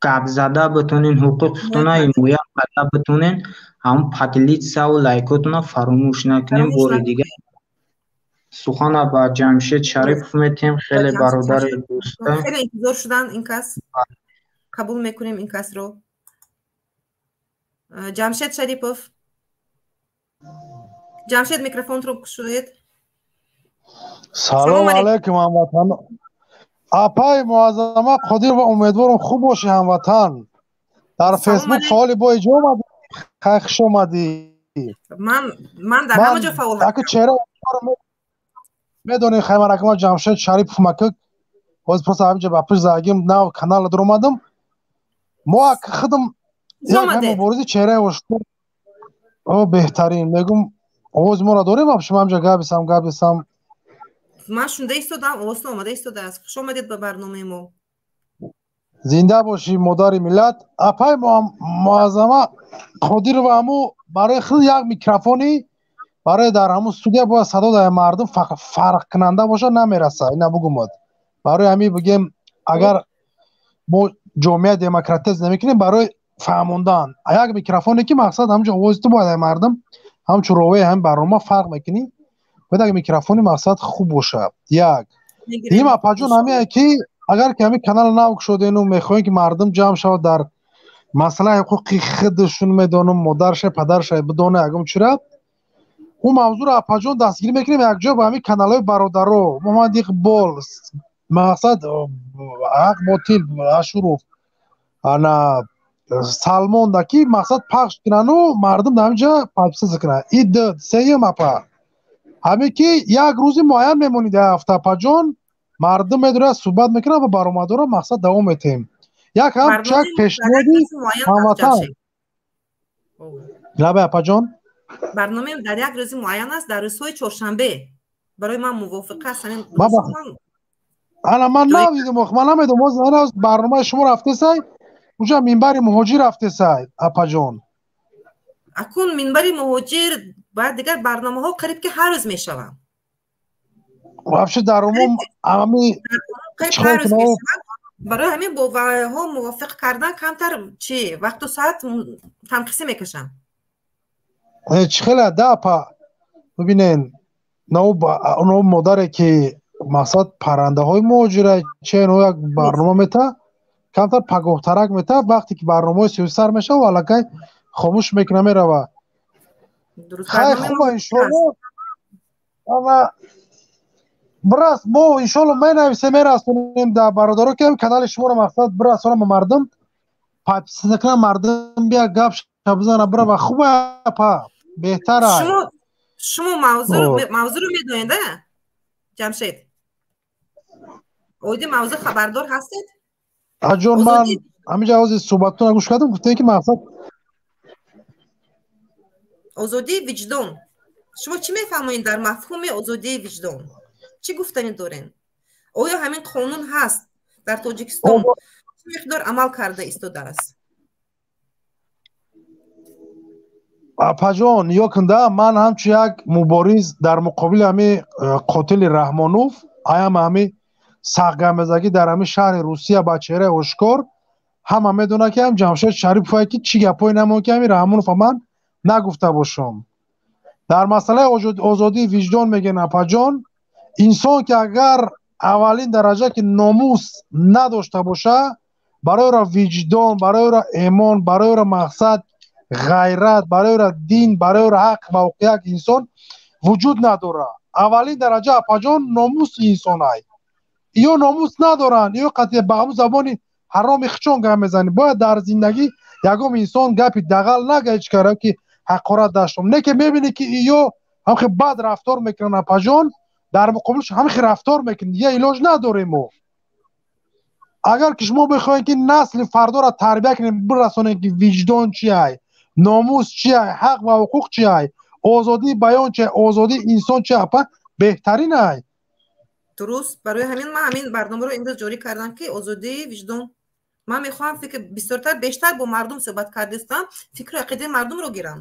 Гап зада битонен, ҳуқуқи худтона ҳимоя карда битонен, ҳамун поделиться-ву лайкотона фаромӯш накунем. Бори дигар сухана ба Ҷамшед Шарипов метиҳем. Хеле бародари дӯста. Хеле интизор шудан ин кас. Қабул мекунем ин касро. Ҷамшед Шарипов. Ҷамшед, микрофонро кушоед. Салом алайкум, ҳамватан. Апаи Муаззама Қодирова, умедворам хуб бошӣ, ҳамватан. Дар Фейсбук фаъоли бо иҷо омадӣ. Хай, хуш омадӣ. Ман дар ҳама ҷо фаъол ҳастам. Чеҳра медонӣ, хай, ман акма Ҷамшед Шарипов макак. Ҳозир просто ҳаминҷа ба пушт задагим, нав канала дуромадам. Мо ак худам як муборизи чеҳраи ошкор. О, беҳтарин. Мегум, овози моро дорем, шумо ҳамҷа гап бисам. Ман шунда истодам, овозтон омада истодааст. Хуш омадед ба барномаи мо. Зинда бошӣ, модари миллат. Апаи Муаззама Қодирова, ҳаму барои худ як микрофони барои дар ҳамун студия бояд садо дар мардум фарқкунанда бошад, намерасад. Ина бугумад. Барои ҳамин бигем, агар мо ҷомеа демократия намекунем, барои фаҳмондан як микрофоне ки мақсад ҳамчун овози ту бояд дар мардум ҳамчун роваи ҳамин барнома фарқ мекунӣ, бояд як микрофони мақсад хуб бошад. Як дигим, апаҷон, ҳамие ки агар ки ҳамин канал нав кушодену мехоҳем ки мардум ҷамъ шавад дар масъалаи ҳуқуқи худашон, медонам, модарша, падарша бидона ягон чира, ӯ мавзӯъро, апаҷон, дастгирӣ мекунем якҷо ба ҳамин каналҳои бародаро Муҳаммад Иқбол, мақсад Ҳақ Ботил, Ашуров, ана Салмонда ки мақсад пахш кунану мардум дар ҳаминҷа подписаться кунанд. И сеюм, апа, ҳамин ки як рӯзи муайян мемонид дар ҳафта, апаҷон, мардум медорад, суҳбат мекунад ва баромадҳоро мақсад давом метиҳем. Як ҳам чак пешниҳоди ҳамватан. Лабай, апаҷон. Барномаем дар як рӯзи муайян аст, дар рӯзҳои чоршанбе. Барои ман мувофиқ аст ҳамин. Ана ман надидам, ман намедонам, ҳоз барномаи шумо рафтесай, уҷа минбари муҳоҷир рафтесай, апаҷон. Акун минбари муҳоҷир ва дигар барномаҳо қариб ки ҳар рӯз мешаванд. Вообще дар умум ҳами ҳар рӯз мешаванд. Барои ҳамин бо ваҳо мувофиқ кардан камтар чи вақту соат танқисӣ мекашанд. Чӣ хеле да, апа, бибинен, но модаре ки мақсад паррандаҳои муҳоҷира че ино як барнома мета, камтар пагоҳтарак мета, вақте ки барномаҳои сиёсӣ сар мешава, аллакай хомӯш мекуна, мерава. Хай, хуба, иншоалло, ана бирас, мо иншоалло менависем, мерасонем дар бародаро ки канали шуморо мақсад бирасонам ба мардум, подписаться кунам, мардум бия гап бизана, бирава. Хуба, апа, беҳтар. Шумо мавзӯъро медонед, а, Ҷамшед? Оиди мавзӯъ хабардор ҳастед? Аҷон, ман ҳаминҷа ҳозир суҳбататонро гӯш кардам, гуфтем ки мақсад озодии виҷдон. Шумо чӣ мефаҳмоед дар мафҳуми озодии виҷдон? Чӣ гуфтанӣ дорем? Оё ҳамин қонун ҳаст дар Тоҷикистон? Чӣ миқдор амал карда истодааст? Апаҷон, нигоҳ кунда, ман ҳамчун як мубориз дар муқобили ҳамин қотили Раҳмонов, аям ҳамин сахтгамезагӣ дар ҳамин шаҳри Русия ба чеҳраи ошкор ҳама медонад, ки ҳам Ҷамшед Шарипове ки чӣ гапҳое намон ки ҳамин Раҳмонов ман нагуфта бошам. Дар масъалаи озодии виҷдон мегӯян, апаҷон, инсон ки агар аввалин дараҷа ки номус надошта боша, барои ӯро виҷдон, барои ӯро эмон, барои ӯро мақсад ғайрат, барои ӯро дин, барои ӯро ҳақ ва ҳуқуқи як инсон вуҷуд надорад. Аввалин дараҷа, апаҷон, номуси инсонай. Ё номус надоранд, ё қатъи ба ҳамун забони ҳароми хичон гап мезанӣ. Бояд дар зиндагӣ ягон инсон гапи дағал нага, ҳеҷ кара ки ҳақорат даштом. Не ки мебинӣ ки ё ҳамхе бад рафтор мекунанд, апаҷон, дар муқобилш ҳамхе рафтор мекунанд. Дигар илоҷ надорем мо. Агар ки шумо бихоҳед ки насли фардоро тарбия кунем, бирасонем ки виҷдон чи ай, номус чи ай, ҳақ ва ҳуқуқ чи ай, озодии баён чи ай, озодии инсон чи ай, апа, беҳтарин ай. Дуруст. Барои ҳамин ман ҳамин барномаро имрӯз ҷорӣ кардам ки озодии виҷдон. Ман мехоҳам фикр бисёртар, бештар бо мардум суҳбат кардистам, фикру ақидаи мардумро гирам.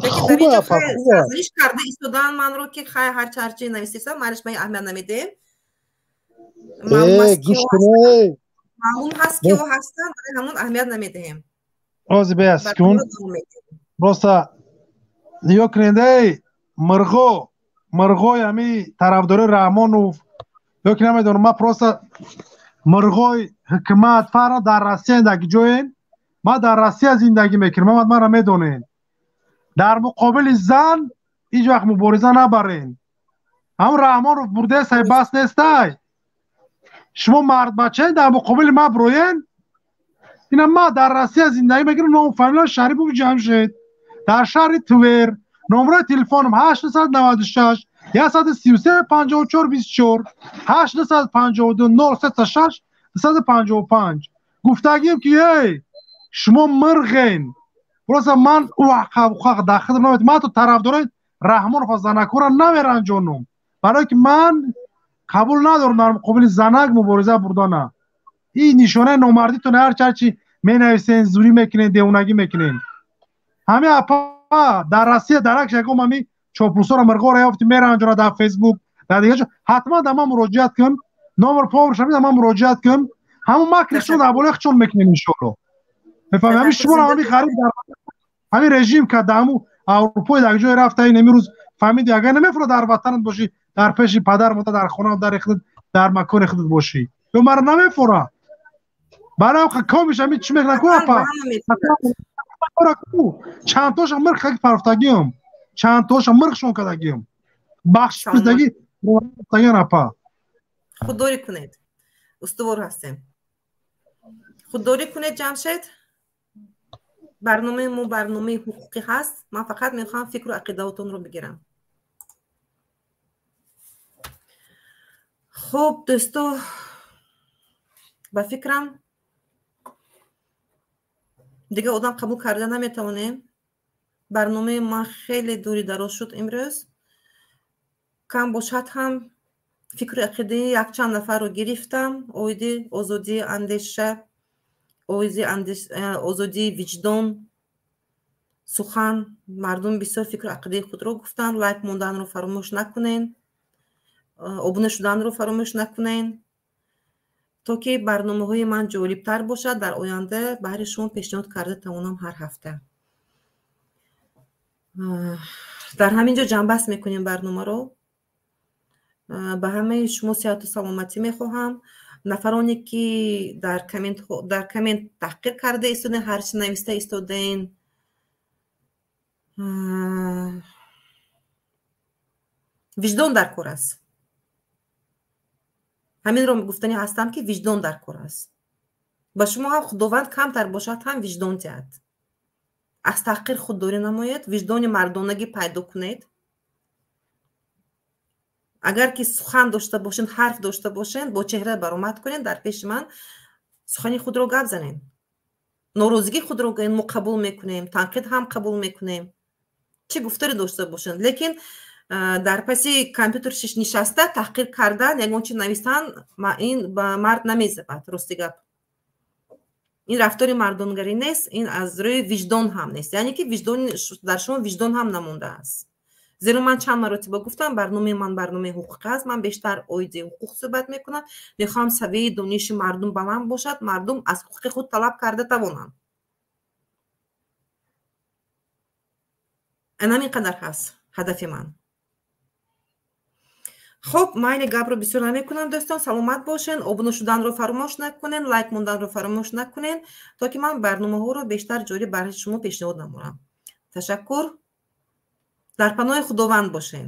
Лекин дар инҷо сарзаниш карда истодан манро ки хай, ҳарчи ҳарчи нависесам, майлиш, ман аҳамият намедиҳем. Гӯш кунед. Маълум ҳаст ки ӯ ҳастанд, барои ҳамон аҳамият намедиҳем. Ози беяс кун. Просто нигоҳ кунед, эй мирғо, мирғои ҳами тарафдори Раҳмонов ё ки намедонам, ман просто мирғои ҳукумат фарқ дар Россия дар ҷоен, ман дар Россия зиндагӣ мекунам, ман маро медонед. Дар муқобили зан ҳеҷ вақт мубориза набарен. Ҳам Раҳмонов бурдесай бас нестай. Шумо мардбачаен, дар муқобили ман бироен. Ина ман дар Россия зиндагӣ мекунам, ном фамилиям Шарипов Ҷамшед. Дар шаҳри Твер, номраи телефонам 896 133 54 24 852 036 255. Гуфтагим ки эй шумо мирғен. Просто ман ҳақ дар хидм намед. Ман то тарафдорои Раҳмонов занакора намеранҷонам. Барои ки ман қабул надорам дар муқобили занак мубориза бурдана. Ин нишонаи номардитон, ҳар чи менависен, зурӣ мекунен, девонагӣ мекунен. Ҳами апа дар Россия дарак ягом ҳами чоплусора мирғора ёфти меранҷона дар Фейсбук, дар дигар ҷо ҳатман дар ман муроҷиат кун, номер помрша дар ман муроҷиат кун. Ҳамон макри шумо дар болои худшон мекунем иншоалло. Мефаҳмед? Ҳамин шуморо ҳамин ғариб дар ҳамин режим кард, дар ҳамун Аврупои дар ҷое рафта ин имрӯз фаҳмиди, агар намефура дар ватанат бошӣ, дар пеши падар модар, дар хона, дар худат, дар макони худат бошӣ. Ё маро намефура. Барои комиш ҳамин чӣ мекунад ку апа? Чандтоша мирх хаки парфтагиам, чандтоша мирхшон кардагиам. Бахшиш пурсидаги рафтагиан апа. Худдорӣ кунед. Устувор ҳастем. Худдорӣ кунед Ҷамшед. Барномаи мо барномаи ҳуқуқӣ ҳаст. Ман фақат мехоҳам фикру ақидаотонро бигирам. Хуб, дӯсто, ба фикрам дигар одам қабул карда наметавонем. Барномаи ман хеле дури дароз шуд имрӯз. Кам бошад ҳам фикру ақидаи якчанд нафарро гирифтам оиди озодии андеша, оиди озодии виҷдон, сухан. Мардум бисёр фикру ақидаи худро гуфтанд. Лайк монданро фаромӯш накунен, обуна шуданро фаромӯш накунен, то ки барномаҳои ман ҷолибтар бошад дар оянда баҳри шумо пешниҳод карда тавонам ҳар ҳафта. Дар ҳамин ҷо ҷамъбаст мекунем барномаро. Ба ҳамаи шумо сиҳату саломатӣ мехоҳам. Нафароне ки дар коммент таҳқир карда истодаен, ҳар чи нависта истодаен, виҷдон дар кор аст. Ҳаминро гуфтанӣ ҳастам ки виҷдон дар кор аст. Ба шумо ҳам Худованд камтар бошад ҳам виҷдон диҳад. Аз таҳқир худдорӣ намоед, виҷдони мардонагӣ пайдо кунед. Агар ки сухан дошта бошед, ҳарф дошта бошед, бо чеҳра баромад кунед, дар пеши ман сухани худро гап занед. Норозигии худро гӯед, мо қабул мекунем, танқид ҳам қабул мекунем. Чӣ гуфторе дошта бошед, лекин дар паси компютер нишаста таҳқир кардан, ягон чи навистан, ин ба мард намезебад, рости гап. Ин рафтори мардонгарӣ нест, ин аз рӯи виҷдон ҳам нест. Яъне ки дар шумо виҷдон ҳам намондааст. Зеро ман чанд маротиба гуфтам, барномаи ман барномаи ҳуқуқӣ аст. Ман бештар оиди ҳуқуқ суҳбат мекунам. Мехоҳам савияи дониши мардум баланд бошад, мардум аз ҳуқуқи худ талаб карда тавонанд. Ана ҳамин қадар ҳаст ҳадафи ман. Хуб, майли гапро бисёр намекунам дӯстон. Саломат бошен, обуна шуданро фаромӯш накунен, лайк монданро фаромӯш накунен, то ки ман барномаҳоро бештар ҷолиб барои шумо пешниҳод намоям. Ташаккур. Дар паноҳи Худованд бошен.